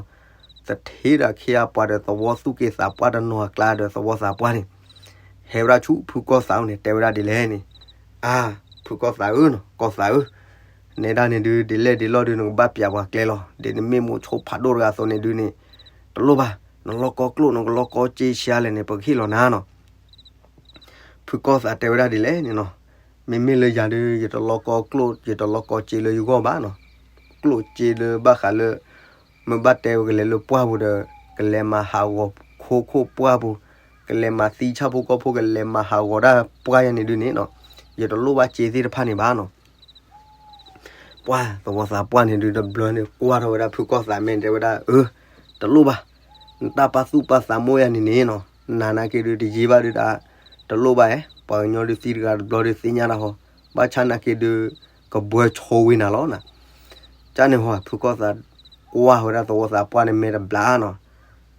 သထ့ဒီးအခ့အပှၤဒီးသဝီသူၣ်က့သးပှၢ်တနီၤအကျါဒီးသဝီသးပှၢ်န့ၣ် ဟဲဝဲဒၣ်ဆူဖုကီၢ်သးအိၣ်န့ၣ် တဲဝဲဒၣ်ဒ်လဲၣ်န့ၣ်, အါ, ဖုကီၢ်သးဧၢနီၤ ကီၢ်သးဧၢ, နဲဒၣ်န့ၣ်ဒုး ဒ်လဲၣ်ဒ်လဲၣ်ဒုး နကဘၣ်ပျးပှၤကျဲလီၤ. ဒ်နမ့ၢ်မိၢ်ဆိဖးဒိၣ်တဂၤအသိးန့ၣ်ဒုးန့ၣ် တလိၣ်ဘၣ်, နလီၢ်ကီကျိၣ် နကလီၢ်ကီစ့ဆံးလဲၣ်န့ၣ် ပကဟ့ၣ်လီၤနၤနီၤ. ဖုကီၢ်သးတဲဝဲဒၣ်ဒ်လဲၣ်န့ၣ်နီၤ, မ့မ့ၢ်လၢယၤဒုး ယတလီၢ်ကီကျိၣ် ယတလီၢ်ကီစ့လၢယဂီၢ်ဘၣ်နီၤ, ကျိၣ်စ့လၢဘၣ်ဃးလၢ မ့ၢ်ဘၣ်တဲဝဲကလဲၤလၢပှၢ်ပူၤဒီး ကလဲၤမၤဟးဂီၤခိခိၣ်ပှၢ်ပူၤ, ကလဲၤမၤသံဆၣ်ဖိကီၢ်ဖိ ကလဲၤမၤဟးဂီၤဒၣ်ပှၢ်ယၤန့ၣ်ဒုးန့ၣ်နီၤ, ယတလိၣ်ဘၣ်စ့သ့ၣ်တဖၣ်န့ၣ်ဘၣ်နီၤ. ပှၢ်သဝီသးပှၢ်န့ၣ်ဒုးတဘျီန့ၣ် ကွၢ်ထီၣ်ဝဲဒၣ်ဖုကီၢ်သးမဲာ်န့ၣ် တဲဝဲဒၣ် အၢ, တလိၣ်ဘၣ်, နတၢ်ပာ်သူၣ်ပာ်သးမိၢ်ယၤန့ၣ်န့ၣ်နီၤ, နၤနာ်က့ဒုးတယံာ်ဘၣ်ဒုးဒၣ်, တလိၣ်ဘၣ်ဧဲ, ပှၤကညီဒုးသံတဂၤတဘျီဒုးသ့ၣ်ညါတၢ်ဟီ, ဘၣ်ဆၣ်နာ်က့ဒုး ကဘှၢဆိဝံၤနၤလီၤနၤ. ကန့ၣ်ဟီ ဖုကီၢ်သးကွၢ်ဝဲဒၣ်သဝီသးပှၢ်န့ၣ်မဲာ်တဘျါနီၤ,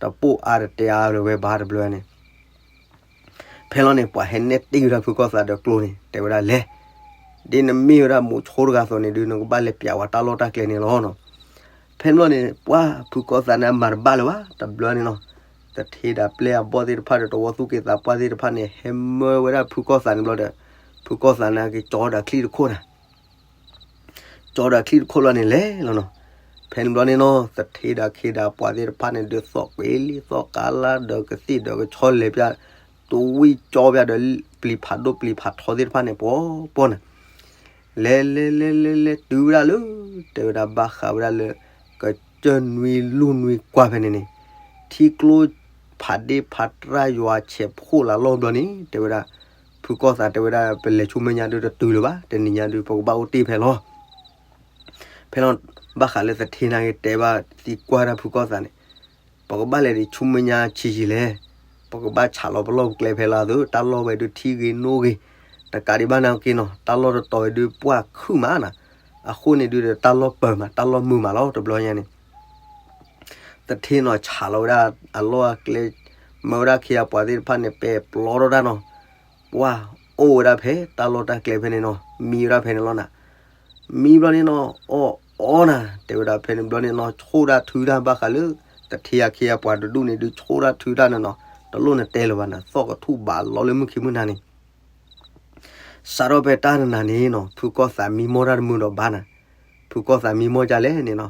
တပိာ်အါတတဲအါလၢၤဝဲဘၣ်တဘျီန့ၣ် ဖဲလီၤန့ၣ် ပှၤဟဲနဲၣ်တ့ၢ်ဝဲဒၣ်ဖုကီၢ်သးဒီးကျိန့ၣ် တဲဝဲဒၣ်လဲၣ်, ဒ်နမ့ၢ်ဝဲဒၣ်မိၤဆိတဂၤအသိးန့ၣ်ဒုး နကဘၣ်လဲၤပျးဝဲတၢ်လီၢ်တၢ်ကျဲန့ၣ်လီၤနီၤ. ဖဲန့ၣ်ဘျီန့ၣ် ပှၢ်ဖုကီၢ်သးန့ၣ် အမၤတဘၣ်လၢၤဘၣ် တဘျီန့ၣ်နီၤ. သထ့ဒီးပျဲၢ်အဘီၣ်သ့ၣ်တဖၣ်ဒီး တဝီသူၣ်က့သးပှၢ်သ့ၣ်တဖၣ်န့ၣ် ဟဲမၢဝဲဒၣ်ဖုကီၢ်သးန့ၣ်ဘျီဒီး ဖုကီၢ်သးန့ၣ်က့ၤကၠီဒီးချံၣ်တခိၣ်နၤ ကၠီဒီးချံၣ်တခိၣ်လီၤန့ၣ်လဲၤလီၤနီၤ. ဖဲန့ၣ်ဘျီန့ၣ်နီၤ သထ့ဒီးခ့ဒီးပှၤသ့ၣ်တဖၣ်န့ၣ် ဒုးသီၣ်ကွ့လံာ်သီၣ်ကါလါဒီးကသ့ၣ်ဒီးကဆီလဲၤပျၢ် တဝံၣ်ကၠီပျၢ်ဒီး ပျံၤဖးဒိၣ်ပျံၤဖးထီသ့ၣ်တဖၣ်န့ၣ် ပှီၤပှီၤနၤ လဲၤလဲၤလဲၤလဲၤလဲၤတုၤဝဲဒၣ်လၢ တဲဝဲဒၣ်ဘၣ်ဃးဝဲဒၣ်လၢ ကစၢၢ်နွံလူၢ်နွံကွၢ်ဖဲန့ၣ်န့ၣ် ထံကျိဖးဒ့ဖးတြၢ်ယွၤဆဲးဖှိၣ်လၢလီၢ်ဘျီန့ၣ် တဲဝဲဒၣ် ဖုကီၢ်သးတဲဝဲဒၣ် ပလဲၤဆူမဲာ်ညါဒုးတတုၤလၢၤဘၣ် တနံၤညါဒုး ပကဘၣ်အိၣ်တ့ၢ်ဖဲလီၤ. ဖဲလီၤ ဘၣ်ဃးလၢသထ့နာ်က့ၤတဲဘၣ်သံကွၢ်တၢ်ဖုကီၢ်သးန့ၣ် ပကဘၣ်လဲၤဒံးဆူမဲာ်ညါဆံးယံာ်လဲၣ်, ပကဘၣ်ဆးလီၤပလီၢ်ပကျဲဖဲလီၤသု တၢ်လီၢ်ဝဲဒုးထံဂ့ၤနိဂ့ၤ, တကးဒံးဘၣ်နာ်က့နီၤ တၢ်လီၢ်တတီၤဝဲဒုးပှၢ်ခုၣ်မးနၤ, အဃိန့ၣ်ဒုးဒီးတၢ်လီၢ်ပၢၤမး တၢ်လီၢ်မုာ်မးလီၤ တဘျီညါန့ၣ် သထ့နီၤဆးလီၤဝဲဒၣ်အလီၢ်အကျဲ, မၢဝဲဒၣ်ခ့အပှၤသ့ၣ်တဖၣ်န့ၣ် ပဲာ်ပျီထီၣ်တၢ်နီၤ, ပှၢ်အိၣ်ဝဲဒၣ်ဖဲတၢ်လီၢ်တၢ်ကျဲဖဲန့ၣ်နီၤ မံဝဲဒၣ်ဖဲန့ၣ်လီၤနၤ မံဘျီန့ၣ်နီၤ အီၣ်အီနၤ တဲဝဲဒၣ်ဖဲန့ၣ်ဘျီန့ၣ်နီၤ ဆိၣ်တၢ်ထုတၢ်ဘၣ်ဃးလၢ သထ့အခ့အပှၤတဒူၣ်န့ၣ်ဒုး ဆိၣ်တၢ်ထုတၢ်န့ၣ်နီၤ တလိၣ်နတဲလၢၤဘၣ်နၤ သီၣ်ကထူၣ်ဘးလီလၢမုၢ်ခံမုၢ်နၤန့ၣ် စးထီၣ်ဖဲတၢ်နနၤန့ၣ်နီၤ ဖုကီၢ်သးမံမီၢ်တၢ်တမုာ်ဒီးဘၣ်နၤ, ဖုကီၢ်သးမံမီၢ်ဒ်လဲၣ်န့ၣ်နီၤ,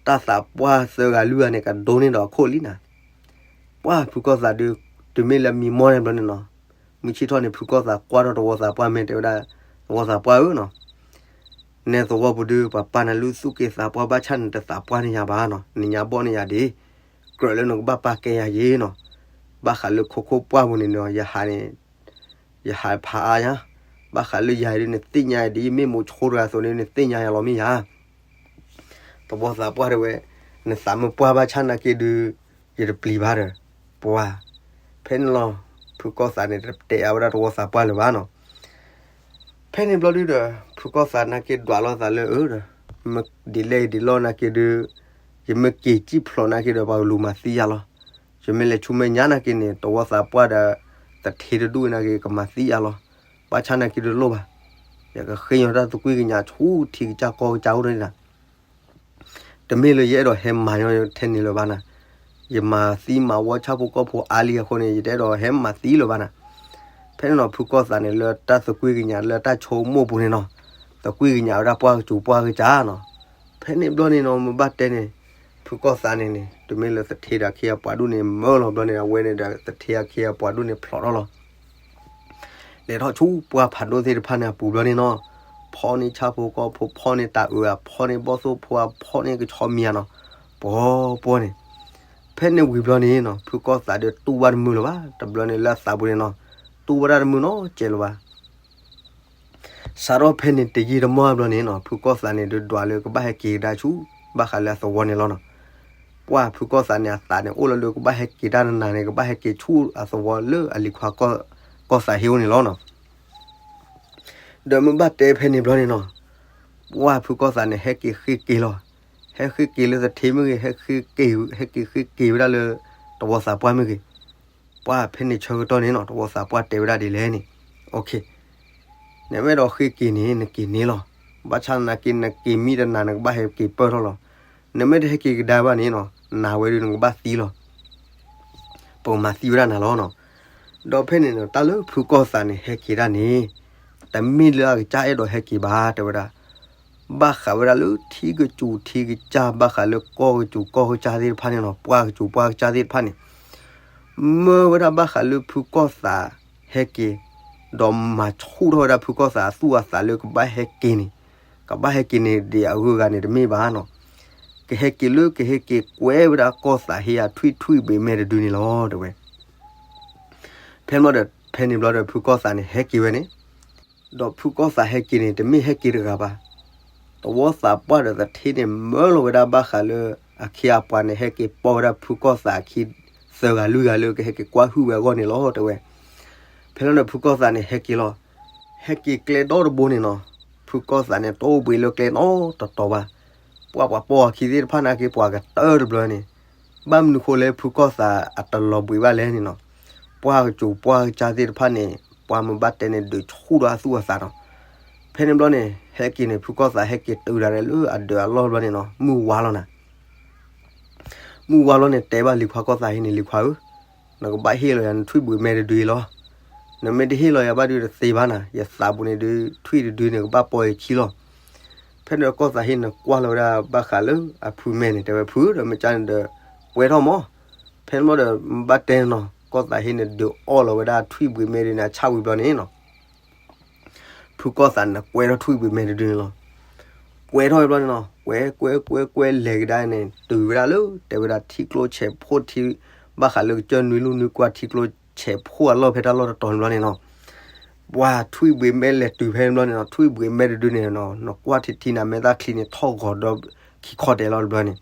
တၢ်သးပှၢ်သၢဂၤလွံၢ်ဂၤန့ၣ် ကဒိးန့ၢ်ဒီးအခိၣ်လံနၤ ပှၢ်ဖုကီၢ်သးဒုး တုၤမ့ၢ်လၢမံမီၢ်န့ၣ်ဘျီန့ၣ်နီၤ, မုၢ်ဆ့ၣ်ထီၣ်န့ၣ် ဖုကီၢ်သးကွၢ်ထီၣ်သဝီသးပှၢ်မ့ၢ်တဲဝဲဒၣ်, သဝီသးပှၢ်ဧၢနီၤ, နဲသဝီပူၤဒုး ပှၤပာ်နၤလုၢ်သူၣ်က့သးပှၢ်ဘၣ်ဆၣ်န့ၣ် တသးပှၢ်န့ၢ်ယၤဘၣ်နီၤ, နညါဘီၣ်န့ၢ်ယၤဒ်, ကြၢးလၢနကဘၣ်ပာ်ကဲယၤယ့နီၤ, ဘၣ်ဃးလၢခိခိၣ်ပှၢ်ပူၤန့ၣ်နီၤ ယဟးန့ၣ် ယဟးဖးအါယၤ, ဘၣ်ဃးလၢယၤဒုး နသ့ၣ်ညါယၤဒ် ယမ့ၢ်မိၤဆိတဂၤအသိးန့ၣ် နသ့ၣ်ညါယၤလီၤမ့ၢ်ယၤ သဝီသးပှၢ်တဲဝဲ, နသးမုာ်ပှၢ်ဘၣ်ဆၣ်နာ်က့ဒုး, ယတပျံၤဘၣ်ဒီး, ပှၢ်, ဖဲန့ၣ်လီၤ, ဖုကီၢ်သးန့ၣ် တတဲအါဝဲဒၣ်သဝီသးပှၢ်လၢၤဘၣ်နီၤ, ဖဲန့ၣ်ဘျီဒုးဒီး ဖုကီၢ်သးနာ်က့ဒွးလိာ်သးလၢအၢဒီး, ဒ်လဲၣ်ဒ်လဲၣ်နာ်က့ဒုး, ယမ့ၢ်က့ၤစံၣ်ဖျိးနာ်က့ဒီး ပှၤကလူၤမၤသံယၤလီၤ, ယမ့ၢ်လဲၤဆူမဲာ်ညါနာ်က့န့ၣ် သဝီသးပှၢ်ဒီး, သထ့တဒူၣ်နာ်က့ ကမၤသံယၤလီၤ, ဘၣ်ဆၣ်နာ်က့ဒုးတလိၣ်ဘၣ်, ယကဃ့ညီတၢ်သကွံၢ်ကညးဆူထံကစၢ်ကီၢ်ကစၢ်အိၣ်န့ၣ်နၤ တမ့ၢ်လၢယအဲၣ်ဒိးဟဲမၤညီထဲန့ၣ်လၢၤဘၣ်နၤ, ယမၤသံမၤဝီဆၣ်ဖိကီၢ်ဖိအါလံအဃိန့ၣ် ယတအဲၣ်ဒိးဟဲမၤသံလၢၤဘၣ်နၤ, ဖဲန့ၣ်နီၤ ဖုကီၢ်သးန့ၣ်လၢတၢ်သကွံၢ်ကညးလၢတၢ်ဆိကမိၣ်ပူၤန့ၣ်နီၤ, သကွံၢ်ကညးဝဲဒၣ်ပှၢ်ကစူၤပှၢ်ကစၢ်နီၤ, ဖဲန့ၣ်ဘျီန့ၣ်နီၤ မ့ၢ်ဘၣ်တဲန့ၣ်, ဖုကီၢ်သးန့ၣ်န့ၣ် တမ့ၢ်လၢသထ့ဒီးခ့အပှၤဒူၣ်န့ၣ်မၢလီၤဘျီန့ၣ် အဝဲန့ၣ်ဒီးသထ့အခ့အပှၤဒူၣ်န့ၣ်ဖျိးထီၣ်လီၤ လဲၤထီၣ်ဆူပှၢ်ဖးဒိၣ်သ့ၣ်တဖၣ်န့ၣ်အပူၤဘျီန့ၣ်နီၤ, ဖီန့ၢ်ဆၣ်ဖိကီၢ်ဖိ ဖီန့ၢ်တၢ်အၢအဖီန့ၢ်ဘီၣ်သိၣ်ဖိအဖီန့ၢ်ကဆီမံၤဧါနီၤ, ပှီၤပှီၤန့ၣ်, ဖဲန့ၣ်ဝံၤဘျီန့ၣ်နီၤ ဖုကီၢ်သးဒီးတူၢ်ဘၣ်တမုာ်လၢၤဘၣ် တဘျီန့ၣ်လၢအသးပူၤန့ၣ်နီၤ, တူၢ်ဘၣ်တၢ်တမုာ်နီတစဲးလၢၤဘၣ် စးထီၣ်ဖဲန့ၣ်တယံာ်တမီၢ်ဘျီန့ၣ်နီၤ ဖုကီၢ်သးန့ၣ်ဒုးဒွးလၢကဘၣ်ဟဲက့ၤကဒါဆူ ဘၣ်ဃးလၢအသဝီန့ၣ်လီၤနီၤ, ပှၢ်ဖုကီၢ်သးန့ၣ်အသးန့ၣ်အိၣ်လီၤလၢကဘၣ်ဟဲက့ၤတၢ်နနၤန့ၣ် ကဘၣ်ဟဲက့ၤဆူအသဝီလၢအလံၤခွါကီၢ်သးဟ့ၣ်အိၣ်န့ၣ်လီၤနီၤ ဒီးမ့ၢ်ဘၣ်တဲဖဲန့ၣ်ဘျီန့ၣ်နီၤ, ပှၢ်ဖုကီၢ်သးန့ၣ် ဟဲက့ၤဃ့က့ၤလီၤ, ဟဲဃ့က့ၤလၢသထ့မ့ၢ်ဂ့ၤ, ဟဲဃ့က့ၤ, ဟဲက့ၤဃ့က့ၤဝဲဒၣ်လၢ သဝီသးပှၢ်မ့ၢ်ဂ့ၤ, ပှၢ်ဖဲန့ၣ်ဆၢကတီၢ်န့ၣ်နီၤ သဝီသးပှၢ်တဲဝဲဒၣ်ဒ်လဲၣ်န့ၣ်, နမ့ၢ်အဲၣ်ဒိးဃ့က့ၤန့ၣ် နက့ၤန့ၢ်လီၤ, ဘၣ်ဆၣ်သနာ်က့ နက့ၤမံတနၤ နကဘၣ်ဟဲက့ၤပၢၢ်ထီၣ်လီၤ, နမ့ၢ်တဟဲက့ၤကဒါဘၣ်န့ၣ်နီၤ နၤဝဲဒုးနကဘၣ်သံလီၤ ပကမၤသံဝဲဒၣ်နၤလီၤနီၤ, ဒီးဖဲန့ၣ်နီၤ တၢ်လၢဖုကီၢ်သးန့ၣ် ဟဲက့ၤတၢ်န့ၣ်, တမ့ၢ်လၢအကစၢ်အဲၣ်ဒိးဟဲက့ၤဘၣ် တဲဝဲဒၣ်, ဘၣ်ဃးဝဲဒၣ်လၢထံကစူၤထံကစၢ် ဘၣ်ဃးလၢကီၢ်ကစူၤကီၢ်ကစၢ်သ့ၣ်တဖၣ်န့ၣ်နီၤ ပှၢ်ကစူၤပှၢ်ကစၢ်သ့ၣ်တဖၣ်န့ၣ်, မၢဝဲဒၣ်ဘၣ်ဃးလၢဖုကီၢ်သးဟဲက့ၤ, ဒီးမၤဆူၣ်ထီၣ်ဝဲဒၣ်ဖုကီၢ်သးအသူၣ်အသးလၢကဘၣ်ဟဲက့ၤန့ၣ်, ကဘၣ်ဟဲက့ၤန့ၣ် ဒ်အဂုၤအဂၤန့ၣ်တမ့ၢ်ဘၣ်နီၤ ကဟဲက့ၤလၢကဟဲက့ၤကွဲဝဲဒၣ်ကီၢ်သးဟ့အထွံၣ်ထွံၣ်ဘ့ၣ်မဲာ်တဒုန့ၣ်လီၤ တဲဝဲ. ဖဲန့ၣ်ဘျီဒီး ဖဲန့ၣ်ဘျီဒီး ဖုကီၢ်သးန့ၣ် ဟဲက့ၤဝဲန့ၣ်, ဒီးဖုကီၢ်သးဟဲက့ၤန့ၣ် တမ့ၢ်ဟဲက့ၤတဂၤဘၣ်. သဝီသးပှၢ်ဒီးသထ့န့ၣ် မၢလီၤဝဲဒၣ်ဘၣ်ဃးလၢ အခ့အပှၤန့ၣ် ဟဲက့ၤပိာ်ဝဲဒၣ်ဖုကီၢ်သးအခံ သၢဂၤလွံၢ်ဂၤလၢကဟဲက့ၤကွၢ်ဟုၣ်ဝဲအဂီၢ်န့ၣ်လီၤ တဲဝဲ. ဖဲန့ၣ်ဒီးဖုကီၢ်သးန့ၣ် ဟဲက့ၤလီၤ. ဟဲက့ၤကျဲဒီတဘိန့ၣ်နီၤ, ဖုကီၢ်သးန့ၣ် တအိၣ်ဘှံးလၢကျဲနီတတီၤဘၣ်. ပှၢ်ပှၤပိာ်အခံသ့ၣ်တဖၣ်နာ်က့ ပှၤကတၢၢ်တဘျီန့ၣ်, ဘၣ်မနုၤဃိလၢဖုကီၢ်သးအတလီၤဘှံးဘၣ်လဲၣ်န့ၣ်နီၤ, ပှၢ်ကစူၤပှၢ်ကစၢ်သ့ၣ်တဖၣ်န့ၣ် ပှၤမ့ၢ်ဘၣ်တဲန့ၣ် ဒုးဆူၣ်ဒီးအသူၣ်အသးနီၤ. ဖဲန့ၣ်ဘျီန့ၣ် ဟဲက့ၤန့ၣ် ဖုကီၢ်သးဟဲက့ၤတုၤဒၣ်လဲာ်လၢအဒၢးအလီၢ်ဘျီန့ၣ်နီၤ မုၢ်ဝါလီၤနၤ. မုၢ်ဝါလီၤန့ၣ် တဲဘၣ်လံၤခွါကီၢ်သးဟံးန့ၣ် လံၤခွါဧၢ, နကဘၣ်ဟ့ၣ်လီၤယၤနထွံၣ်ဘှံးမဲတဒုအံၤလီၤ. နမ့ၢ်တဟ့ၣ်လီၤယၤဘၣ်ဒုးတသ့ဘၣ်နၤ, ယသးပူၤန့ၣ်ဒုး ထွံၣ်တဒုန့ၣ် ကဘၣ်ပီယခံလီၤ. ဖဲန့ၣ်ကီၢ်သးဟံးန့ၣ် ကွၢ်လီၤဝဲဒၣ်ဘၣ်ဃးလၢအဖုမဲန့ၣ် တဲဝဲ ဖုဒီး မ့ၢ်ကန့ၣ်ဒီး ကွဲထီၣ်မး. ဖဲန့ၣ်ဘျီဒီး ဘၣ်တဲနီၤ ကီၢ်သးဟံးန့ၣ် ဒုးအီၣ်လီၤဝဲဒၣ်ထွံၣ်ဘှံးမဲဒုးန့ၣ် အဆၣ်ဝံၤဘျီန့ၣ်နီၤ ဖုကီၢ်သးန့ၣ် ကွဲထီၣ်ထွံၣ်ဘှံးမဲတဒုန့ၣ်လီၤ. ကွဲထီၣ်ဘျီန့ၣ်နီၤ ကွဲကွဲကွဲကွဲလဲၤကဒါန့ၣ် တုၤဝဲဒၣ်လၢ တဲဝဲဒၣ်ထံကျိဆဲးဖိထံ ဘၣ်ဃးလၢကစၢၢ်နွံလူၢ်နွံကွၢ်ထံကျိဆဲးဖိအလီၢ်ဖဲတၢ်လီၢ်တတီၤန့ၣ်ဘျီန့ၣ်နီၤ ပှၤထွံၣ်ဘှံးမဲလဲၤတုၤဖဲန့ၣ်ဘျီန့ၣ်နီၤ ထွံၣ်ဘှံးမဲတဒုန့ၣ်နီၤ နကွၢ်ထံထံန့ၣ် မဲာ်သၣ်ချံန့ၣ် ထီၣ်ဂီၤဒီးခံခီတဲာ်လီၤတဘျီန့ၣ်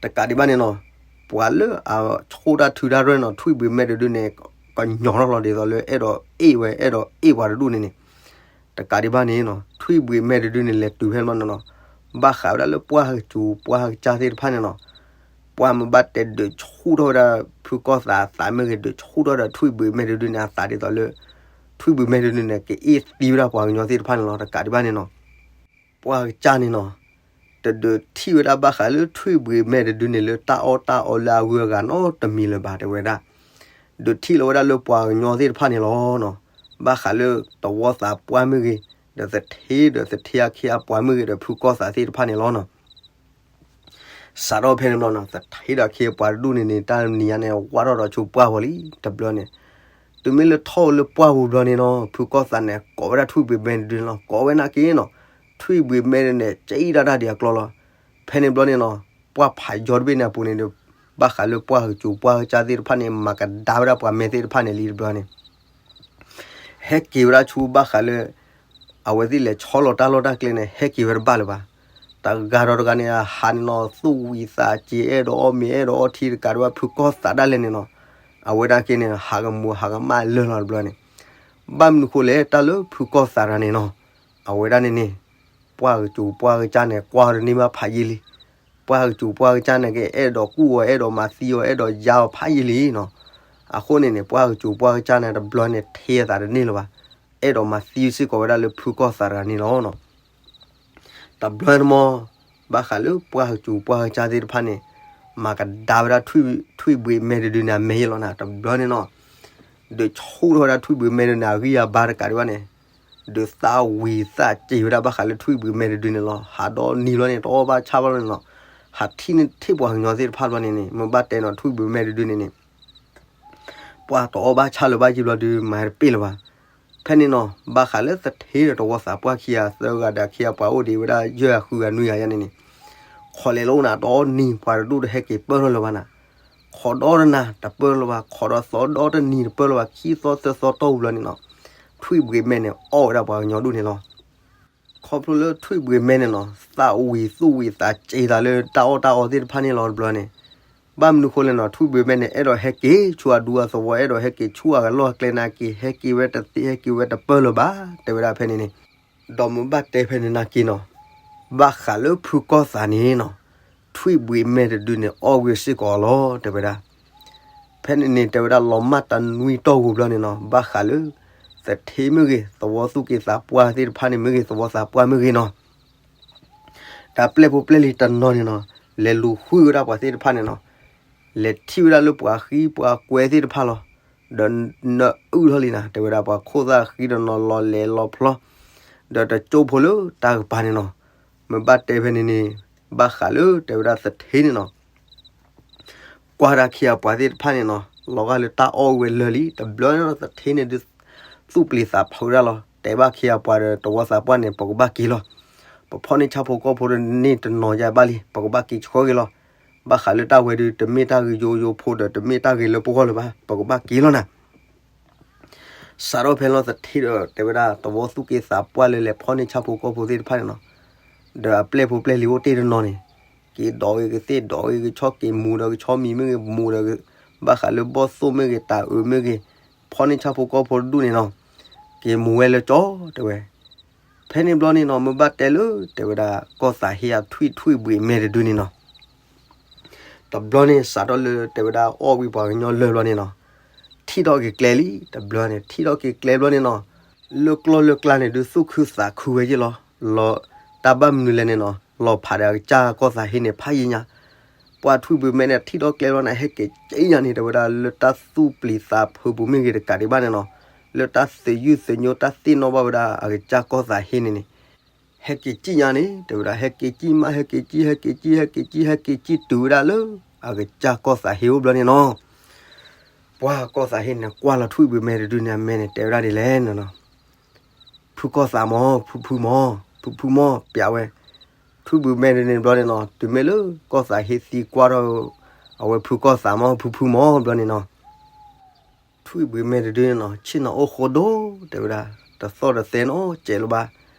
တကးဒံးဘၣ်န့ၣ်နီၤ ပှၤလၢအဆိၣ်တၢ်ထုတၢ်ရဲၣ်နီၤ ထွံၣ်ဘှံးမဲတဒုန့ၣ် ကညီထီၣ်လီၤဒ်သိးလၢအဲၣ်ဒိးအ့ၣ်ဝဲ အဲၣ်ဒိးအ့ၣ်ပှၤတဒူၣ်န့ၣ်န့ၣ် တကးဒံးဘၣ်န့ၣ်နီၤ ထွံၣ်ဘှံးမဲတဒုန့ၣ် လဲၤတုၤဖဲန့ၣ်ဘျီန့ၣ်နီၤ ဘၣ်ဃးဝဲဒၣ်လၢပှၢ်ကစူၤပှၢ်ကစၢ်သ့ၣ်တဖၣ်န့ၣ်နီၤ ပှၢ်မ့ၢ်ဘၣ်တဲဒုးဆူၣ်ထီၣ်ဝဲဒၣ် ဖုကီၢ်သးအသးမ့ၢ်ဂ့ၤ ဒုးဆူၣ်ထီၣ်ဝဲဒၣ်ထွံၣ်ဘှံးမဲတဒုန့ၣ် အသးဒ်သိးလၢ ထွံၣ်ဘှံးမဲတဒုန့ၣ် ကအ့ၣ်သံဝဲဒၣ်ပှၤကညီသ့ၣ်တဖၣ်န့ၣ်လီၤ. တကးဒံးဘၣ်န့ၣ်နီၤ ပှၢ်ကစၢ်န့ၣ်နီၤ တဒုးထံၣ်ဝဲဒၣ်ဘၣ်ဃးလၢထွံၣ်ဘှံးမဲတဒုန့ၣ်လၢတၢ်အီၣ်တၢ်အီလၢအဂုၤအဂၤနီတမံၤလၢၤဘၣ် တဲဝဲဒၣ် ဒုးထံၣ်လီၤဝဲဒၣ်လၢပှၤကညီသ့ၣ်တဖၣ်န့ၣ်လီၤနီၤ ဘၣ်ဃးလၢသဝီသးပှၢ်မ့ၢ်ဂ့ၤ ဒီးသထ့ဒီးသထ့အခ့အပှၤမ့ၢ်ဂ့ၤဒီးဖုကီၢ်သးသ့ၣ်တဖၣ်န့ၣ်လီၤနီၤ စးထီၣ်ဖဲန့ၣ်ဘျီနီၤ သထ့ဒီးအခ့အပှၤတဒူၣ်န့ၣ်န့ၣ် တၢ်နံၤညါန့ၣ် ဝးထီၣ်ဒီးဆိပှၢ်ပူၤလံ တဘျီန့ၣ် တုၤမ့ၢ်လၢထီၣ်လၢပှၢ်ပူၤဘျီန့ၣ်နီၤ ဖုကီၢ်သးန့ၣ် ကိးဝဲဒၣ်ထွံၣ်ဘှံးမဲတဒုန့ၣ်လီၤ ကိးဝဲနာ်က့နီၤ ထွံၣ်ဘှံးမဲန့ၣ် ကၠံၣ်တၢ်တၢ်ဒံးအကျီလီၤ ဖဲန့ၣ်ဘျီန့ၣ်နီၤ ပှၢ်ဖးယီၤတဘ့ၣ်န့ၣ်အပူၤန့ၣ်ဒီး ဘၣ်ဃးလၢပှၢ်ကစူၤပှၢ်ကစၢ်သ့ၣ်တဖၣ်န့ၣ် မၤကဒါဝဲဒၣ်ပှၤမဲသ့ၣ်တဖၣ်န့ၣ်လံတဘျီန့ၣ် ဟဲက့ၤဝဲဒၣ်ဆူဘၣ်ဃးလၢ အဝဲသ့ၣ်လဲၤဆီလီၤတၢ်လီၢ်တၢ်ကျဲန့ၣ် ဟဲက့ၤဝဲတဘၣ်လၢၤဘၣ်. တဂၤဒီးတဂၤန့ၣ် အဟးန့ၣ်နီၤ သူၣ်ဝံၤသးစ့ၤ အဲၣ်ဒိးအီၣ်မ့ၤ အဲၣ်ဒိးအီထံတကးဒံးဘၣ် ဖုကီၢ်သးဒၣ်လဲာ်န့ၣ်နီၤ အဝဲဒၣ်က့န့ၣ် ဟးကမူၤဟးကမၣ်လၢာ်လီၤတဘျီန့ၣ် ဘၣ်မနုၤဃိလဲၣ် တၢ်လၢဖုကီၢ်သးတဂၤန့ၣ်နီၤ အဝဲဒၣ်န့ၣ်န့ၣ် ပှၢ်ကစူၤပှၢ်ကစၢ်န့ၣ် ကွၢ်တန့ၢ်ဘၣ်ဖးယံာ်လံ ပှၢ်ကစူၤပှၢ်ကစၢ်န့ၣ်က့ အဲၣ်ဒိးကူၣ်အီၤ အဲၣ်ဒိးမၤသံအီၤ အဲၣ်ဒိးယါအီၤဖးယံာ်လံနီၤ. အဃိန့ၣ်န့ၣ် ပှၢ်ကစူၤပှၢ်ကစၢ်န့ၣ် တဘျီန့ၣ် ထဲအသးတန့ၢ်လၢၤဘၣ်. အဲၣ်ဒိးမၤသံစ့ၢ်ကီးဝဲဒၣ်လၢဖုကီၢ်သးတဂၤန့ၣ်လီၤနီၤ. တဘျီန့ၣ်မ့ၢ် ဘၣ်ဃးလၢပှၢ်ကစူၤပှၢ်ကစၢ်သ့ၣ်တဖၣ်န့ၣ် မၤကဒါဝဲဒၣ် ထွံၣ်ဘှံးမဲတဒုန့ၣ် အမဲာ်ယဲလီၤနၤ. တဘျီန့ၣ်နီၤ ဒုးဆူၣ်ထီၣ်ဝဲဒၣ်ထွံၣ်ဘှံးမဲတဒုန့ၣ် အဂံၢ်အဘါတကးဒံးဘၣ်န့ၣ် ဒုးသၣ်ဝံၤသၣ်စ့ၤဝဲဒၣ်ဘၣ်ဃးလၢထွံၣ်ဘှံးမဲတဒုန့ၣ်လီၤ. ဟးဒီနံၤလီၤန့ၣ် တအီၣ်ဘၣ်ဆၣ်ဘၣ်လီၤန့ၣ်နီၤ. ဟးထံၣ်န့ၢ်ထံၣ်ပှၤကညီသ့ၣ်တဖၣ်ဘျီန့ၣ်န့ၣ် မ့ၢ်ဘၣ်တဲနီၤ ထွံၣ်ဘှံးမဲတဒုန့ၣ်န့ၣ် ပှၢ်တအီၣ်ဘၣ်ဆၣ်လၢၤဘၣ်ယံာ်ဘျီဒုး မၤတပ့ၢ်လၢၤဘၣ်. ဖဲန့ၣ်နီၤ ဘၣ်ဃးလၢသထ့ဒီးတဝီသးပှၢ်ခံဂၤသၢဂၤဒီးခံဂၤပှၤအိၣ်ဒံးဝဲဒၣ်ယဲၢ်ဂၤဃုဂၤနွံဂၤယဲန့ၣ်န့ၣ် ခိးလဲၤလၢအိၣ်နၤဒီနံၤ ပှၤတဒူၣ်တဟဲက့ၤပၢၢ်ထီၣ်လၢၤဘၣ်နၤ. ခိးဒီတနၤတပၢၢ်လၢၤဘၣ် ခိးဒီးသီဒီတနံၤတပၢၢ်လၢၤဘၣ် ခံသီသၢသီတီၢ်ပူၤဘျီန့ၣ်နီၤ ထွံၣ်ဘှံးမဲန့ၣ် အီၣ်ဝဲဒၣ်ပှၤကညီဒူၣ်န့ၣ်လီၤ. ခီဖျိလၢထွံၣ်ဘှံးမဲန့ၣ်နီၤ သၣ်ဝံၤသူၣ်ဝံၤသးစ့ၤသးလၢတၢ်အီၣ်တၢ်အီသ့ၣ်တဖၣ်န့ၣ်လီၤတဘျီန့ၣ် ဘၣ်မနုၤဃိလဲၣ်နီၤ ထွံၣ်ဘှံးမဲန့ၣ် အဲၣ်ဒိးဟဲက့ၤဆူအဒူအသဝီ အဲၣ်ဒိးဟဲက့ၤဆူအလီၢ်အကျဲနာ်က့ ဟဲက့ၤဝဲတသ့ ဟဲက့ၤဝဲတပၢၢ်လၢၤဘၣ် တဲဝဲဒၣ်ဖဲန့ၣ်န့ၣ် ဒီးမ့ၢ်ဘၣ်တဲဖဲန့ၣ်နာ်က့နီၤ ဘၣ်ဃးလၢဖုကီၢ်သးန့ၣ်နီၤ ထွံၣ်ဘှံးမဲတဒုန့ၣ် အီၣ်ဝံၤစ့ၢ်ကီးလီၤ တဲဝဲဒၣ်. ဖဲန့ၣ်န့ၣ် တဲဝဲဒၣ်လီၤမၢ်တနွံတီၢ်ပူၤဘျီန့ၣ်နီၤ ဘၣ်ဃးလၢ သထ့မ့ၢ်ဂ့ၤ သဝီသူၣ်က့သးပှၢ်သ့ၣ်တဖၣ်န့ၣ်မ့ၢ်ဂ့ၤ သဝီသးပှၢ်မ့ၢ်ဂ့ၤနီၤ တၢ်ပျဲၢ်ဖိပျဲၢ်လံၤတနီၤန့ၣ်နီၤ လဲၤလူၤဃုဝဲဒၣ်ပှၤသ့ၣ်တဖၣ်န့ၣ်နီၤ လဲၤထံၣ်ဝဲဒၣ်လၢပှၤဃံပှၤကွဲသ့ၣ်တဖၣ်လီၤ. ဒီးနအုၣ်ထီၣ်လံနၤ တဲဝဲဒၣ် ပှၤခိၣ်သၣ်ဃံတနီၤလီၤလဲၤလီၤဖျီ ဒီးတကၠိဖိလၢတၢ်ကပၤန့ၣ်နီၤ မ့ၢ်ဘၣ်တဲဖဲန့ၣ်န့ၣ် ဘၣ်ဃးလၢတဲဝဲဒၣ်သထ့န့ၣ်နီၤ ကွၢ်ဒၣ်ခံဂၤပှၤသ့ၣ်တဖၣ်န့ၣ်နီၤ လီၤဂာ်လၢတၢ်အီၣ်ဝဲလၢာ်လံ တဘျီန့ၣ်ဒီးသထ့န့ၣ်ဒုး သူၣ်ပျံၤသးဖုးဝဲဒၣ်လီၤ တဲဘၣ်ခံဂၤပှၤဒီးတဝီသးပှၢ်န့ၣ် ပကဘၣ်က့ၤလီၤ ပဖီၣ်န့ၢ်ဆၣ်ဖိကီၢ်ဖိဒီးန့ၢ်တနီၤယါဘၣ်လံ ပကဘၣ်က့ၤဆှၢက့ၤလီၤ ဘၣ်ဃးလၢတၢ်ဝဲဒုး တမ့ၢ်တၢ်ဂ့ၤယိယိဖိဒီး တမ့ၢ်တၢ်ဂ့ၤလၢပဂီၢ်လၢၤဘၣ် ပကဘၣ်က့ၤလီၤနၤ စးထီၣ်ဖဲလီၤသထ့ဒီး တဲဝဲဒၣ် သဝီသူၣ်က့သးပှၢ်လၢလဲၤဖီၣ်န့ၢ်ဆၣ်ဖိကီၢ်ဖိသ့ၣ်တဖၣ်န့ၣ်နီၤ ဒီးအပျဲၢ်ဖိပျဲၢ်လံၤအိၣ်တ့ၢ်တနီၤန့ၣ် က့ၤဒိးဂ့ၤကသ့ၣ်ဒိးဂ့ၤကဆီက့ၤမူၤဒီးကဆီမံၤမ့ၢ်ဂ့ၤမူၤဒီး ဘၣ်ဃးလၢဘီၣ်သိၣ်မ့ၢ်ဂ့ၤတၤအုးမ့ၢ်ဂ့ၤ ဖီၣ်န့ၢ်ဆၣ်ဖိကီၢ်ဖိတဒူၣ်န့ၣ်နီၤ က့ၤမူၤဝဲလၢကၠီတဲဝဲ ဖဲန့ၣ်ဘျီန့ၣ်နီၤ မ့ၢ်ဘၣ်တဲလၢ တဲဝဲဒၣ် ကီၢ်သးဟ့အထွံၣ်ထွံၣ်ဘှံးမဲတဒုန့ၣ်နီၤ တဘျီန့ၣ် စးထီၣ်လၢတဲဝဲဒၣ်အီၣ်ဝံၤပှၤကညီလၢာ်ဘျီန့ၣ်နီၤ ထံၣ်ထီၣ်က့ၤကျဲလံ တဘျီန့ၣ် ထံၣ်ထီၣ်က့ၤကျဲဘျီန့ၣ်နီၤ လၢကျီၢ်လၢကျါန့ၣ်ဒုး သူၣ်ခုသးခုဝဲယ့ၢ်လီၤ. လီၤတၢ်ဘၣ်မနုၤလဲၣ်န့ၣ်နီၤ, လီၤဖးဒီးအကစၢ်ကီၢ်သးဟ့န့ၣ် ဖးယံာ်ညါ. ပှၤထွံၣ်ဘှံးမဲန့ၣ် ထံၣ်ဒီးကျဲလီၤန့ၣ် ဟဲက့ၤက့ညါန့ၣ် တဲဝဲဒၣ်လၢတၢ်သူၣ်ပျံၤသးဖုးပူၤမ့ၢ်ဂ့ၤတကးဒံးဘၣ်န့ၣ်နီၤ, လၢတၢ်သုးယုၢ်သုးညိတၢ်သ့ၣ်နီၣ်ဘၣ်ဝဲဒၣ်အကစၢ်ကီၢ်သးဟ့န့ၣ်န့ၣ် ဟဲက့ၤက့ညါန့ၣ် တဲဝဲဒၣ် ဟဲက့ၤက့မး ဟဲက့ၤက့ ဟဲက့ၤက့ ဟဲက့ၤက့ ဟဲက့ၤက့တုၤဝဲဒၣ်လၢ အကစၢ်ကီၢ်သးဟ့အိၣ်ဘျီန့ၣ်နီၤ. ပှၤကီၢ်သးဟ့န့ၣ် ကွၢ်လီၤထွံၣ်ဘှံးမဲတဒုန့ၣ် အမဲာ်န့ၣ် တဲဝဲဒၣ်ဒ်လဲၣ်န့ၣ်နီၤ. ဖုကီၢ်သးမး ဖုဖုမး ဖုဖုမး ပျးဝဲ ထွံၣ်ဘှံးမဲတဒုန့ၣ်ဘျီန့ၣ်နီၤ, တုၤမ့ၢ်လၢကီၢ်သးဟ့သံကွၢ်ထီၣ် အဝဲဖုကီၢ်သးမး ဖုဖုမးဘျီန့ၣ်နီၤ. ထွံၣ်ဘှံးမဲတဒုန့ၣ်နီၤ ဆ့ၣ်နီၤအိၣ်ဃိဒိၣ် တဲဝဲဒၣ်, တသီၣ်တသဲနီၤ စဲးလီၤဘၣ်.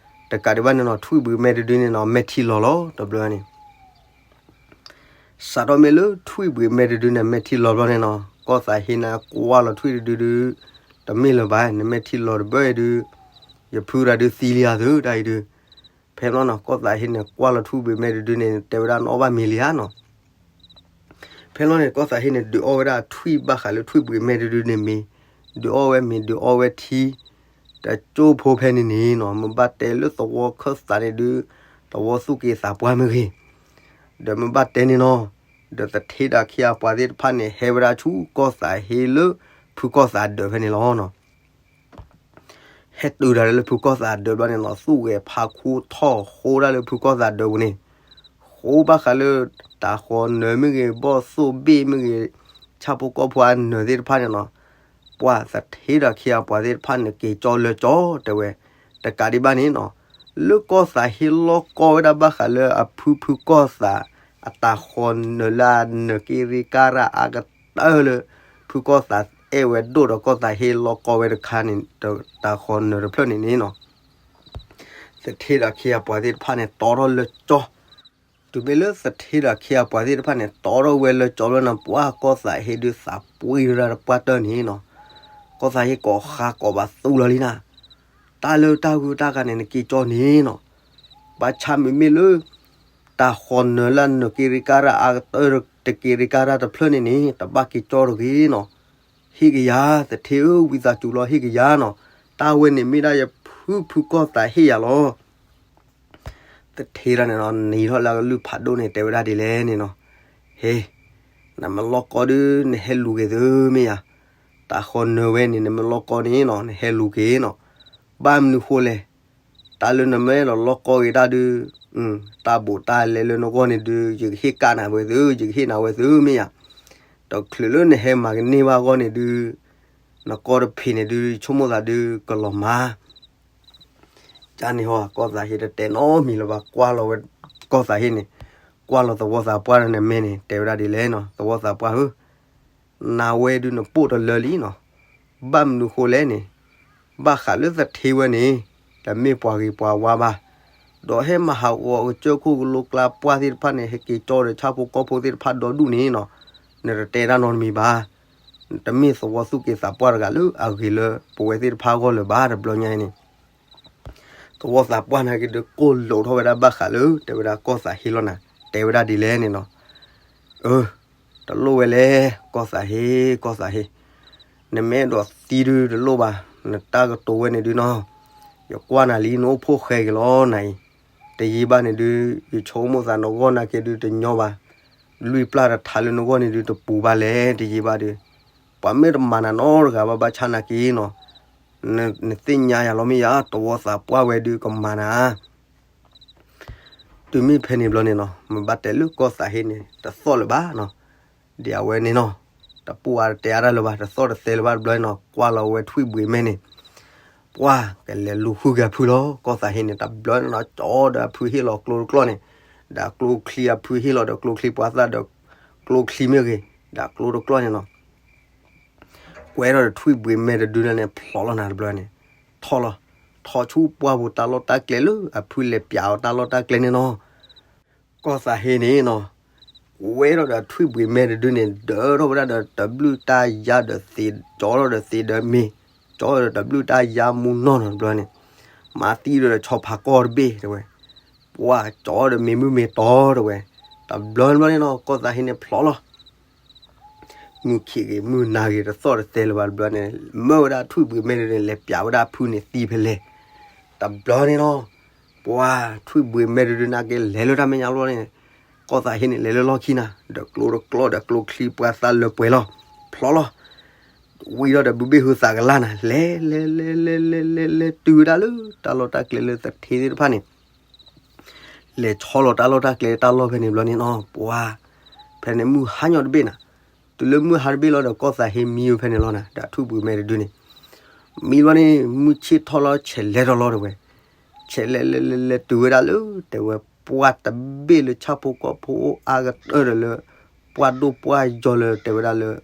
တကးဒံးဘၣ်န့ၣ်နီၤ ထွံၣ်ဘှံးမဲတဒုန့ၣ်နီၤ မဲာ်ထံလီၤလီၤ တဘျီန့ၣ် စးထီၣ်မ့ၢ်လၢထွံၣ်ဘှံးမဲတဒုန့ၣ် မဲာ်ထံလီၤဘျီန့ၣ်နီၤ, ကီၢ်သးဟ့န့ၣ်ကွၢ်လီၤထွံၣ်တဒုဒု, တမ့ၢ်လၢၤဘၣ် နမဲာ်ထံလီၤတဘၢအံၤဒု, ယဖုတၢ်ဒုသံလံဧါသုတၢ်အံၤဒု. ဖဲဘျီနီၤ ကီၢ်သးဟ့န့ၣ် ကွၢ်လီၤထွံၣ်ဘှံးမဲတဒုန့ၣ် တဲဝဲဒၣ်နအီၣ်ဘၣ်မ့ၤလံဧါနီၤ. ဖဲဘျီန့ၣ် ကီၢ်သးဟ့န့ၣ် ဒုးအီၣ်ဝဲဒၣ်ထွံၣ်ဘၣ်ဃးလၢထွံၣ်ဘှံးမဲတဒုန့ၣ်မ့ၤ, ဒုးအီၣ်ဝဲမ့ၤ ဒုးအီၣ်ဝဲထံ တကၠိဖိဖဲန့ၣ်န့ၣ်နီၤ, မ့ၢ်ဘၣ်တဲလၢသဝီခၢၣ်သးန့ၣ်ဒုး သဝီသူၣ်က့သးပှၢ်မ့ၢ်ဂ့ၤ, ဒီးမ့ၢ်ဘၣ်တဲန့ၣ်နီၤ, ဒီးသထ့ဒီးခ့အပှၤသ့ၣ်တဖၣ်န့ၣ် ဟဲဝဲဒၣ်ဆူကီၢ်သးဟ့လၢ ဖုကီၢ်သးဒၢးဖဲန့ၣ်လီၤနီၤ. ဟဲတုၤဒၣ်လၢဖုကီၢ်သးဒၢးဘျီန့ၣ်နီၤ, သူၣ်ဂဲၤဖးခူထီၣ်ဃိဒၣ်လၢဖုကီၢ်သးဒၢးပူၤန့ၣ်, ဃိဘၣ်ဃးလၢ တၢ်ဃီနၢၤမ့ၢ်ဂ့ၤ ဘီၣ်သိၣ်ဘ့ၣ်မ့ၢ်ဂ့ၤ ဆၣ်ဖိကီၢ်ဖိအနၢၤသ့ၣ်တဖၣ်န့ၣ်နီၤ, ပှၤသထ့ဒီးခ့အပှၤသ့ၣ်တဖၣ်န့ၣ် က့ၤကၠီလၢကၠီတဲဝဲ, တကးဒံးဘၣ်န့ၣ်နီၤ, လၢကီၢ်သးဟ့လီၢ်ကီဝဲဒၣ်ဘၣ်ဃးလၢအဖုဖုကီၢ်သး အတၢ်ဃီနၢၤလၢအနၢၤက့ရ့ကါရၢ်အါကတၢၢ်လၢ ဖုကီၢ်သးအဲၣ်ဝဲဒိၣ်ဒီးကီၢ်သးဟ့လီၢ်ကီဝဲတခါန့ၣ် တၢ်ဃီနၢၤတဖျၢၣ်န့ၣ်န့ၣ်နီၤ, သထ့ဒီးခ့အပှၤသ့ၣ်တဖၣ်န့ၣ် တီထီၣ်လၢကၠီ, တုၤမ့ၢ်လၢသထ့ဒီးခ့အပှၤသ့ၣ်တဖၣ်န့ၣ် တီထီၣ်ဝဲလၢကၠီဘျီန့ၣ် ပှၤကီၢ်သးဟ့ဒုးသးပှ့ၤဝဲဒၣ်တပှၢ်တၢၢ်န့ၣ်နီၤ, ကီၢ်သးဟ့ကိးဃါကိးဘးသူလီၤလံနၤ, တၢ်လၢတၢ်ဂုၤတၢ်ဂၤန့ၣ် နက့ၤကၠီန့ၣ်နီၤ, ဘၣ်ဆၣ်မ့မ့ၢ်လၢ တၢ်ဃီနၢၤလၢနၢၤက့ရ့ကါရၢ်အါကတၢၢ်တက့ရ့ကါရၢ်တဖျၢၣ်န့ၣ်န့ၣ် တဘၣ်က့ၤကၠီတဂ့ၤနီၤ, ဟ့ၣ်ကယၤ, သထ့ဧၢ ဝံသးစူၤလီၤ ဟ့ၣ်ကယၤနီၤ, တၢ်ဝဲန့ၣ်မ့ၢ်ဒၣ်ယဖုဖုကီၢ်သးဟ့ၣ်ယၤလီၤ. သထ့ဒၣ်န့ၣ်နီၤ နံၤထီၣ်လၢအကလုၢ်ဖးဒိၣ်န့ၣ် တဲဝဲဒၣ်ဒ်လဲၣ်န့ၣ်နီၤ, ဟ့, နမ့ၢ်လီၢ်ကီဒုး နဟဲလူၤက့ၤသုမ့ၢ်ယၤ, တၢ်ဃီနၢၤဝဲန့ၣ် နမ့ၢ်လီၢ်ကီန့ၣ်နီၤ နဟဲလူၤက့ၤနီၤ, ဘၣ်မနုၤဃိလဲၣ်, တၢ်လၢနမ့ၢ်လီၤလီၢ်ကီက့ၤတၢ်ဒုး, တၢ်ဘူးတၢ်လဲလၢနဂီၢ်န့ၣ်ဒုး ယကဟ့ၣ်ကၣ်နၤဝဲသု ယကဟ့ၣ်နၤဝဲသုမ့ၢ်ယၤ, တချုးလၢနဟဲမၤကန့ၢ်ဘၣ်အဂီၢ်န့ၣ်ဒုး နကီတဖံးန့ၣ်ဒုး ယဆိကမိၣ်သးဒုးကလီၤမၤ ကန့ၣ်ဟီ ကီၢ်သးဟ့တတဲနီတမံၤလၢၤဘၣ် ကွၢ်လီၤဝဲ ကီၢ်သးဟ့န့ၣ်, ကွၢ်လီၤသဝီသးပှၢ်န့ၣ်မဲာ်န့ၣ် တဲဝဲဒၣ်ဒ်လဲၣ်နီၤ, သဝီသးပှၢ်ဧၢ, နၤဝဲဒုးနပိာ်တလၢလံနီၤ, ဘၣ်မနုၤဃိလဲၣ်န့ၣ်, ဘၣ်ဃးလၢသထ့ဝဲန့ၣ်, တမ့ၢ်ပှၤဂ့ၤပှၤဝါဘၣ်, ဒီးဟဲမၤဟးဂီၤကစၢၢ်ခိၣ်ကလိကျါပှၢ်သ့ၣ်တဖၣ်န့ၣ် ဟဲက့ၤကၠီဒီးဆၣ်ဖိကီၢ်ဖိသ့ၣ်တဖၣ်ဒီဒူၣ်န့ၣ်နီၤ, နတတဲတၢ်နီတမံၤဘၣ် တမ့ၢ်သဝီသူၣ်က့သးပှၢ်တဂၤလၢအဂ့ၤလၢပဝဲသ့ၣ်တဖၣ်အဂီၢ်လၢၤဘၣ် တဘျီညါအံၤန့ၣ်, သဝီသးပှၢ်နာ်က့ဒုးကိၢ်လိာ်ထီၣ်ဝဲဒၣ်ဘၣ်ဃးလၢ တဲဝဲဒၣ်ကီၢ်သးဟ့လီၤနၤ, တဲဝဲဒၣ်ဒ်လဲၣ်န့ၣ်နီၤ, အၢ, တလိၣ်ဝဲလဲၣ်, ကီၢ်သးဟ့, ကီၢ်သးဟ့, နမ့ၢ်အဲၣ်ဒိးသံဒုးတလိၣ်ဘၣ်, နတၢ်ကတိၤဝဲန့ၣ်ဒုးနီၤ, ယကွၢ်နၤလံ နအိၣ်ဖှိၣ်ဃဲက့ၤလီၤနၤအံၤ, တယံာ်ဘၣ်န့ၣ်ဒုး ယဆိကမိၣ်သးနဂီၢ်နာ်က့ဒုးတညီဘၣ်, လွံၢ်ပျၢ်တထါလၢနဂီၢ်န့ၣ်ဒုးတပူၤဘၣ်လဲၣ် တယံာ်ဘၣ်ဒုး, ပှၤမ့ၢ်တမၤနၤနီတဂၤဘၣ်ဘၣ်ဆၣ်နာ်က့နီၤ, နသ့ၣ်ညါယၤလီၤမ့ၢ်ယၤ သဝီသးပှၢ်ဝဲဒုးကမၤနၤ တုၤမ့ၢ်ဖဲန့ၣ်ဘျီန့ၣ်နီၤ မ့ၢ်ဘၣ်တဲလၢကီၢ်သးဟ့န့ၣ် တသီၣ်လၢၤဘၣ်နီၤ, ဒ်အဝဲန့ၣ်နီၤ, တပူၤအါတတဲအါတၢ်လၢၤဘၣ် တသီၣ်တသဲလၢၤဘၣ်တဘျီနီၤ ကွၢ်လီၤဝဲထွံၣ်ဘှံးမဲန့ၣ်, ပှၤကလဲၤလူၤဃုက့ၤအဖုလီၤ ကီၢ်သးဟ့န့ၣ် တဘျီန့ၣ်နီၤ ကၠီဒီးအဖုဟ့ၣ်လီၤကျိတကျီၢ်န့ၣ်, ဒီးကျိချံအဖုဟ့ၣ်လီၤဒီးကျိချံပှၤသၣ်ဒီး ကျိချံမ့ၢ်ဂ့ၤ, ဒီးကျိတကျီၢ်န့ၣ်နီၤ ကွဲထီၣ်ဒီးထွံၣ်ဘှံးမဲတဒုန့ၣ် ဖျိးလီၤနၤတဘျီန့ၣ်, ထီၣ်လီၤ, ထီၣ်ဆူပှၢ်ပူၤတၢ်လီၢ်တၢ်ကျဲလၢအဖုလဲၤပျးအီၤတၢ်လီၢ်တၢ်ကျဲန့ၣ်နီၤ, ကီၢ်သးဟ့န့ၣ်နီၤ, ကွဲထီၣ်ဒီးထွံၣ်ဘှံးမဲတဒုန့ၣ် ဒၢထီၣ်ဝဲဒၣ်ဒီးတဘျုးတၢ်ယါဒီးသ့, ကၠီထီၣ်ဒီးသ့ဒီးမ့ၤ, ကၠီဒီးတဘျုးတၢ်ယါမူနီၢ်နီၤတဘျီန့ၣ်, မၤသံဒီးဆီဖါကီၢ်တဘ့ၣ်တဲဝဲ, ပှၤကၠီဒီးမ့ၤမုၢ်မ့ၤတီတဲဝဲ, တဘျီတဘျီန့ၣ်နီၤ ကီၢ်သးဟ့န့ၣ်ဖျိးလီၤ မုၢ်ခံးဂ့ၤ မုၢ်နၤဂ့ၤ တသီၣ်တသဲလၢၤဘၣ်တဘျီန့ၣ် မၢဝဲဒၣ်ထွံၣ်ဘှံးမဲတဒုန့ၣ် လဲၤပျးဝဲဒၣ်ဖုန့ၣ်သံဖဲလဲၣ်. တဘျီန့ၣ်လီၤ. ပှၤထွံၣ်ဘှံးမဲတဒုနာ်က့လဲၤလၢတၢ်မဲာ်ညါလီၤန့ၣ် ကီၢ်သးဟ့န့ၣ် လဲၤလၢလီၢ်ခံနၤ ဒီးကျိတကျီဒီးကျိချံပှၢ်သၣ်လၢပှဲၤလီၤ. ဖျီလီၤ. ဝံၤဒီးဒီးဘုဘ့ၣ်ဟူသးကလၢ်နၤ လဲၤလဲၤလဲၤလဲၤလဲၤလဲၤတုၤဝဲဒၣ်လၢတၢ်လီၢ်တၢ်ကျဲလၢသထ့သ့ၣ်တဖၣ်န့ၣ် လဲၤဆီလီၤတၢ်လီၢ်တၢ်ကျဲတၢ်လီၢ်ဖဲန့ၣ်ဘျီန့ၣ်နီၤ ပှၤ ဖဲန့ၣ်မုၢ်ဟါညီတဘ့ၣ်နၤ, တုၤလၢမုၢ်ဟါတဘ့ၣ်လီၤဒီး ကီၢ်သးဟ့မံဝဲဖဲန့ၣ်လီၤနၤ, ဒီးထွံၣ်ဘှံးမဲတဒုန့ၣ် မံဘျီန့ၣ် မုၢ်ဆ့ၣ်ထီၣ်လီၤ ဆဲးလဲၤထီၣ်လီၤတဲဝဲ, ဆဲးလဲၤလဲၤလဲၤလဲၤတုၤဝဲဒၣ်လၢ တဲဝဲ ပှၢ်တဘ့ၣ်လၢဆၣ်ဖိကီၢ်ဖိအိၣ်အါကတၢၢ်ဒီးလၢ ပှၢ်ဒိၣ်ပှၢ်ယီၤလၢတဲဝဲဒၣ်လၢ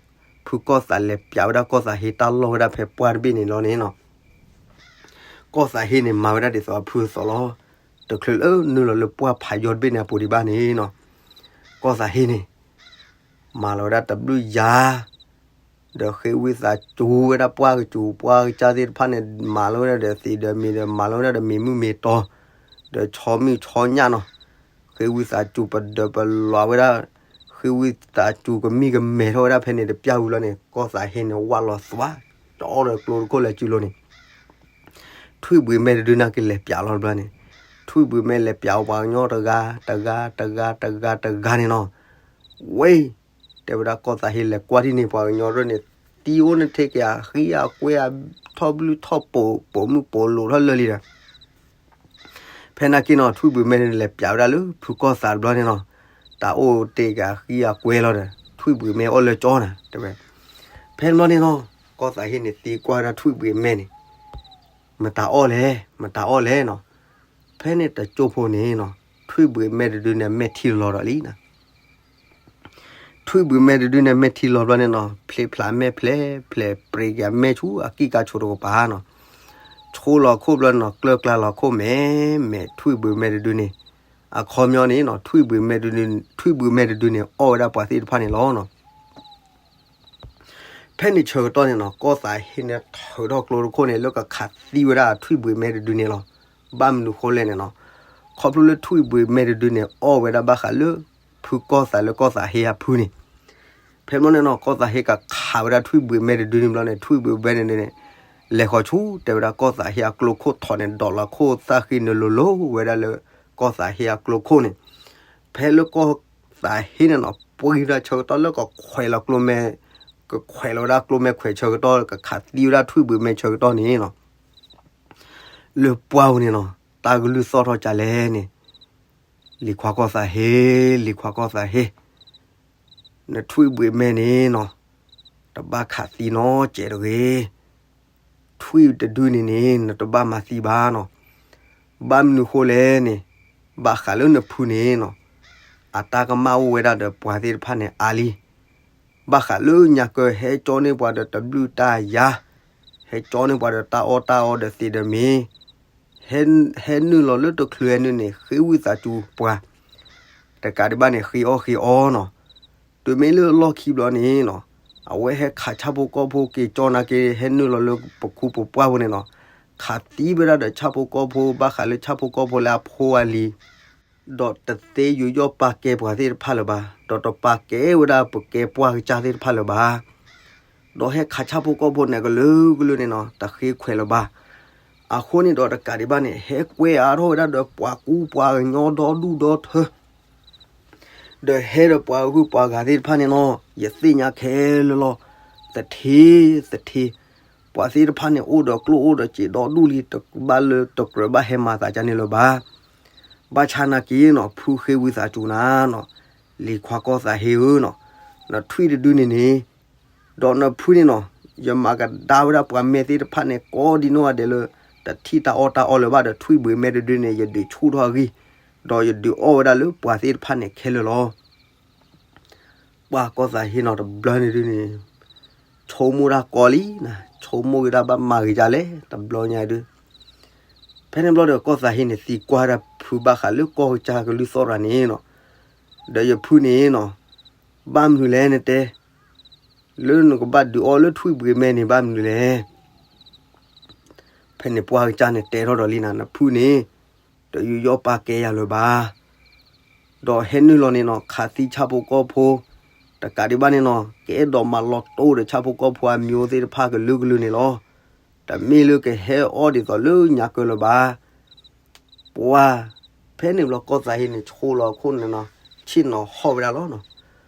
ဖုကီၢ်သးလဲၤပျးဝဲဒၣ်ကီၢ်သးဟ့တၢ်လီၢ်ဝဲဒၣ်ဖဲပှၢ်တဘ့ၣ်န့ၣ်လီၤန့ၣ်နီၤ ကီၢ်သးဟ့န့ၣ် မၤဝဲဒၣ်ဒ်သိးအဖုအသိးလီၤ. တချုးလၢနုာ်လီၤလၢပှၢ်ဖးယီၤတဘ့ၣ်န့ၣ်အပူၤဒံးဘၣ်န့ၣ်နီၤ, ကီၢ်သးဟ့န့ၣ် မၤလီၤဝဲဒၣ်တဘျုးယၤ, ဒီးဃ့ဝံသးစူၤဝဲဒၣ်ပှၢ်ကစူၤ ပှၢ်ကစၢ်သ့ၣ်တဖၣ်န့ၣ် မၤလီၤဝဲဒၣ်ဒီးသံးဒီးမံၤဒီး မၤလီၤဝဲဒၣ်ဒီးမံၤမုၢ်မံၤတီၤ, ဒီးဆီမုၢ်ဆီညၣ်နီၤ, ဃ့ဝံသးစူၤပဒၢးပလီၤဝဲဒၣ်, ဃ့ဝံသးစူၤကမံၣ်ကမဲထီၣ်ဝဲဒၣ်ဖဲန့ၣ်တပျၢ်ဝံၤလီၤန့ၣ် ကီၢ်သးဟ့န့ၣ် ဝၢ်လီၤသွါ တအီၣ်ဒီးကျိတခိၣ်လၢစုလိၤန့ၣ် ထွံၣ်ဘှံးမဲတဒုနာ်က့လဲၤပျးလီၤတဘျီန့ၣ်, ထွံၣ်ဘှံးမဲလဲၤပျးအီၤပှၤကညီတဂၤ တဂၤ တဂၤ တဂၤ တဂၤန့ၣ်နီၤ, ဝဲ တဲဝဲဒၣ်ကီၢ်သးဟ့လဲၤကွၢ်ထံၣ်န့ၣ် ပှၤကညီဒ်န့ၣ် သံအိၣ်န့ၣ်ထဲက့ၤအဃံအကွဲ ထီၣ်ဘျုးထီၣ်ပိာ် ပိာ်မုၣ်ပိာ်လိာ်ထီၣ်လၢာ်လံဒီး ဖဲနာ်က့နီၤ ထွံၣ်ဘှံးမဲန့ၣ်လဲၤပျးဝဲဒၣ်လၢဖုကီၢ်သးတဘျီန့ၣ်နီၤ, တၢ်အိၣ်တ့ၢ်က့ၤအဃံအကွဲလီၤဒီး ထွံၣ်ဘှံးမဲအီၣ်လၢကၠီနၤ တဲဝဲ, ဖဲန့ၣ်ဘျီန့ၣ်နီၤ ကီၢ်သးဟ့န့ၣ်သံကွၢ်ဝဲဒၣ်ထွံၣ်ဘှံးမဲန့ၣ် မတၤအီၣ်လဲၣ် မတၤအီၣ်လဲၣ်နီၤ, ဖဲန့ၣ်တကၠိဖိန့ၣ်နီၤ ထွံၣ်ဘှံးမဲတဒုန့ၣ်မဲာ်ထံလီၤဒီးလံနၤ ထွံၣ်ဘှံးမဲတဒုန့ၣ် မဲာ်ထံလီၤဘျီန့ၣ်နီၤ ဖျ့ဖျးမဲာ်ဖျဲးဖျဲး ပြ့က့ၤအမဲာ်ဆူအကံၢ်ကါဆိတကပၤနီၤ, ဆိလီၤခိၣ်ဘျီန့ၣ်နီၤ ကျၢၢ်ကျါလီၤခိၣ်မဲာ်မဲာ် ထွံၣ်ဘှံးမဲတဒုန့ၣ်, အခီပညီန့ၣ်နီၤ ထွံၣ်ဘှံးမဲတဒုန့ၣ် အီၣ်ဝဲဒၣ်ပှၤသ့ၣ်တဖၣ်န့ၣ်လီၤနီၤ. ဖဲန့ၣ်ဆၢကတီၢ်န့ၣ်နီၤ ကီၢ်သးဟ့န့ၣ် ထုးထီၣ်ကျိတခိၣ်န့ၣ် လၢကခးသံဝဲဒၣ်ထွံၣ်ဘှံးမဲတဒုန့ၣ်လီၤ. ဘၣ်မနုၤဃိလဲၣ်န့ၣ်နီၤ, ခီဖျိလၢထွံၣ်ဘှံးမဲတဒုန့ၣ် အီၣ်ဝဲဒၣ်ဘၣ်ဃးလၢ ဖုကီၢ်သးလၢကီၢ်သးဟ့အဖုန့ၣ်, ဖဲမ့ၢ်န့ၣ်နီၤ ကီၢ်သးဟ့ကခးဝဲဒၣ်ထွံၣ်ဘှံးမဲတဒုန့ၣ်ဘျီန့ၣ် ထွံၣ်ဘှံးမဲတဒုန့ၣ် လဲၤဃီၤဆူ တဲဝဲဒၣ်ကီၢ်သးဟ့အကျိခိၣ်ထီၣ်န့ၣ် ဒီးလီၤခိၣ်သၣ်ဃံနုာ်လိၤလိၤဝဲဒၣ်လၢ ကီၢ်သးဟ့အကျိခိၣ်န့ၣ်, ဖဲလၢကီၢ်သးဟ့န့ၣ်နီၤ ပှ့ၤဝဲဒၣ်ဆၢကတီၢ်လၢကခွဲးလီၤကျိမဲ, ကခွဲးလီၤဝဲဒၣ်ကျိမဲခွဲးဆၢကတီၢ် ကခးသံဝဲဒၣ်ထွံၣ်ဘှံးမဲဆၢကတီၢ်န့ၣ်နီၤ လၢပှၢ်ပူၤန့ၣ်နီၤ တၢ်ကလုၢ်သီၣ်ထီၣ်ကလဲၣ်န့ၣ်, လံၤခွါကီၢ်သးဟ့, လံၤခွါကီၢ်သးဟ့, နထွံၣ်ဘှံးမဲန့ၣ်နီၤ တဘၣ်ခးသံနီတစဲးတဂ့ၤ, ထွံၣ်တဒုန့ၣ်န့ၣ် နတဘၣ်မၤသံဘၣ်နီၤ, ဘၣ်မနုၤဃိလဲၣ်န့ၣ်, ဘၣ်ဃးလၢနဖုန့ၣ်နီၤ, အတၢ်ကမၣ်အိၣ်ဝဲဒၣ်ဒီးပှၤသ့ၣ်တဖၣ်န့ၣ်အါလံ ဘၣ်ဃးလၢညါကၢ ဟဲကၠီန့ၢ်ပှၤဒီးတဘျုးတၢ်ယၤ, ဟဲကၠီန့ၢ်ပှၤဒီးတၢ်အီၣ်တၢ်အီဒီးသ့ဒီးမ့ၤ, ဟဲနုာ်လီၤလၢတချုးဟဲနုာ်န့ၣ် ဃ့ဝံသးစူၤပှၤ, တကးဒံးဘၣ်န့ၣ် ဃ့အီၣ်ဃ့အီနီၤ, တုၤမ့ၢ်လၢလီၢ်ခံဘျီန့ၣ်နီၤ, အဝဲဟဲခးဆၣ်ဖိကီၢ်ဖိက့ၤကၠီနာ်က့ ဟဲနုာ်လီၤလၢပခူပပှၢ်ပူၤန့ၣ်နီၤ, ခးသံဝဲဒၣ်ဒီးဆၣ်ဖိကီၢ်ဖိ ဘၣ်ဃးလၢဆၣ်ဖိကီၢ်ဖိလၢအဖိအလံၤ ဒီးတသ့ယူးယီၣ်ပာ်ကဲပှၤသ့ၣ်တဖၣ်လၢၤဘၣ်, ဒီးတပာ်ကဲဝဲဒၣ်ပကဲပှၢ်ကစၢ်သ့ၣ်တဖၣ်လၢၤဘၣ်, ဒီးဟဲခးဆၣ်ဖိကီၢ်ဖိန့ၣ်ကလုာ်ကလုာ်န့ၣ်နီၤ တဃ့ခွဲးလၢၤဘၣ်. အဃိန့ၣ်ဒီးတကးဒံးဘၣ်န့ၣ် ဟဲကွဲအါထီၣ်ဝဲဒၣ်ဒီးပှၤကူပှၤကညီဒီဒူၣ်ဒီထၢ ဒီးဟဲဒီးပှၤဂုၤပှၤဂၤသ့ၣ်တဖၣ်န့ၣ်နီၤ ယသ့ၣ်ညါခဲလၢာ်လီၤ. သထ့, သထ့, ပှၤသ့ၣ်တဖၣ်န့ၣ် အိၣ်ဒီးကျိၣ်အိၣ်ဒီးစ့ဒီဒူၣ်လံ တဘၣ်လၢတကြၢးဘၣ်ဟဲမၤသးကန့ၣ်လၢၤဘၣ်. ဘၣ်ဆၣ်နာ်က့နီၤ ဖုဃ့ဝံသးစူၤနၤနီၤ, လံၤခွါကီၢ်သးဟ့ဧၢနီၤ, နထွံၣ်တဒုန့ၣ်န့ၣ် ဒီးနဖုန့ၣ်နီၤ, ယမၤကဒါဝဲဒၣ်ပှၤမဲာ်သ့ၣ်တဖၣ်န့ၣ် ကိးဒံနီၢ်ဂၤဒဲးလၢ တထံၣ်တၢ်အီၣ်တၢ်အီလၢၤဘၣ်ဒီး ထွံၣ်ဘှံးမဲတဒုန့ၣ် ယဒုးဆူၣ်ထီၣ်အဂံၢ်, ဒီးယဒုးအီၣ်ဝဲဒၣ်လၢပှၤသ့ၣ်တဖၣ်န့ၣ်ခဲလၢာ်လီၤ. ပှၤကီၢ်သးဟ့နီၤတဘျီန့ၣ်ဒုန့ၣ် ဆိကမိၣ်တၢ်ကီလံနၤ, ဆိကမိၣ်က့ၤဒၣ်ဘၣ်မၤဂ့ၤဒ်လဲၣ် တဘျီညါဒု. ဖဲန့ၣ်ဘျီဒီး ကီၢ်သးဟ့န့ၣ် သံကွၢ်ဒၣ်ဖုဘၣ်ဃးလၢကီၢ်ကစၢ်ကလုၢ်သီၣ်ရၤန့ၣ်နီၤ, ဒီးယဖုန့ၣ်နီၤ, ဘၣ်မနုၤလဲၣ်နတဲ, လၢနကဘၣ်ဒုးအီၣ်လၢထွံၣ်ဘှံးမဲန့ၣ် ဘၣ်မနုၤလဲၣ်. ဖဲန့ၣ်ပှၢ်ကစၢ်န့ၣ်တဲထီၣ်ဒီးလံနၤ, နဖုန့ၣ် တယူးယီၣ်ပာ်ကဲယၤလၢၤဘၣ်. ဒီးဟဲနုာ်လီၤန့ၣ်နီၤ ခးသံဆၣ်ဖိကီၢ်ဖိ, တကးဒံးဘၣ်န့ၣ်နီၤ ကအဲၣ်ဒိးမၤလီၤတိၢ်ဒီးဆၣ်ဖိကီၢ်ဖိအမံၤအိၣ်သ့ၣ်တဖၣ်ကလုာ်ကလုာ်န့ၣ်လီၤ. တမ့ၢ်လၢကဟဲအီၣ်ဒ်သိးလၢညါကၢလၢၤဘၣ်. ပှၤ ဖဲန့ၣ်ဘျီကီၢ်သးဟ့န့ၣ် ဆိလီၤအခိၣ်န့ၣ်နီၤ ဆ့ၣ်နီၤဟီၣ်ဝဲဒၣ်လီၤနီၤ.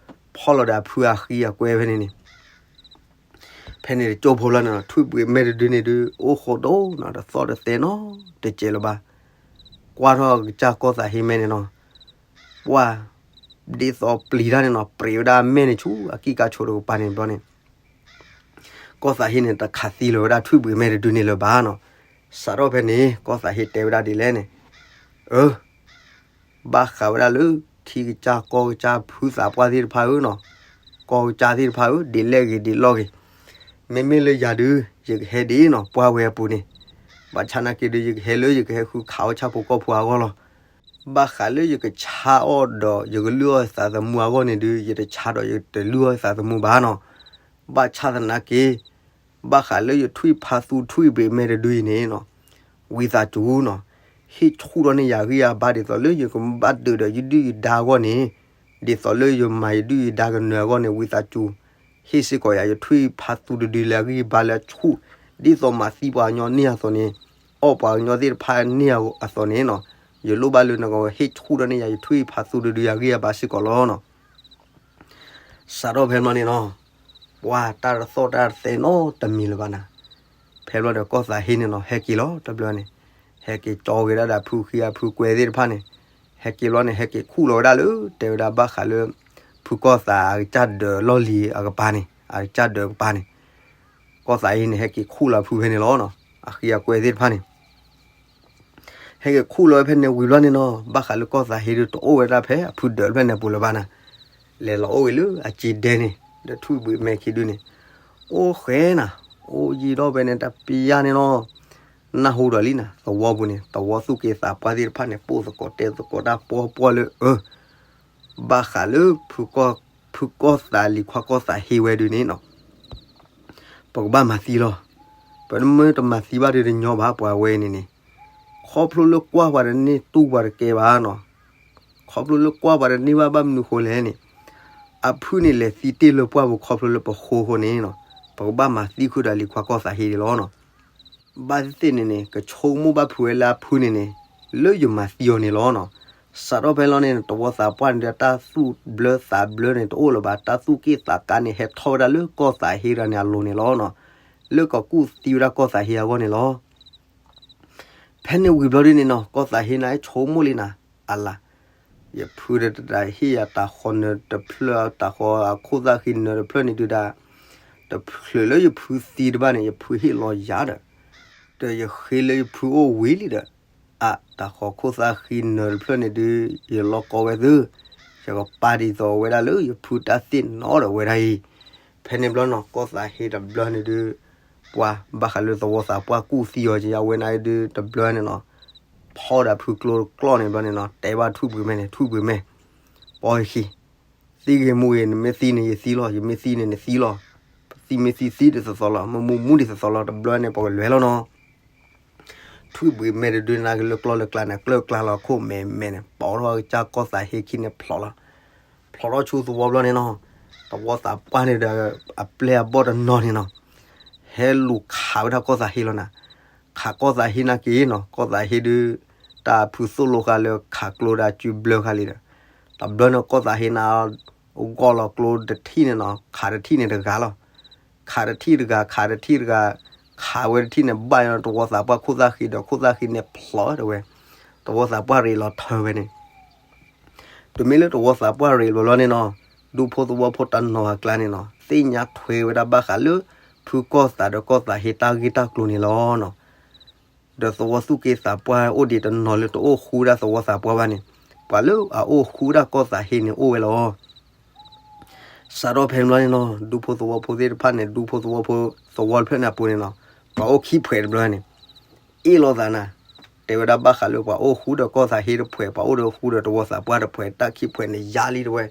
ဖီၣ်လီၤဒီးအဖုအဃံအကွဲဖဲန့ၣ်န့ၣ် ဖဲန့ၣ်တကၠိဖိလီၤန့ၣ်နီၤ ထွံၣ်ဘှံးမဲတဒုန့ၣ်ဒုး အိၣ်ဃိဒိၣ်နီၤ တသီၣ်တသဲနီၤ တစဲးလၢၤဘၣ်. ကွၢ်ထီၣ်ကစၢ်ကီၢ်သးဟ့မဲန့ၣ်နီၤ ပှၤ ဒ်သိးပျံၤတၢ်န့ၣ်နီၤ ပြံးဝဲဒၣ်အမဲန့ၣ်ဆူအကံၢ်ကါဆိးတကပၤန့ၣ်ဘျီန့ၣ် ကီၢ်သးဟ့န့ၣ် တခးသံလီၤဝဲဒၣ်ထွံၣ်ဘှံးမဲတဒုန့ၣ်လၢၤဘၣ်နီၤ. စးထီၣ်ဖဲန့ၣ် ကီၢ်သးဟ့တဲဝဲဒၣ်ဒ်လဲၣ်န့ၣ်, အၢ ဘၣ်ဃးဝဲဒၣ်လၢ ထံကစၢ်ကီၢ်ကစၢ်ဖုသးပှၢ်သ့ၣ်တဖၣ်ဧၢနီၤ, ကီၢ်ကစၢ်သ့ၣ်တဖၣ်ဧၢ, ဒ်လဲၣ်ဂ့ၤဒ်လဲၣ်ဂ့ၤ, မ့မ့ၢ်လၢယၤဒုး ယကဟဲဒ်နီၤ ပှၢ်ဝဲအပူၤန့ၣ်, ဘၣ်ဆၣ်နာ်က့ဒုး ယကဟဲလၢယကဟဲဃုခးအီၣ်ဆၣ်ဖိကီၢ်ဖိအဂီၢ်လီၤ. ဘၣ်ဃးလၢယကဆါအီၣ်ဒီးယကလုၢ်အီၣ်သးသမူအဂီၢ်န့ၣ်ဒုး ယတဆါဒီးယတလုၢ်အီၣ်သးသမူဘၣ်နီၤ. ဘၣ်ဆၣ်သနာ်က့ ဘၣ်ဃးလၢယထွံၣ်ဖးသူထွံၣ်ဘှံးမဲတဒုအံၤန့ၣ်နီၤ, ဝံသးစူၤနီၤ, ဟ့ၣ်ဆူၣ်ထီၣ်န့ၢ်ယၤအဂံၢ်အဘါဒ်သိးလၢယကဘၣ်ဒုးဒီးယဒုၣ်ယဒါအဂီၢ်န့ၣ်, ဒ်သိးလၢယမၤယဒုၣ်ယဒါကနၢၤအဂီၢ်န့ၣ် ဝံသးစူၤ ဟ့ၣ်စ့ၢ်ကီးယၤယထွံၣ်ဖးသူတဒုလၢအဂံၢ်အဘါလၢအဆူၣ်, ဒ်သိးမၤသံပှၤကညီန့ၢ်အသိးန့ၣ်, အီၣ်ပှၤကညီသ့ၣ်တဖၣ်န့ၢ်အသိးန့ၣ်နီၤ, ယလိၣ်ဘၣ်လၢနကဟ့ၣ်ဆူၣ်ထီၣ်န့ၢ်ယၤယထွံၣ်ဖးသူတဒုအဂံၢ်အဘါစ့ၢ်ကီးလီၤနီၤ. စးထီၣ်ဖဲဘျီန့ၣ်နီၤ, ပှၤတၢ်တသီၣ်တၢ်တသဲနီတမံၤလၢၤဘၣ်နၤ. ဖဲဘျီဒီးကီၢ်သးဟ့န့ၣ်နီၤ ဟဲက့ၤလီၤတဘျီန့ၣ်, ဟဲက့ၤကၠီက့ၤဒၣ်ဒီးဖုဃံအဖုကွဲသ့ၣ်တဖၣ်န့ၣ်, ဟဲက့ၤဘျီန့ၣ် ဟဲက့ၤခူၣ်လီၤဝဲဒၣ်လၢ တဲဝဲဒၣ်ဘၣ်ဃးလၢ ဖုကီၢ်သးအကစၢ်ဒၢးလီၢ်လံၤအကပၤန့ၣ်, အကစၢ်ဒၢးကပၤန့ၣ်, ကီၢ်သးဟ့န့ၣ် ဟဲက့ၤခူၣ်လီၤဖုဖဲန့ၣ်လီၤနီၤ, အဃံအကွဲသ့ၣ်တဖၣ်န့ၣ် ဟဲက့ၤခူၣ်လီၤဝဲဖဲန့ၣ်ဝံၤဘျီန့ၣ်နီၤ, ဘၣ်ဃးလၢကီၢ်သးဟ့ဒုးတအိၣ်ဝဲဒၣ်ဖဲအဖုဒၢးတဖျၢၣ်န့ၣ်အပူၤလၢၤဘၣ်နၤ, လဲၤလီၤအိၣ်ဂ့ၤလၢအစ့ဒဲန့ၣ်, ဒီးထွံၣ်ဘှံးမဲခံဒုန့ၣ်, အိၣ်ဃဲနၤ, အိၣ်ယံာ်ထီၣ်ဖဲန့ၣ်တပျၢ်န့ၣ်နီၤ, နၢ်ဟူဒီးလံနၤ သဝီပူၤန့ၣ် သဝီသူၣ်က့သးပှၢ်သ့ၣ်တဖၣ်န့ၣ် ပိာ်သကိးတဲသကိးတၢ်ပှီၢ်ပှီၢ်လၢအၢ ဘၣ်ဃးလၢ ဖုကီၢ်သးလံၤခွါကီၢ်သးဟ့ဝဲဒုးန့ၣ်နီၤ, ပကဘၣ်မၤသံလီၤ. ပမ့ၢ်တမၤသံဘၣ်ဒုးတညီဘၣ်ပှၤဝဲန့ၣ်န့ၣ်, ခီဖျိလၢကွၢ်ပှၤတန့ၢ်တူၢ်ပှၤတကဲဘၣ်နီၤ, ခီဖျိလၢကွၢ်ပှၤတန့ၢ်ဘၣ်ဘၣ်မနုၤဃိလဲၣ်န့ၣ်, အဖုန့ၣ်လဲၤသံတ့ၢ်လၢပှၢ်ပူၤခီဖျိလၢပဃိဃိန့ၣ်နီၤ, ပကဘၣ်မၤသံဃုာ်ဒီးလံၤခွါကီၢ်သးဟ့န့ၣ်လီၤနီၤ. ဘၣ်သ့ၣ်သ့ၣ်န့ၣ်န့ၣ် ကဆိကမိၣ်ဘၣ်ဖုးဝဲလၢအဖုန့ၣ်န့ၣ်, လၢယမၤသံအီၤန့ၣ်လီၤနီၤ. စးထီၣ်ဖဲလီၤန့ၣ် သဝီသးပှၢ်န့ၣ်ဒီး တၢ်သူၣ်ဘျၢသးဘျၢန့ၣ်တအိၣ်လၢၤဘၣ်, တၢ်သူၣ်က့ၣ်သးကါန့ၣ် ဟဲထီၣ်ဝဲဒၣ်လၢကီၢ်သးဟ့ဒၣ်န့ၣ်အလိၤန့ၣ်လီၤနီၤ, လၢကကူၣ်သံဝဲဒၣ်ကီၢ်သးဟ့အဂီၢ်န့ၣ်လီၤ. ဖဲန့ၣ်ဝံၤဘျီဒ်န့ၣ်နီၤ ကီၢ်သးဟ့န့ၣ်ဆိကမိၣ်လံနၤ, အလၤ ယဖုဒီးတဟ့ၣ်ယၤတၢ်ဃီနၢၤတဖျၢၣ် တၢ်ဃီအခိၣ်သၣ်ဃံနၢၤတဖျၢၣ်န့ၣ်ဒုးဒၣ်, တချုးလၢယဖုသံတဘၣ်န့ၣ် ယဖုဟ့ၣ်လီၤယၤဒီး, ဒီးယဃ့လၢယဖုအိၣ်ဝံၤလံဒီး, အါ တၢ်ဃီခိၣ်သၣ်ဃံနၢၤတဖျၢၣ်န့ၣ်ဒုး ယလီၢ်ကီဝဲသု, ယကပာ်ဒ်သိးဝဲဒၣ်လၢယဖုတၢ်သ့ၣ်နီတဝဲဒၣ်အံၤ. ဖဲန့ၣ်ဘျီနီၤ ကီၢ်သးဟ့တဘျီန့ၣ်ဒုး, ပှၤဘၣ်ဃးလၢသဝီသးပှၢ်ကူၣ်သံအီၤကယဝဲန့ၣ်ဒုးတဘျီန့ၣ်နီၤ, ဖီဒီးဖုကျိတကျီၢ်န့ၣ်ဘျီန့ၣ်နီၤ တဲဘၣ်ထွံၣ်ဘှံးမဲန့ၣ် ထွံၣ်ဘှံးမဲ, ပီၢ်ယခံ, သံဂ့ၤမူဂ့ၤ နမ့ၢ်သံန့ၣ်ယသံလီၤ, ယမ့ၢ်သံန့ၣ်နသံလီၤ, ပသံမ့ၢ်သံသံဒ်သိးသိးလီၤ, မ့ၢ်မူမူဒ်သိးသိးလီၤ, တဘျီန့ၣ်ပကလဲၤလီၤနီၤ. ထွံၣ်ဘှံးမဲတဒုန့ၣ်က့ၤလၢကျီၢ်လၢကျါန့ၣ် ကျၢၢ်ကျါလီၤခိၣ်မဲမဲန့ၣ် ပိာ်ထီၣ်ကစၢ်ကီၢ်သးဟ့ခံန့ၣ်ဖျိးလီၤ, ဖျိးထီၣ်ဆူသဝီဘျီန့ၣ်နီၤ, သဝီသးပှၢ်န့ၣ်ဒီး အပျဲၢ်အဘီၣ်တနီၤန့ၣ်နီၤ, ဟဲလူၤခးဝဲဒၣ်ကီၢ်သးဟ့လီၤနၤ, ခးကီၢ်သးဟ့နာ်က့ၤနီၤ, ကီၢ်သးဟ့ဒုး တၢ်ဖုသိၣ်လိဃာ်လၢခးကျိဒၣ်စုဘျၢဃာ်လံဒီး, တဘျီန့ၣ်ကီၢ်သးဟ့န့ၣ် ဂီၢ်လီၤကျိတထံၣ်န့ၣ်နီၤ, ခးတထံၣ်န့ၣ်တဂၤလီၤ. ခးတထံၣ်တဂၤ ခးတထံၣ်တဂၤ, ခးဝဲတထံၣ်န့ၣ် ဘၣ်ယသဝီသးပှၢ်ခိၣ်သၣ်ဃံဒီးခိၣ်သၣ်ဃံန့ၣ်ဖျိးဝဲတဝဲ, သဝီသးပှၢ်ရ့းလီၤထၢဝဲန့ၣ်, တုၤမ့ၢ်လၢသဝီသးပှၢ်ရ့းလီၤလီၤန့ၣ်နီၤ, ဒူဖိသဝီဖိတနီၤအကျါန့ၣ်နီၤ သ့ၣ်ညါထွဲဝဲဒၣ်ဘၣ်ဃးလၢ ဖုကီၢ်သးဒီးကီၢ်သးဟ့တၢ်ဂ့ၢ်တၢ်ကျိၤန့ၣ်လီၤနီၤ. ဒီးသဝီသူၣ်က့သးပှၢ်အိၣ်ဒံးတနီၤလၢတအိၣ်ဃူဒၣ်သဝီသးပှၢ်ဘၣ်န့ၣ်, ပှၤလၢအအိၣ်ဃူဒၣ်ကီၢ်သးဟ့န့ၣ်အိၣ်ဝဲလီၤ. စးထီၣ်ဖဲန့ၣ်ဘျီန့ၣ်နီၤ ဒူဖိသဝီဖိသ့ၣ်တဖၣ်န့ၣ် ဒူဖိသဝီဖိသဝီတဖျၢၣ်န့ၣ်အပူၤန့ၣ်နီၤ, ပှၤအိၣ်ခံဖှဲးတဘျီန့ၣ် အ့ၣ်လိာ်သးနၤ, တဲဝဲဒၣ်ဘၣ်ဃးလၢပှၤအိၣ်ဃူဒီးကီၢ်သးဟ့တဖှဲး ပှၤအိၣ်ဒီးဃူဒီးသဝီသးပှၢ်တဖှဲး တၢ်ခံဖှဲးန့ၣ်ယါလံတဝဲ.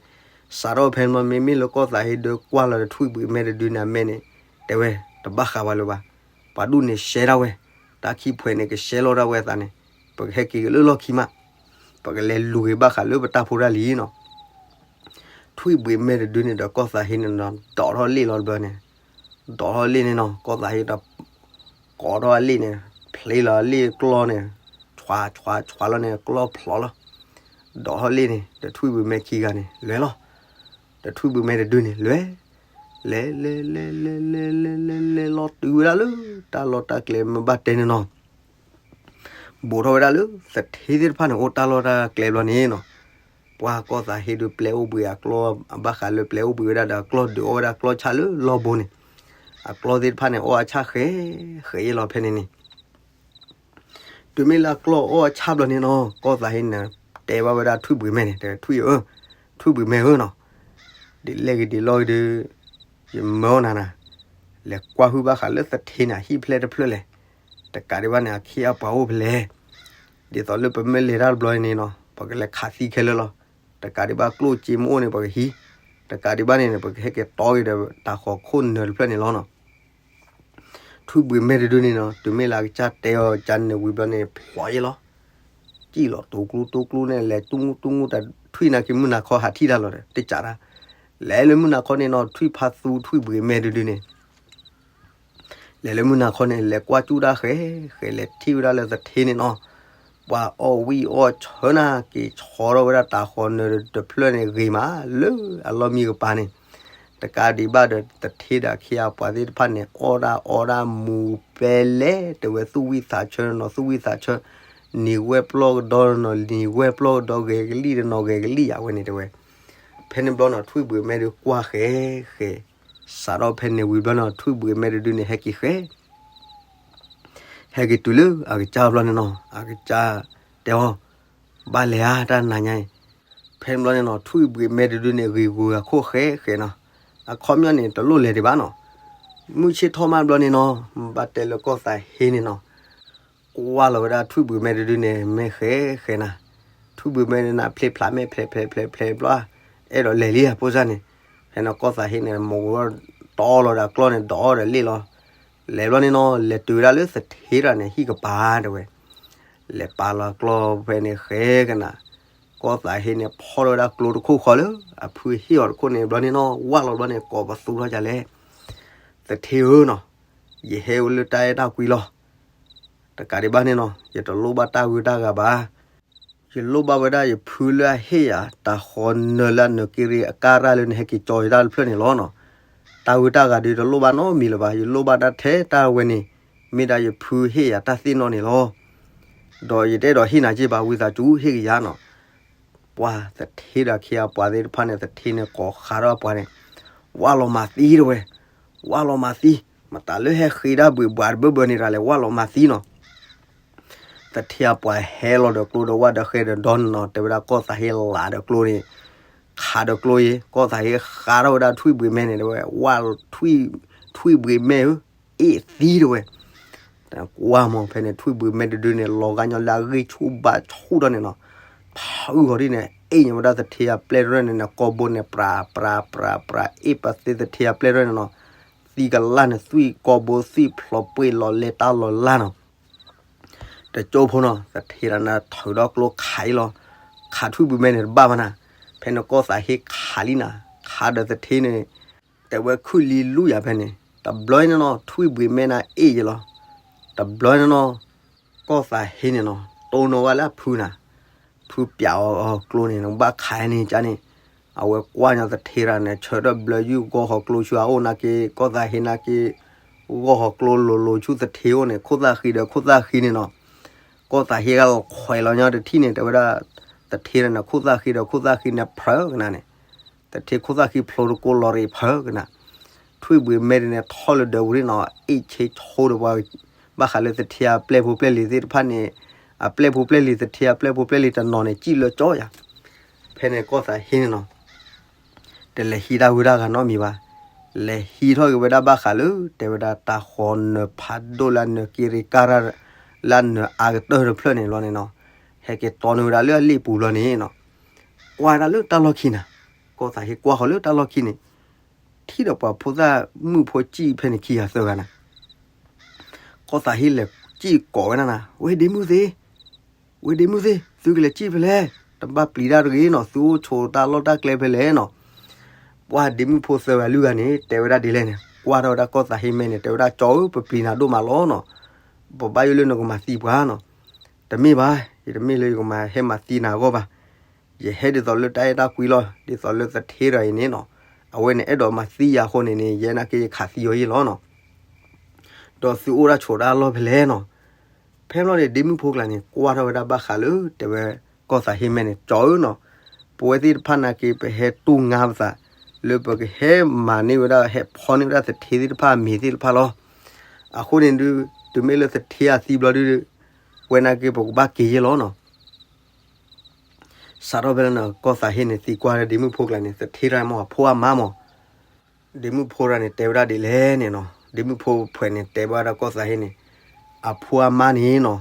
စးထီၣ်ဖဲန့ၣ်ဘျီ မ့မ့ၢ်လၢကီၢ်သးဟ့ဒုးကွၢ်လီၤဒီးထွံၣ်ဘှံးမဲတဒုန့ၣ်အမဲာ်န့ၣ် တဲဝဲ တဘၣ်ဃးဝဲလၢၤဘၣ်. ပှၤဒူၣ်န့ၣ်ရှဲဒၣ်ဝဲ, တၢ်ခံဖှဲးန့ၣ်ကရှဲလီၤဒၣ်ဝဲအသးန့ၣ်, ပကဟဲက့ၤကလၢလီၢ်ခံမး, ပကလဲၤလူၤက့ၤဘၣ်ဃးလၢပတၢ်ဖိတၢ်လံၤနီၤ. ထွံၣ်ဘှံးမဲတဒုန့ၣ်ဒီးကီၢ်သးဟ့န့ၣ်ဒီး ဒိးထီၣ်လ့ၣ်လီၤတဘျီန့ၣ်, ဒိးထီၣ်လ့ၣ်န့ၣ်နီၤ, ကီၢ်သးဟ့ဒီး ကိးထီၣ်အလ့ၣ်န့ၣ်, ဖျ့လီၤအလ့ၣ်ကျီန့ၣ်, ဆွးဆွးဆွးလီၤန့ၣ် ကျီဖျိးလီၤ. ဒိးထီၣ်လ့ၣ်န့ၣ် ဒီးထွံၣ်ဘှံးမဲခံဂၤန့ၣ် လဲၤလီၤ. ဒီးထွံၣ်ဘှံးမဲတဒုန့ၣ် လဲၤ, လဲၤ လဲၤ လဲၤ လဲၤ လဲၤ လဲၤ လဲၤ လဲၤ လဲၤလီၤတုၤဝဲဒၣ်လၢ တၢ်လီၢ်တၢ်ကျဲမ့ၢ်ဘၣ်တဲန့ၣ်နီၤ ဘူးထီၣ်ဝဲဒၣ်လၢ သထ့သ့ၣ်တဖၣ်န့ၣ် အိၣ်တၢ်လီၢ်တၢ်ကျဲဘျီန့ၣ်နီၤ, ပှၤကီၢ်သးဟ့ဒုးပျဲအိၣ်ဘှံးအကျီ, ဘၣ်ဃးလၢပျဲအိၣ်ဘှံးဝဲဒၣ်ဒီးအကျီၢ်ဒုးအီၣ်ဝဲဒၣ်ကျီၢ်ဆၣ်လၢလီၢ်ဘိန့ၣ်, အကျီၢ်သ့ၣ်တဖၣ်န့ၣ် အီၣ်အဆၣ်ဃဲ, ဃဲအ့ၣ်လီၤဖဲန့ၣ်န့ၣ် တုၤမ့ၢ်လၢအကျီၢ်အီၣ်အဆၣ်ဘျီန့ၣ်နီၤ, ကီၢ်သးဟ့န့ၣ် တဲဘၣ်ဝဲဒၣ်ထွံၣ်ဘှံးမဲန့ၣ်, ထွံၣ်ဧၢ, ထွံၣ်ဘှံးမဲဧၢနီၤ, ဒ်လဲၣ်ဂ့ၤဒ်လဲၣ်ဂ့ၤဒီး ယမၢအီၣ်နၤနၤ, လဲၤကွၢ်ဟုၣ်ဘၣ်ဃးလၢသထ့န့ၣ် အဟံၣ်ဖျဲၣ်တဖျၢၣ်လဲၣ်, တကးဒံးဘၣ်န့ၣ် အခ့အပှၤအိၣ်ဖဲလဲၣ်, ဒ်သိးလၢပမ့ၢ်လဲၤတၢ်တဘျီန့ၣ်နီၤ ပကလဲၤခးသံခဲလၢာ်လီၤ, တကးဒံးဘၣ်ကျိၣ်စ့မ့ၢ်အိၣ်န့ၣ် ပကဟံး, တကးဒံးဘၣ်န့ၣ်န့ၣ် ပကဟဲက့ၤတီဂ့ၤဒီးတၤဃီၤခိၣ်နၢၤတဖျၢၣ်န့ၣ်လီၤနီၤ. ထွံၣ်ဘှံးမဲတဒုန့ၣ်နီၤ, တုၤမ့ၢ်လၢအကစၢ်တဲအီၤကန့ၣ်ဝံၤဘျီန့ၣ် ဖျိးအ့ၣ်လီၤ, စံၣ်လီၤတိကျူတိကျူန့ၣ် လဲၤတူၢ်ငူတူၢ်ငူတၢ်ထွံၣ်နာ်က့ၤမုၢ်နၤခီဟးထံၣ်တၢ်လီၤဒီး တကးတၢ်, လဲၤလၢမုၢ်နၤခီန့ၣ်နီၤ ထွံၣ်ဖးသူထွံၣ်ဘှံးမဲတဒုန့ၣ် လဲၤလၢမုၢ်နၤခီန့ၣ် လဲၤကွၢ်ကၠူၣ်တၢ်ဃဲ, ဃဲလဲၤထံၣ်ဝဲဒၣ်လၢသထ့န့ၣ်နီၤ, ပှၤအီၣ်ဝံၣ်အီၣ်ဆၢနာ်က့ၤဆီထီၣ်ဝဲဒၣ်တၤဃီၤနၢၤတဖျၢၣ်န့ၣ် ဂ့ၤမးလၢအလီၢ်မံကပၤန့ၣ်, တကးဒံးဘၣ်ဒီးသထ့ဒီးအခ့အပှၤသ့ၣ်တဖၣ်န့ၣ် အီၣ်တၢ်အီတၢ်မူၤပဲလဲၣ် တဲဝဲသူၣ်ဝံၣ်သးဆၢနီၤ သူၣ်ဝံၣ်သးဆၢ, နံၤဝဲၢ်ပျီၢ်ကဒီနီၤ နံၤဝဲၢ်ပျီၢ်ကဒီ ဂဲၤကလံၣ်တနီၤ ဂဲၤကလံၣ်ယၤဝဲန့ၣ်တဲဝဲ, ဖဲန့ၣ်ဘျီနီၤ ထွံၣ်ဘှံးမဲဒုးကွၢ်ဃဲဃဲ စးထီၣ်ဖဲန့ၣ်ဝံၤဘျီနီၤ ထွံၣ်ဘှံးမဲတဒုန့ၣ် ဟဲက့ၤဃဲ ဟဲက့ၤတုၤလၢအကစၢ်ဘျီန့ၣ်နီၤ အကစၢ်တဲအီၤ, ဘၣ်လဲၤဧါတၢ်နၤညါအံၤ, ဖဲန့ၣ်ဘျီန့ၣ်နီၤ ထွံၣ်ဘှံးမဲတဒုန့ၣ် ဂ့ၤဂူၤအခိၣ်ဃဲဃဲနီၤ, အခီပညီန့ၣ် တလိၣ်လဲၤဒံးဘၣ်နီၤ, မုၢ်ဆ့ၣ်ထီၣ်မးဘျီန့ၣ်နီၤ ဘၣ်တဲလၢကီၢ်သးဟ့န့ၣ်နီၤ ကွၢ်လီၤဝဲဒၣ်ထွံၣ်ဘှံးမဲတဒုန့ၣ် မ့ၢ်ဃဲဃဲနၤ, ထွံၣ်ဘှံးမဲန့ၣ်နဖျ့ဖျးမဲာ်ဖျဲးဖျဲးဖျဲးဖျဲးဘျီ, အဲၣ်ဒိးလဲၤလံဧါ ဖိစၢ်န့ၣ်, ဖဲန့ၣ်ကီၢ်သးဟ့န့ၣ် မိၢ်ကဝီတီလီၤဒီးအကျီၢ်န့ၣ် ဒိးအီၣ်ဒီးလ့ၣ်လီၤ, လဲၤဘျီန့ၣ်နီၤ လဲၤတုၤဝဲဒၣ်လၢသထ့တၢ်န့ၣ် ဟံၣ်ကပၤတဲဝဲ, လဲၤပာ်လီၤကျီၢ်ဖဲန့ၣ်ဃဲကနၤ, ကီၢ်သးဟ့န့ၣ် ဖီၣ်လီၤဝဲဒၣ်ကျိတခိၣ်ဃီလၢ အဖုဟ့ၣ်အီၤတခိၣ်န့ၣ် ဘျီန့ၣ်နီၤ ဝၢ်လီၤဘျီန့ၣ် ကိးပသူထီၣ်ဒ်လဲၣ်, သထ့ဧၢနီၤ, ယဟဲဝဲလၢတၢ်အဲၣ်တၢ်ကွံလီၤ တကးဒံးဘၣ်န့ၣ်နီၤ ယတလိၣ်ဘၣ်တၢ်ဂုၤတၢ်ဂၤဘၣ်. ယလိၣ်ဘၣ်ဝဲဒၣ်ယဖုလၢအဟ့ၣ်ယၤ တၤဃီၤနၢၤလၢအနၢၤက့ရ့အကါရၢ်လၢနဟဲက့ၤကၠီယတၢ်တဖျၢၣ်န့ၣ်လီၤနီၤ. တၢ်ဂုၤတၢ်ဂၤဒီးတလိၣ်ဘၣ်နီတမံၤလၢၤဘၣ်. ယလိၣ်ဘၣ်တၢ်ထဲတၢ်ဝဲန့ၣ် မ့ၢ်ဒၣ်ယဖုဟ့ၣ်ယၤတၢ်သ့ၣ်နီၣ်န့ၣ်လီၤ. ဒီးယတအဲၣ်ဒိးဟ့ၣ်နၤက့ဘၣ် ဝံသးစူၤဟ့ၣ်က့ၤယၤနီၤ. ပှၤသထ့ဒီးခ့အပှၤသ့ၣ်တဖၣ်န့ၣ် သထ့န့ၣ်ကိးဃးဒီးအပှၤန့ၣ် ဝၢ်လီၤမၤသံတဝဲ, ဝၢ်လီၤမၤသံ, မတၤလၢဟဲဃ့တၢ်ဘှံးဘှးတဘၢဘၢန့ၣ်တၢ်လဲၣ် ဝၢ်လီၤမၤသံနီၤ. သထ့အပှၤဟဲလီၤဒီးကျိဒီးဝၣ်ဒီးဃဲဒီးဒီနီၤ တဲဝဲဒၣ်ကီၢ်သးဟ့လးဒီးကျိန့ၣ်, ခးဒီးကျိအံၤ ကီၢ်သးဟ့ဃးထီၣ်ဝဲဒၣ်ထွံၣ်ဘှံးမဲန့ၣ် တဲဝဲ ဝၢ်ထွံၣ်, ထွံၣ်ဘှံးမဲဧၢ, အ့ၣ်သံတဝဲ ကွၢ်မး ဖဲန့ၣ် ထွံၣ်ဘှံးမဲတဒုန့ၣ် လီၤဂာ်ညီလၢအဂံၢ်ဆူၣ်ဘါဆူၣ်ဒီးန့ၣ်နီၤ, ဖုဂီၤဒ်န့ၣ် အ့ၣ်ညီဝဲဒၣ်သထ့အပျဲၢ်တရၢၢ်န့ၣ် ကိာ်ဘိန့ၣ် ပြး ပြး ပြး ပြး အ့ၣ်ပသ့သထ့အပျဲၢ်တရၢၢ်န့ၣ်နီၤ, သံကလၢ်န့ၣ် သွံၣ်ကိာ်ဘိသွံၣ်ဖျိးပှ့ၤလီၤလဲတၢ်လီၤလၢ်နီၤ. တကၠိဖိနီၤ သထ့ဒၣ်န့ၣ် ထုးဒီးကျိခးအံၤလီၤ. ခးထွံၣ်ဘှံးမဲန့ၣ်တဘၣ်ဘၣ်နၤ, ဖဲန့ၣ်ကီၢ်သးဟ့ခးလံနၤ, ခးဒီးသထ့န့ၣ် တဲဝဲခုၣ်လံလူယၤဖဲန့ၣ်, တဘျီန့ၣ်နီၤ ထွံၣ်ဘှံးမဲန့ၣ်အ့ၣ်ယလီၤ. တဘျီန့ၣ်နီၤ ကီၢ်သးဟ့န့ၣ်နီၤ တိၢ်နီၣ်ဝဲလၢအဖုနၤ, ဖုပျးအီၤကျိန့ၣ် နဘၣ်ခးန့ၣ်ကန့ၣ်, အဝဲကွၢ်ညီသထ့ရၤန့ၣ် ဆၢထၢၣ်ဘျၢယုၢ်ဂီၢ်ဟီၣ်ကျိဆူအအိၣ်နာ်က့ ကီၢ်သးဟ့နာ်က့ ဂီၢ်ဟီၣ်ကျိလိၤလိၤဆူသထ့အိၣ်န့ၣ် ခိၣ်သၣ်ဃံဒီးခိၣ်သၣ်ဃံန့ၣ်နီၤ, ကီၢ်သးဟ့ဂၤခွဲးလီၤညီတထံၣ်န့ၣ် တဲဝဲဒၣ် သထ့န့ၣ် ခိၣ်သၣ်ဃံဒီးခိၣ်သၣ်ဃံန့ၣ်ဖၢကနၤန့ၣ် သထ့ခိၣ်သၣ်ဃံဖျိတကိးလီၤရ့ၣ်ဖၢကနၤ, ထွံၣ်ဘှံးမဲဒ်န့ၣ် ထီၣ်လၢဒၢးပူၤန့ၣ်နီၤ အ့ၣ်ဆ့ဆိဒီးပှၤ ဘၣ်ဃးလၢသထ့အပျဲၢ်ဖိပျဲၢ်လံၤသ့ၣ်တဖၣ်န့ၣ်, အပျဲၢ်ဖိပျဲၢ်လံၤ သထ့အပျဲၢ်ဖိပျဲၢ်လံၤတနီၤန့ၣ် စံၣ်လၢကၠီယၤ, ဖဲန့ၣ်ကီၢ်သးဟ့န့ၣ်နီၤ တလဲၤဟံးတၢ်ဂုၤတၢ်ဂၤနီတမံၤဘၣ်, လဲၤဟံးထီၣ်က့ၤဝဲဒၣ်ဘၣ်ဃးလၢ တဲဝဲဒၣ်တၤဃီၤနၢၤဖးဒိၣ်လၢအနၢၤက့ရ့ကါရၢ် လၢအနၢၤအါကတၢၢ်တဖျၢၣ်န့ၣ်လီၤန့ၣ်နီၤ, ဟဲက့ၤတီန့ၢ်ဝဲဒၣ်လၢအလ့ၣ်ပူၤလီၤန့ၣ်နီၤ, ကွၢ်ဒၣ်လၢတၢ်လီၢ်ခံနၤ, ကီၢ်သးဟ့ကွၢ်ဃီၤလၢတၢ်လီၢ်ခံန့ၣ် ထံၣ်ဒီးပှၤဖိသၣ်မုၣ်ဖိစံၣ်ဖဲန့ၣ်ခံဂၤသၢဂၤနၤ, ကီၢ်သးဟ့လဲၤစံၣ်ကိးဝဲဒၣ်နၤ, ဝဲဒ့မုၣ်သ့ၣ်, ဝဲဒ့မုၣ်သ့ၣ်, သုကလဲၤစံၣ်ဖဲလဲၣ်, တဘၣ်ပျံၤတၢ်တဂ့ၤနီၤ, သုအိၣ်ဆိးတၢ်လီၢ်တၢ်ကျဲဖဲလဲၣ်နီၤ, ပှၤဒ့မုၣ်ဖိသၢဂၤလွံၢ်ဂၤန့ၣ် တဲဝဲဒၣ်ဒ်လဲၣ်န့ၣ်, ကွၢ်ထီၣ်ဝဲဒၣ်ကီၢ်သးဟ့မဲန့ၣ် တဲဝဲဒၣ် ကၠီဧၢ, ပပျံၤနၤဒိၣ်မးလီၤနီၤ, ပဘၣ်ယိၣ်လၢနကမၤသံပှၤနီၤ, တမ့ၢ်ဘၣ်, ယတမ့ၢ်လၢယကမၤဟဲမၤသံနၤအဂီၢ်ဘၣ်, ယဟဲဒ်သိးလၢတၢ်အဲၣ်တၢ်ကွံလီၤ, ဒ်သိးလၢသထ့တဂၤအံၤန့ၣ်နီၤ, အဝဲန့ၣ်အဲၣ်ဒိးမၤသံယၤအဃိန့ၣ်န့ၣ် ယဲနာ်က့ယခးသံအီၤယ့ၢ်လီၤနီၤ, ဒီးသုအိၣ်ဒၣ်ဆိးဒၣ်အလီၢ်ဖဲလဲၣ်နီၤ, ဖဲဘျီန့ၣ် ဒ့မုၣ်ဖိကျါန့ၣ် ကွၢ်ထီၣ်ဝဲဒၣ်ဘၣ်ဃးလၢ တဲဝဲ ကီၢ်သးဟ့မဲန့ၣ် ကၠီဧၢနီၤ, ပဝဲသ့ၣ်တဖၣ်နာ်က့ ပဟဲတူၢ်ငါပသး လၢပကဟဲမၤန့ၢ်ဝဲဒၣ် ဟဲဖီန့ၢ်ဝဲဒၣ်သထ့သ့ၣ်တဖၣ်အမ့ၤသ့ၣ်တဖၣ်လီၤ, အဃိန့ၣ်ဒုး တုၤမ့ၢ်လၢသထ့အသံဘျီဒုး ဝဲနာ်က့ပကဘၣ်က့ၤယ့ၢ်လီၤနီၤ, စးထီၣ်ဖဲန့ၣ် ကီၢ်သးဟ့န့ၣ် သံကွၢ်လၢဒ့မုၣ်ဖိကျါန့ၣ် သထ့တဂၤမ့ၢ်အဖိအမါမး ဒ့မုၣ်ဖိတဂၤန့ၣ် တဲဝဲဒၣ်ဒ်လဲၣ်န့ၣ်နီၤ, ဒ့မုၣ်ဖိတဖုန့ၣ် တဲဘၣ်ဝဲဒၣ်ကီၢ်သးဟ့န့ၣ်, အဖိအမါန့ၣ်နီၤ,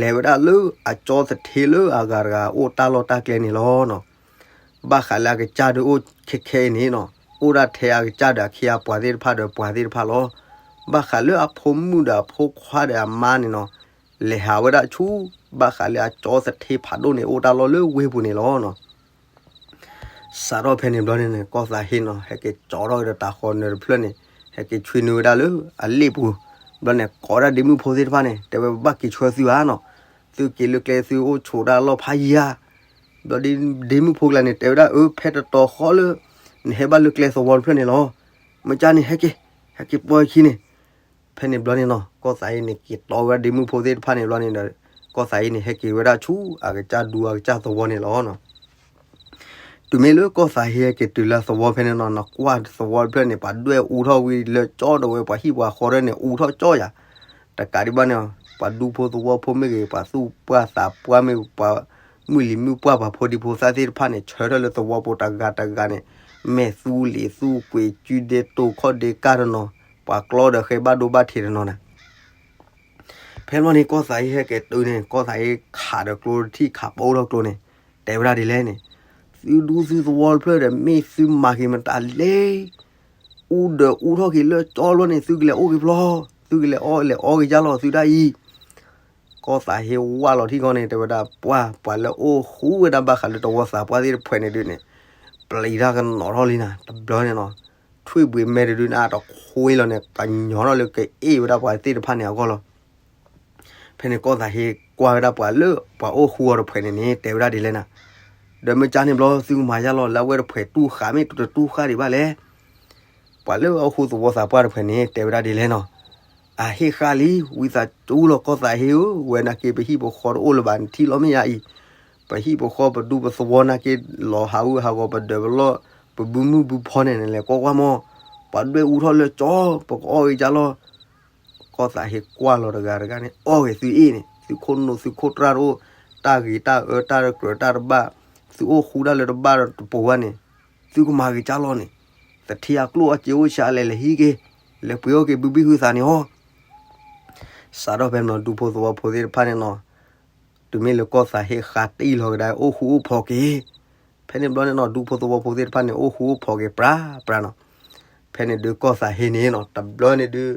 လဲၤဝဲဒၣ်လၢအကၠီသထ့လၢအဂၤတဂၤအိၣ်တၢ်လီၢ်တၢ်ကျဲန့ၣ်လီၤနီၤ, ဘၣ်ဃးလၢအကစၢ်ဒုးအိၣ်ခဲခဲအံၤန့ၣ်နီၤ, အိၣ်ဒၣ်ထဲအကစၢ်ဒီးအခ့အပှၤသ့ၣ်တဖၣ်ဒီးပှၤသ့ၣ်တဖၣ်လီၤ, ဘၣ်ဃးလၢအဖိမုၣ်ဒီးအဖိခွါဒီးအမါန့ၣ်နီၤ, လဲၤဟးဝဲဒၣ်ဆူ ဘၣ်ဃးလၢအကၠီသထ့ဖးဒိၣ်န့ၣ် အိၣ်တၢ်လီၢ်လၢဝ့ၢ်ပူၤန့ၣ်လီၤနီၤ. စးထီၣ်ဖဲန့ၣ်ဘျီန့ၣ်န့ၣ် ကီၢ်သးဟ့နီၤ ဟဲက့ၤကၠီထီၣ်က့ၤဒီးတၤဃီနၢၤတဖျၢၣ်န့ၣ် ဟဲက့ၤဆွံနုာ်ဝဲဒၣ်လၢအလ့ၣ်ပူၤ, ဘျီန့ၣ်ကိးဝဲဒၣ်ဒ့မုၣ်ဖိသ့ၣ်တဖၣ်န့ၣ် တဲဝဲပဘၣ်က့ၤဆှၢသုဧါနီၤ, သုက့ၤလၢကျဲသုအိၣ်ဆိးဒၣ်အလီၢ်ဖးယံၤဧါ, ဘျီဒ့မုၣ်ဖိကျါန့ၣ် တဲဝဲဒၣ်အၢ ဖဲတတီၤဃီလၢ နဟဲဘၣ်လၢကျဲသဝီတဖျၢၣ်န့ၣ်လီၤ, မ့ၢ်ကၢ်န့ၣ် ဟဲက့ၤ, ဟဲက့ၤပိာ်ယခံန့ၣ် ဖဲန့ၣ်ဘျီန့ၣ်နီၤ ကီၢ်သးဟ့န့ၣ် က့ၤတီဝဲဒၣ်ဒ့မုၣ်ဖိသ့ၣ်တဖၣ်န့ၣ်ဘျီန့ၣ်ဒီး ကီၢ်သးဟ့န့ၣ် ဟဲက့ၤဝဲဒၣ်ဆူအကစၢ်ဒူအကစၢ်သဝီန့ၣ်လီၤ. တုၤမ့ၢ်လၢကီၢ်သးဟ့ဟဲက့ၤတုၤလၢသဝီဖဲန့ၣ်နီၤ နကွၢ်သဝီတဖျၢၣ်န့ၣ် ပှၤဒွဲၣ်အူထီၣ်ဝံၤလၢကၠီဒီးဝဲ ပှၤဟံၣ်ပှၤဃီဒၢန့ၣ် အူထီၣ်ကၠီယၤ, တကးဒံးဘၣ်န့ၣ် ပှၤဒူဖိသဝီဖိမ့ၢ်ဂ့ၤ ပှၤသူၣ်ပှၢ်သးပှၢ်မ့ၢ်ဂ့ၤ ပှၤမုၢ်လံၤမုၢ်ပှၢ် ပှၤဖိဒံဖိသၣ်သ့ၣ်တဖၣ်န့ၣ် ဆၢထၢၣ်လၢသဝီပူၤတဂၤတဂၤန့ၣ် မဲာ်သူလံာ်သူကွံာ် စုဒ့တိာ်ခီၣ်ဒ့ကၢ်တနီၤ, ပှၤကျီဒီးဃဲဘၣ်ဒိဘၣ်ထံးတနီၤန့ၣ် ဖဲဘျီန့ၣ် ကီၢ်သးဟ့ဟဲက့ၤတုၤန့ၣ် ကီၢ်သးဟ့ခးဒီးကျိတထံၣ် ခးပိထီၣ်ကျိန့ၣ် တဲဝဲဒၣ်ဒ်လဲၣ်န့ၣ်, သုဒူသုသဝီတဖျၢၣ်ဒီး မ့ၢ်သုမၤက့ၤမတၤလဲၣ်, အူဒီးအူထီၣ်က့ၤလၢကၠီဘျီန့ၣ် သုကလဲၤအိၣ်က့ၤဖျီ, သုကလဲၤအီၣ်လဲၤအီက့ၤယါလီၤသုဒၣ်အံၤ ကီၢ်သးဟ့ဝၢ်လီၤထံကီၢ်န့ၣ် တဲဝဲဒၣ် ပှၤ ပှၤလၢအိၣ်ဃူဝဲဒၣ်ဘၣ်ဃးလၢတဝီသးပှၢ်သ့ၣ်တဖုန့ၣ်ဒုးန့ၣ် ပျံၤတၢ်ကနီၤထီၣ်လံနၤ တဘျီန့ၣ်နီၤ, ထွံၣ်ဘှံးမဲတဒုန့ၣ် အတခွ့လီၤန့ၣ် ကညီထီၣ်လၢကအ့ၣ်ဝဲဒၣ်ပှၤသ့ၣ်တဖၣ်န့ၣ်အဂီၢ်လီၤ. ဖဲန့ၣ်ကီၢ်သးဟ့ကွၢ်ဝဲဒၣ်ပှၤလၢ ပှၤအိၣ်ဃူအီၤတဖုန့ၣ်န့ၣ် တဲဝဲဒၣ်ဒ်လဲၣ်နၤ, ဒီးမ့ၢ်ကၢ်န့ၣ်ဘျီ သုကမၤယါလီၤ လၢအဝဲတဖုတူၢ်ဃာ်မ့ၢ်တတူၢ်ဃာ်ဒံးဘၣ်လဲၣ် ပှၤလၢအအိၣ်ဃူသဝီသးပှၢ်တဖုန့ၣ် တဲဝဲဒၣ်ဒ်လဲၣ်နီၤ, အဟ့ၣ်ဃာ်လံ ဝံသးစူၤလီၤကီၢ်သးဟ့ဧၢ, ဝဲနာ်က့ပဟံၣ်ပဃီတအိၣ်လၢၤဘၣ် နထံၣ်လီၤမ့ၢ်ယါအံၤ, ပဟံၣ်ပဃီပဒူပသဝီနာ်က့ လီၤဟးဂူာ်ဟးဂီၤ ပဒၢးပလီၢ် ပဘုမုၢ်ဘုဖီန့ၣ် နလဲၤကွၢ်ကွၢ်မီၢ်, ပှၤဒွဲၣ်အူထီၣ်လၢကၠီ ပကအီၣ်ဂ့ၤကၢ်လီၤ ကီၢ်သးဟ့ကွၢ်လီၤတဂၤတဂၤန့ၣ် အီၣ်ဂ့ၤသုအ့ၣ်န့ၣ် သုခိၣ်နူာ်သုခိၣ်တြၢ်တအိၣ်, တၢ်ဂ့ၤတၢ်အၢတၢ်တကြၢးတၢ်တဘၣ်, သုအိၣ်ဃူဒၣ်လၢတဘၣ်တပူၤဘၣ်န့ၣ်, သုကမၤဂ့ၤကၢ်လီၤန့ၣ်, သထ့အကျိၣ်အစ့အိၣ်ဆံးလဲၣ်လဲၣ်ဟံးက့ၤ, လဲၤပှ့ၤအီၣ်က့ၤဘုဘံၣ်ဟုသးန့ၣ်အီၤ စးထီၣ်ဖဲန့ၣ်နီၤ ဒူဖိသဝီဖိသ့ၣ်တဖၣ်န့ၣ်နီၤ, တုၤမ့ၢ်လၢကီၢ်သးဟ့ဃးတံၢ်လီၤကဒါ အိၣ်ဃူအိၣ်ဖိးက့ၤ, ဖဲန့ၣ်ဘျီန့ၣ်နီၤ ဒူဖိသဝီဖိသ့ၣ်တဖၣ်န့ၣ် အိၣ်ဃူအိၣ်ဖိးက့ၤပြးပြးနီၤ, ဖဲန့ၣ်ဒုးကီၢ်သးဟ့န့ၣ်နီၤ တဘျီန့ၣ်ဒုး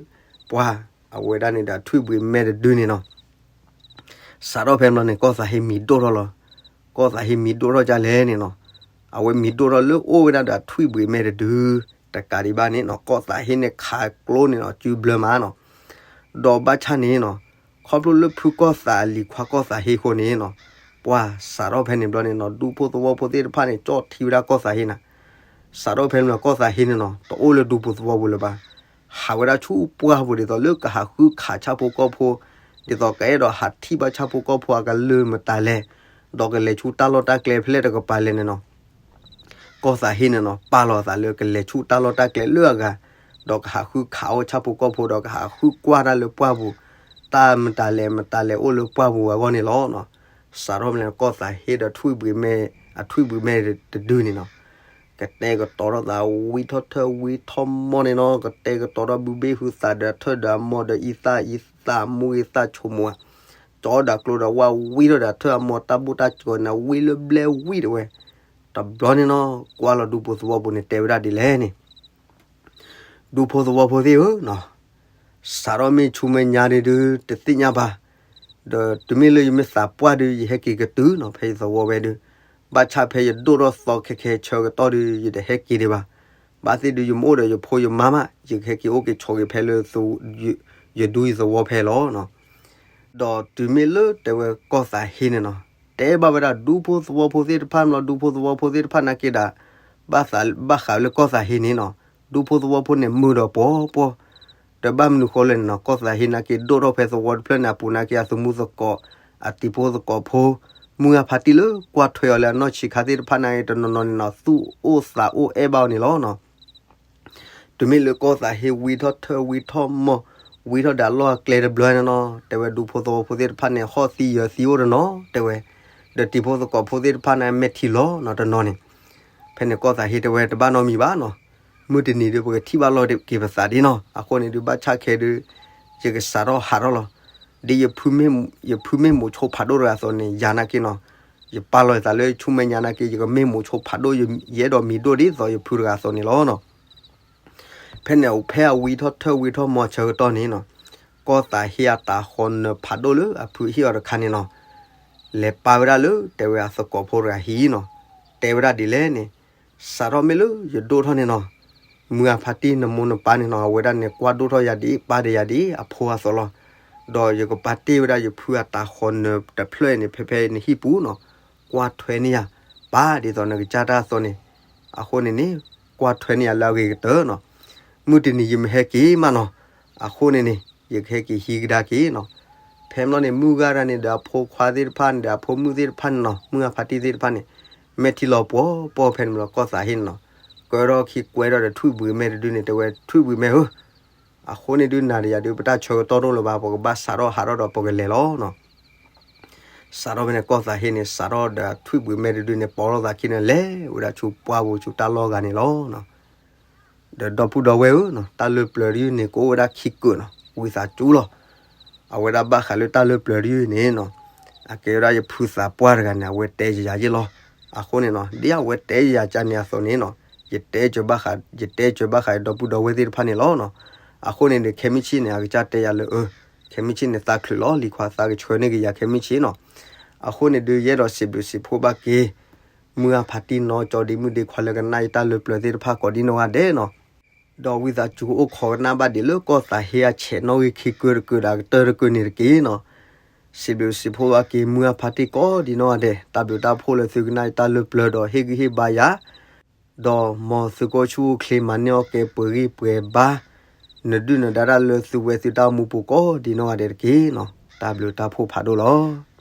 ပှၤ အဝဲဒၣ်န့ၣ်ဒီးထွံၣ်ဘှံးမဲတဒုန့ၣ်နီၤ စးထီၣ်ဖဲန့ၣ်ဘျီန့ၣ် ကီၢ်သးဟ့မံၤဒိၣ်ထီၣ်လီၤ. ကီၢ်သးဟ့မံၤဒိၣ်ထီၣ်ဒ်လဲၣ်န့ၣ်နီၤ, အဝဲမံၤဒိၣ်ထီၣ်လၢအိၣ်ဝဲဒၣ်ဒီးထွံၣ်ဘှံးမဲတဒု, တကးဒံးဘၣ်န့ၣ်နီၤ ကီၢ်သးဟ့န့ၣ်ခးကျိန့ၣ်နီၤ စုဘျၢမးနီၤ, ဒီးဘၣ်ဆၣ်န့ၣ်နီၤ, ခီဖျိလၢဖုကီၢ်သးအလံၤခွါကီၢ်သးဟ့အဃိန့ၣ်နီၤ, ပှၤစးထီၣ်ဖဲန့ၣ်ဘျီန့ၣ်နီၤ ဒူဖိသဝီဖိသ့ၣ်တဖၣ်န့ၣ် ကၠီၣ်ထံဝဲဒၣ်ကီၢ်သးဟ့နၤ စးထီၣ်ဖဲန့ၣ် ကီၢ်သးဟ့န့ၣ်နီၤ တအိၣ်လၢဒူဖိသဝီပူၤလၢၤဘၣ်. ဟးဝဲဒၣ်ဆူပှၢ်ပူၤဒ်သိးလၢကဟးဃုခးဆၣ်ဖိကီၢ်ဖိ, ဒ်သိးကအဲၣ်ဒိးဟးထံၣ်ဘၣ်ဆၣ်ဖိကီၢ်ဖိအကလုၢ်မတၤလဲၣ်, ဒီးကလဲၤဆူတၢ်လီၢ်တၢ်ကျဲဖဲလဲၣ်တကပၤလဲၣ်န့ၣ်နီၤ ကီၢ်သးဟ့န့ၣ်နီၤ ပာ်လီၤအသးလၢကလဲၤဆူတၢ်လီၢ်တၢ်ကျဲလၢအဂၤ, ဒီးကဟးဃုခးအီၣ်ဆၣ်ဖိကီၢ်ဖိ ဒီးကဟးဃုကွၢ်တၢ်လၢပှၢ်ပူၤ, တၢ်မတၤလဲၣ်မတၤလဲၣ်အိၣ်လၢပှၢ်ပူၤအဂီၢ်န့ၣ်လီၤ. စးထီၣ်ဖဲန့ၣ် ကီၢ်သးဟ့ဒီးထွံၣ်ဘှံးမဲ, အထွံၣ်ဘှံးမဲတဒုန့ၣ်နီၤ ကတဲာ်ကတီၤထီၣ်သးဝံထီၣ်ထၢၣ်ဝံထီၣ်မီၢ်န့ၣ်နီၤ, ကတဲာ်ကတီၤထီၣ်ဘုဘ့ၣ်ဟုသးဒီးအထၢၣ်ဒီးအမီၢ်ဒီးအံသၣ်အံသးမူအံသၣ်ဆိမိၣ်ဧါ, ကၠီဒီးကျိဒီးဝၣ်ဝံထီၣ်ဒီးအထၢၣ်အမီၢ် တၢ်ဘူၣ်တၢ်စှီၤန့ၣ် ဝံလၢဘျဲဝံတဝဲ, တဘျီန့ၣ်နီၤ ကွၢ်လီၤဒူဖိသဝီဖိန့ၣ် တဲဝဲဒၣ်ဒ်လဲၣ်န့ၣ် ဒူဖိသဝီဖိသ့ၣ်ဧၢနီၤ, စးထီၣ်မ့ၢ်ဆူမဲာ်ညါဒုး တသ့ၣ်ညါဘၣ်, ဒီးတုၤမ့ၢ်လၢယမ့ၢ်သးပှၢ်ဒုး ယဟဲက့ၤကတုၤနီၤ ဖဲယသဝီဝဲဒုး, ဘၣ်ဆၣ်ဖဲယဒိၣ်ထီၣ်သီခဲခဲဆၢကတီၢ်ဒုး ယတဟဲက့ၤဒံးဘၣ်. ဘၣ်သ့ၣ်ဒုးယမ့ၢ်အိၣ်ဒီးယဖိယမါမး ယကဟဲက့ၤအိၣ်က့ၤဆိးက့ၤဖဲလၢ ယဒူယသဝီဖဲလီၤနီၤ. ဒီးတုၤမ့ၢ်လၢတဲဝဲကီၢ်သးဟ့န့ၣ်နီၤ, တဲဘၣ်ဝဲဒၣ်ဒူဖိသဝီဖိသ့ၣ်တဖၣ်မးလီၤ, ဒူဖိသဝီဖိသ့ၣ်တဖၣ်နာ်က့ဒၣ် ဘၣ်ဃးလၢကီၢ်သးဟ့န့ၣ်နီၤ, ဒူဖိသဝီဖိန့ၣ်မုာ်ဒီးပှီၤပှီၤ, တဘၣ်မနုၤဃိလဲၣ်န့ၣ်နီၤ, ကီၢ်သးဟ့နာ်က့ဒိၣ်ထီၣ်ဖဲသဝီတဖျၢၣ်န့ၣ်အပူၤနာ်က့ အသမူသကိး, အတံၤဖိသကိးဖိ, မုၢ်ဂၢ်ဖါတံၢ်လၢကွၢ်ထွဲအီၤလၢအနီၢ်ဆံးခါသ့ၣ်တဖၣ်နာ်က့ တနီၤနီၤန့ၣ်နီၤ သူၣ်အိၣ်သးအိၣ်အဲၣ်ဘၣ်အီၤန့ၣ်လီၤနီၤ. တုၤမ့ၢ်လၢကီၢ်သးဟ့ဝံထီၣ်ထၢၣ်ဝံထီၣ်မီၢ်, ဝံထီၣ်ဒီးအလီၢ်အကျဲတဘျီန့ၣ်နီၤ, တဲဝဲဒူဖိသဝီဖိသ့ၣ်တဖၣ်န့ၣ် ဟီၣ်သံယၢၤသံအိၣ်တနီၤ တဲဝဲ, ဒီးတံၤဖိသကိးဖိသ့ၣ်တဖၣ်န့ၣ် မဲာ်ထံလီၤနီၤတနီၤန့ၣ်. ဖဲန့ၣ်ကီၢ်သးဟ့တဲဝဲတဘၣ်နီတမံၤဘၣ်နီၤ, မုၢ်တနံၤဒုး ပကထံၣ်ဘၣ်လီၤက့ၤပသးဒ်နီၤ, အဃိန့ၣ်ဒုး ဘၣ်ဆၣ်ခဲဒုး ယကစးထီၣ်ဟးထီၣ်လီၤ. ဒ်ယဖုမ့ၢ်မိာ်ဆိဖးဒိၣ်တဂၤအသိးန့ၣ် ယၤနာ်က့နီၤ, ယပာ်လီၤယသးလၢဆူမဲာ်ညါနာ်က့ ယကမ့ၢ်မိာ်ဆိဖးဒိၣ် ယအဲၣ်ဒိးမံၤဒိၣ်ဒ်သိးယဖုတဂၤအသိးန့ၣ်လီၤနီၤ. ဖဲန့ၣ်ဖဲအဝံထီၣ်ထၢၣ်ဝံထီၣ်မီၢ်ဆၢကတီၢ်န့ၣ်နီၤ, ကီၢ်သးဟ့အတၢ်ဃီနၢၤဖးဒိၣ်လၢအဖုဟ့ၣ်အီၤတခါန့ၣ်နီၤ, လဲၤပာ်ဝဲဒၣ်လၢတဲဝဲအသကိးဖိတဂၤဟံၣ်နီၤ, တဲဝဲဒၣ်ဒ်လဲၣ်န့ၣ်, စးထီၣ်မ့ၢ်လၢယဒိၣ်ထီၣ်န့ၣ်နီၤ, မုၢ်ဂၢ်ဖါတံၢ်နမိၢ်နပၢ်န့ၣ်နီၤ အဝဲဒၣ်န့ၣ် ကွၢ်ဒိၣ်ထီၣ်ယၤဒ်အံၤ ပာ်ဒီးယၤဒ်အံၤ အဖိအသိးလီၤ. ဒီးယကပာ်တ့ၢ်ဝဲဒၣ်ယဖုအတၢ်ဃီနၢၤတဖျၢၣ်န့ၣ် ဖဲဖဲနဟံၣ်ပူၤနီၤ, ကွၢ်ထွဲန့ၢ်ယၤ, ပာ်ဒ်သိးနကစၢ်တၢ်အသိးန့ၣ်, အဃိန့ၣ်န့ၣ်, ကွၢ်ထွဲန့ၢ်ယၤလၢအဂ့ၤကတၢၢ်နီၤ. မုၢ်တနံၤယမ့ၢ်ဟဲက့ၤမးနီၤ, အဃိန့ၣ်န့ၣ် ယကဟဲက့ၤဟံးကဒါက့ၤနီၤ. ဖဲမ့ၢ်လီၤန့ၣ် မုၢ်ဂၤတဂၤန့ၣ်ဒီးအဖိခွါသ့ၣ်တဖၣ်န့ၣ်ဒီး အဖိမုၣ်သ့ၣ်တဖၣ်န့ၣ်နီၤ, မုၢ်ဂၢ်ဖါတံၢ်သ့ၣ်တဖၣ်န့ၣ်, မဲာ်ထံလီၤပှီၤပှီၤဖဲန့ၣ်မ့ၢ်လီၤ ကီၢ်သးဟ့န့ၣ်နီၤ, ကဲထီၣ်ခံကွဲထီၣ်ဒီးထွံၣ်ဘှံးမဲတဒုန့ၣ် တဲဝဲထွံၣ်ဘှံးမဲဧၢ, အဃိန့ၣ်ဒုးနၤဒီးယၤဒုး ပတၢ်ဆၢကတီၢ်တအိၣ်လၢၤဘၣ် ပကဘၣ်စးထီၣ်ဟးထီၣ်ဒီးပကလဲၤလီၤနီၤ. စးထီၣ်ဖဲန့ၣ် ကီၢ်သးဟ့န့ၣ် စးထီၣ်ဒီးထွံၣ်ဘှံးမဲတဒုန့ၣ် ပိာ်လိာ်သးခံန့ၣ် လဲၤဝဲဒၣ်ဆူပှၢ်ပူၤဆူတၢ်လီၢ်ဂၤန့ၣ်လီၤ. ဒီးဒီပုၢ်ဒီဝဲၢ်ဧၢနီၤ, တၢ်လၢပျၢၤတယုၢ်န့ၣ် ကအိၣ်ဝဲဒၣ်ခံကုာ်နီၤ, ဝံသးစူၤလီၤ. အဝဲဒၣ်ဘၣ်ဃးလၢတၢ်လၢပျၢၤတယုၢ်န့ၣ်နီၤ, အကဲဝဲဒၣ်ယဖုသးပှၢ်တဂၤန့ၣ် အဝဲတဲယၤယ့ၢ်လီၤ. အဃိန့ၣ်နီၤ, ဒ်အဝဲတဲယၤကန့ၣ်အသိးန့ၣ်နီၤ, ယတဲကၢၤဘၣ်ဃး, ယတဲကၢၤဘၣ်ဃးဒီပုၢ်ဒီဝဲၢ်သ့ၣ်တဖၣ်န့ၣ်လီၤနီၤ. အဃိန့ၣ်ဒီး ခဲမုၢ်ဆ့ၣ်န့ၣ် အကစၢ်တဲယၤလၢအၢ, ခဲမုၢ်ဆ့ၣ်န့ၣ် သးချုးလီၤလံၤခွါ သးကဆှၢန့ၢ်က့ၤယၤခဲမုၢ်ဆ့ၣ်နီၤ. အဃိန့ၣ်ဒုး ယအဲၣ်ဒိးစံးဘျုးစံးဖှိၣ်ဘၣ်က့ၤ မုၢ်ဂၢ်ဖါတံၢ်နီၢ်ကၠီဒံးမုၣ်ဒံးခွါလၢကနၣ်ယတၢ်လၢပျၢၤသ့ၣ်တဖၣ် ကိးဒံနီၢ်ဂၤဒဲးနီၤ. ဒီးဝံသးစူၤကအိၣ်ခိးကနၣ်ဘၣ်ဒံးလၢကီၢ်သးဟ့အဆဲးနီၣ်ဂံၢ်ခံကုာ်တကုာ်ဒီးအကတၢၢ်တကုာ်န့ၣ်တက့ၢ်နီၤ. စံးဘျုးစံးဖှိၣ်ဘၣ်က့ၤမုၢ်ဂၢ်ဖါတံၢ်ကိးဒံနီၢ်ဂၤဒဲး, တၢ်ဘျုးတၢ်ဖှိၣ်လၢသုကနၣ်ယတၢ်လၢပျၢၤဒီးဟ့ၣ်ဂံၢ်ဟ့ၣ်ဘါယၤ, ဒီးမ်သုကအိၣ်ဆူၣ်အိၣ်ချ့မၤန့ၢ်အီၣ်ကဲပှဲၤဂံၢ်ပှဲၤဘါ, နဒုၣ်နဒါတၢ်လၢသုဝဲသုတၢ်အိၣ်မူပူၤကိးဒံနီၢ်ဂၤဒဲးတက့ၢ်နီၤ. တၢ်ဘျုးတၢ်ဖှိၣ်ဖးဒိၣ်လီၤ.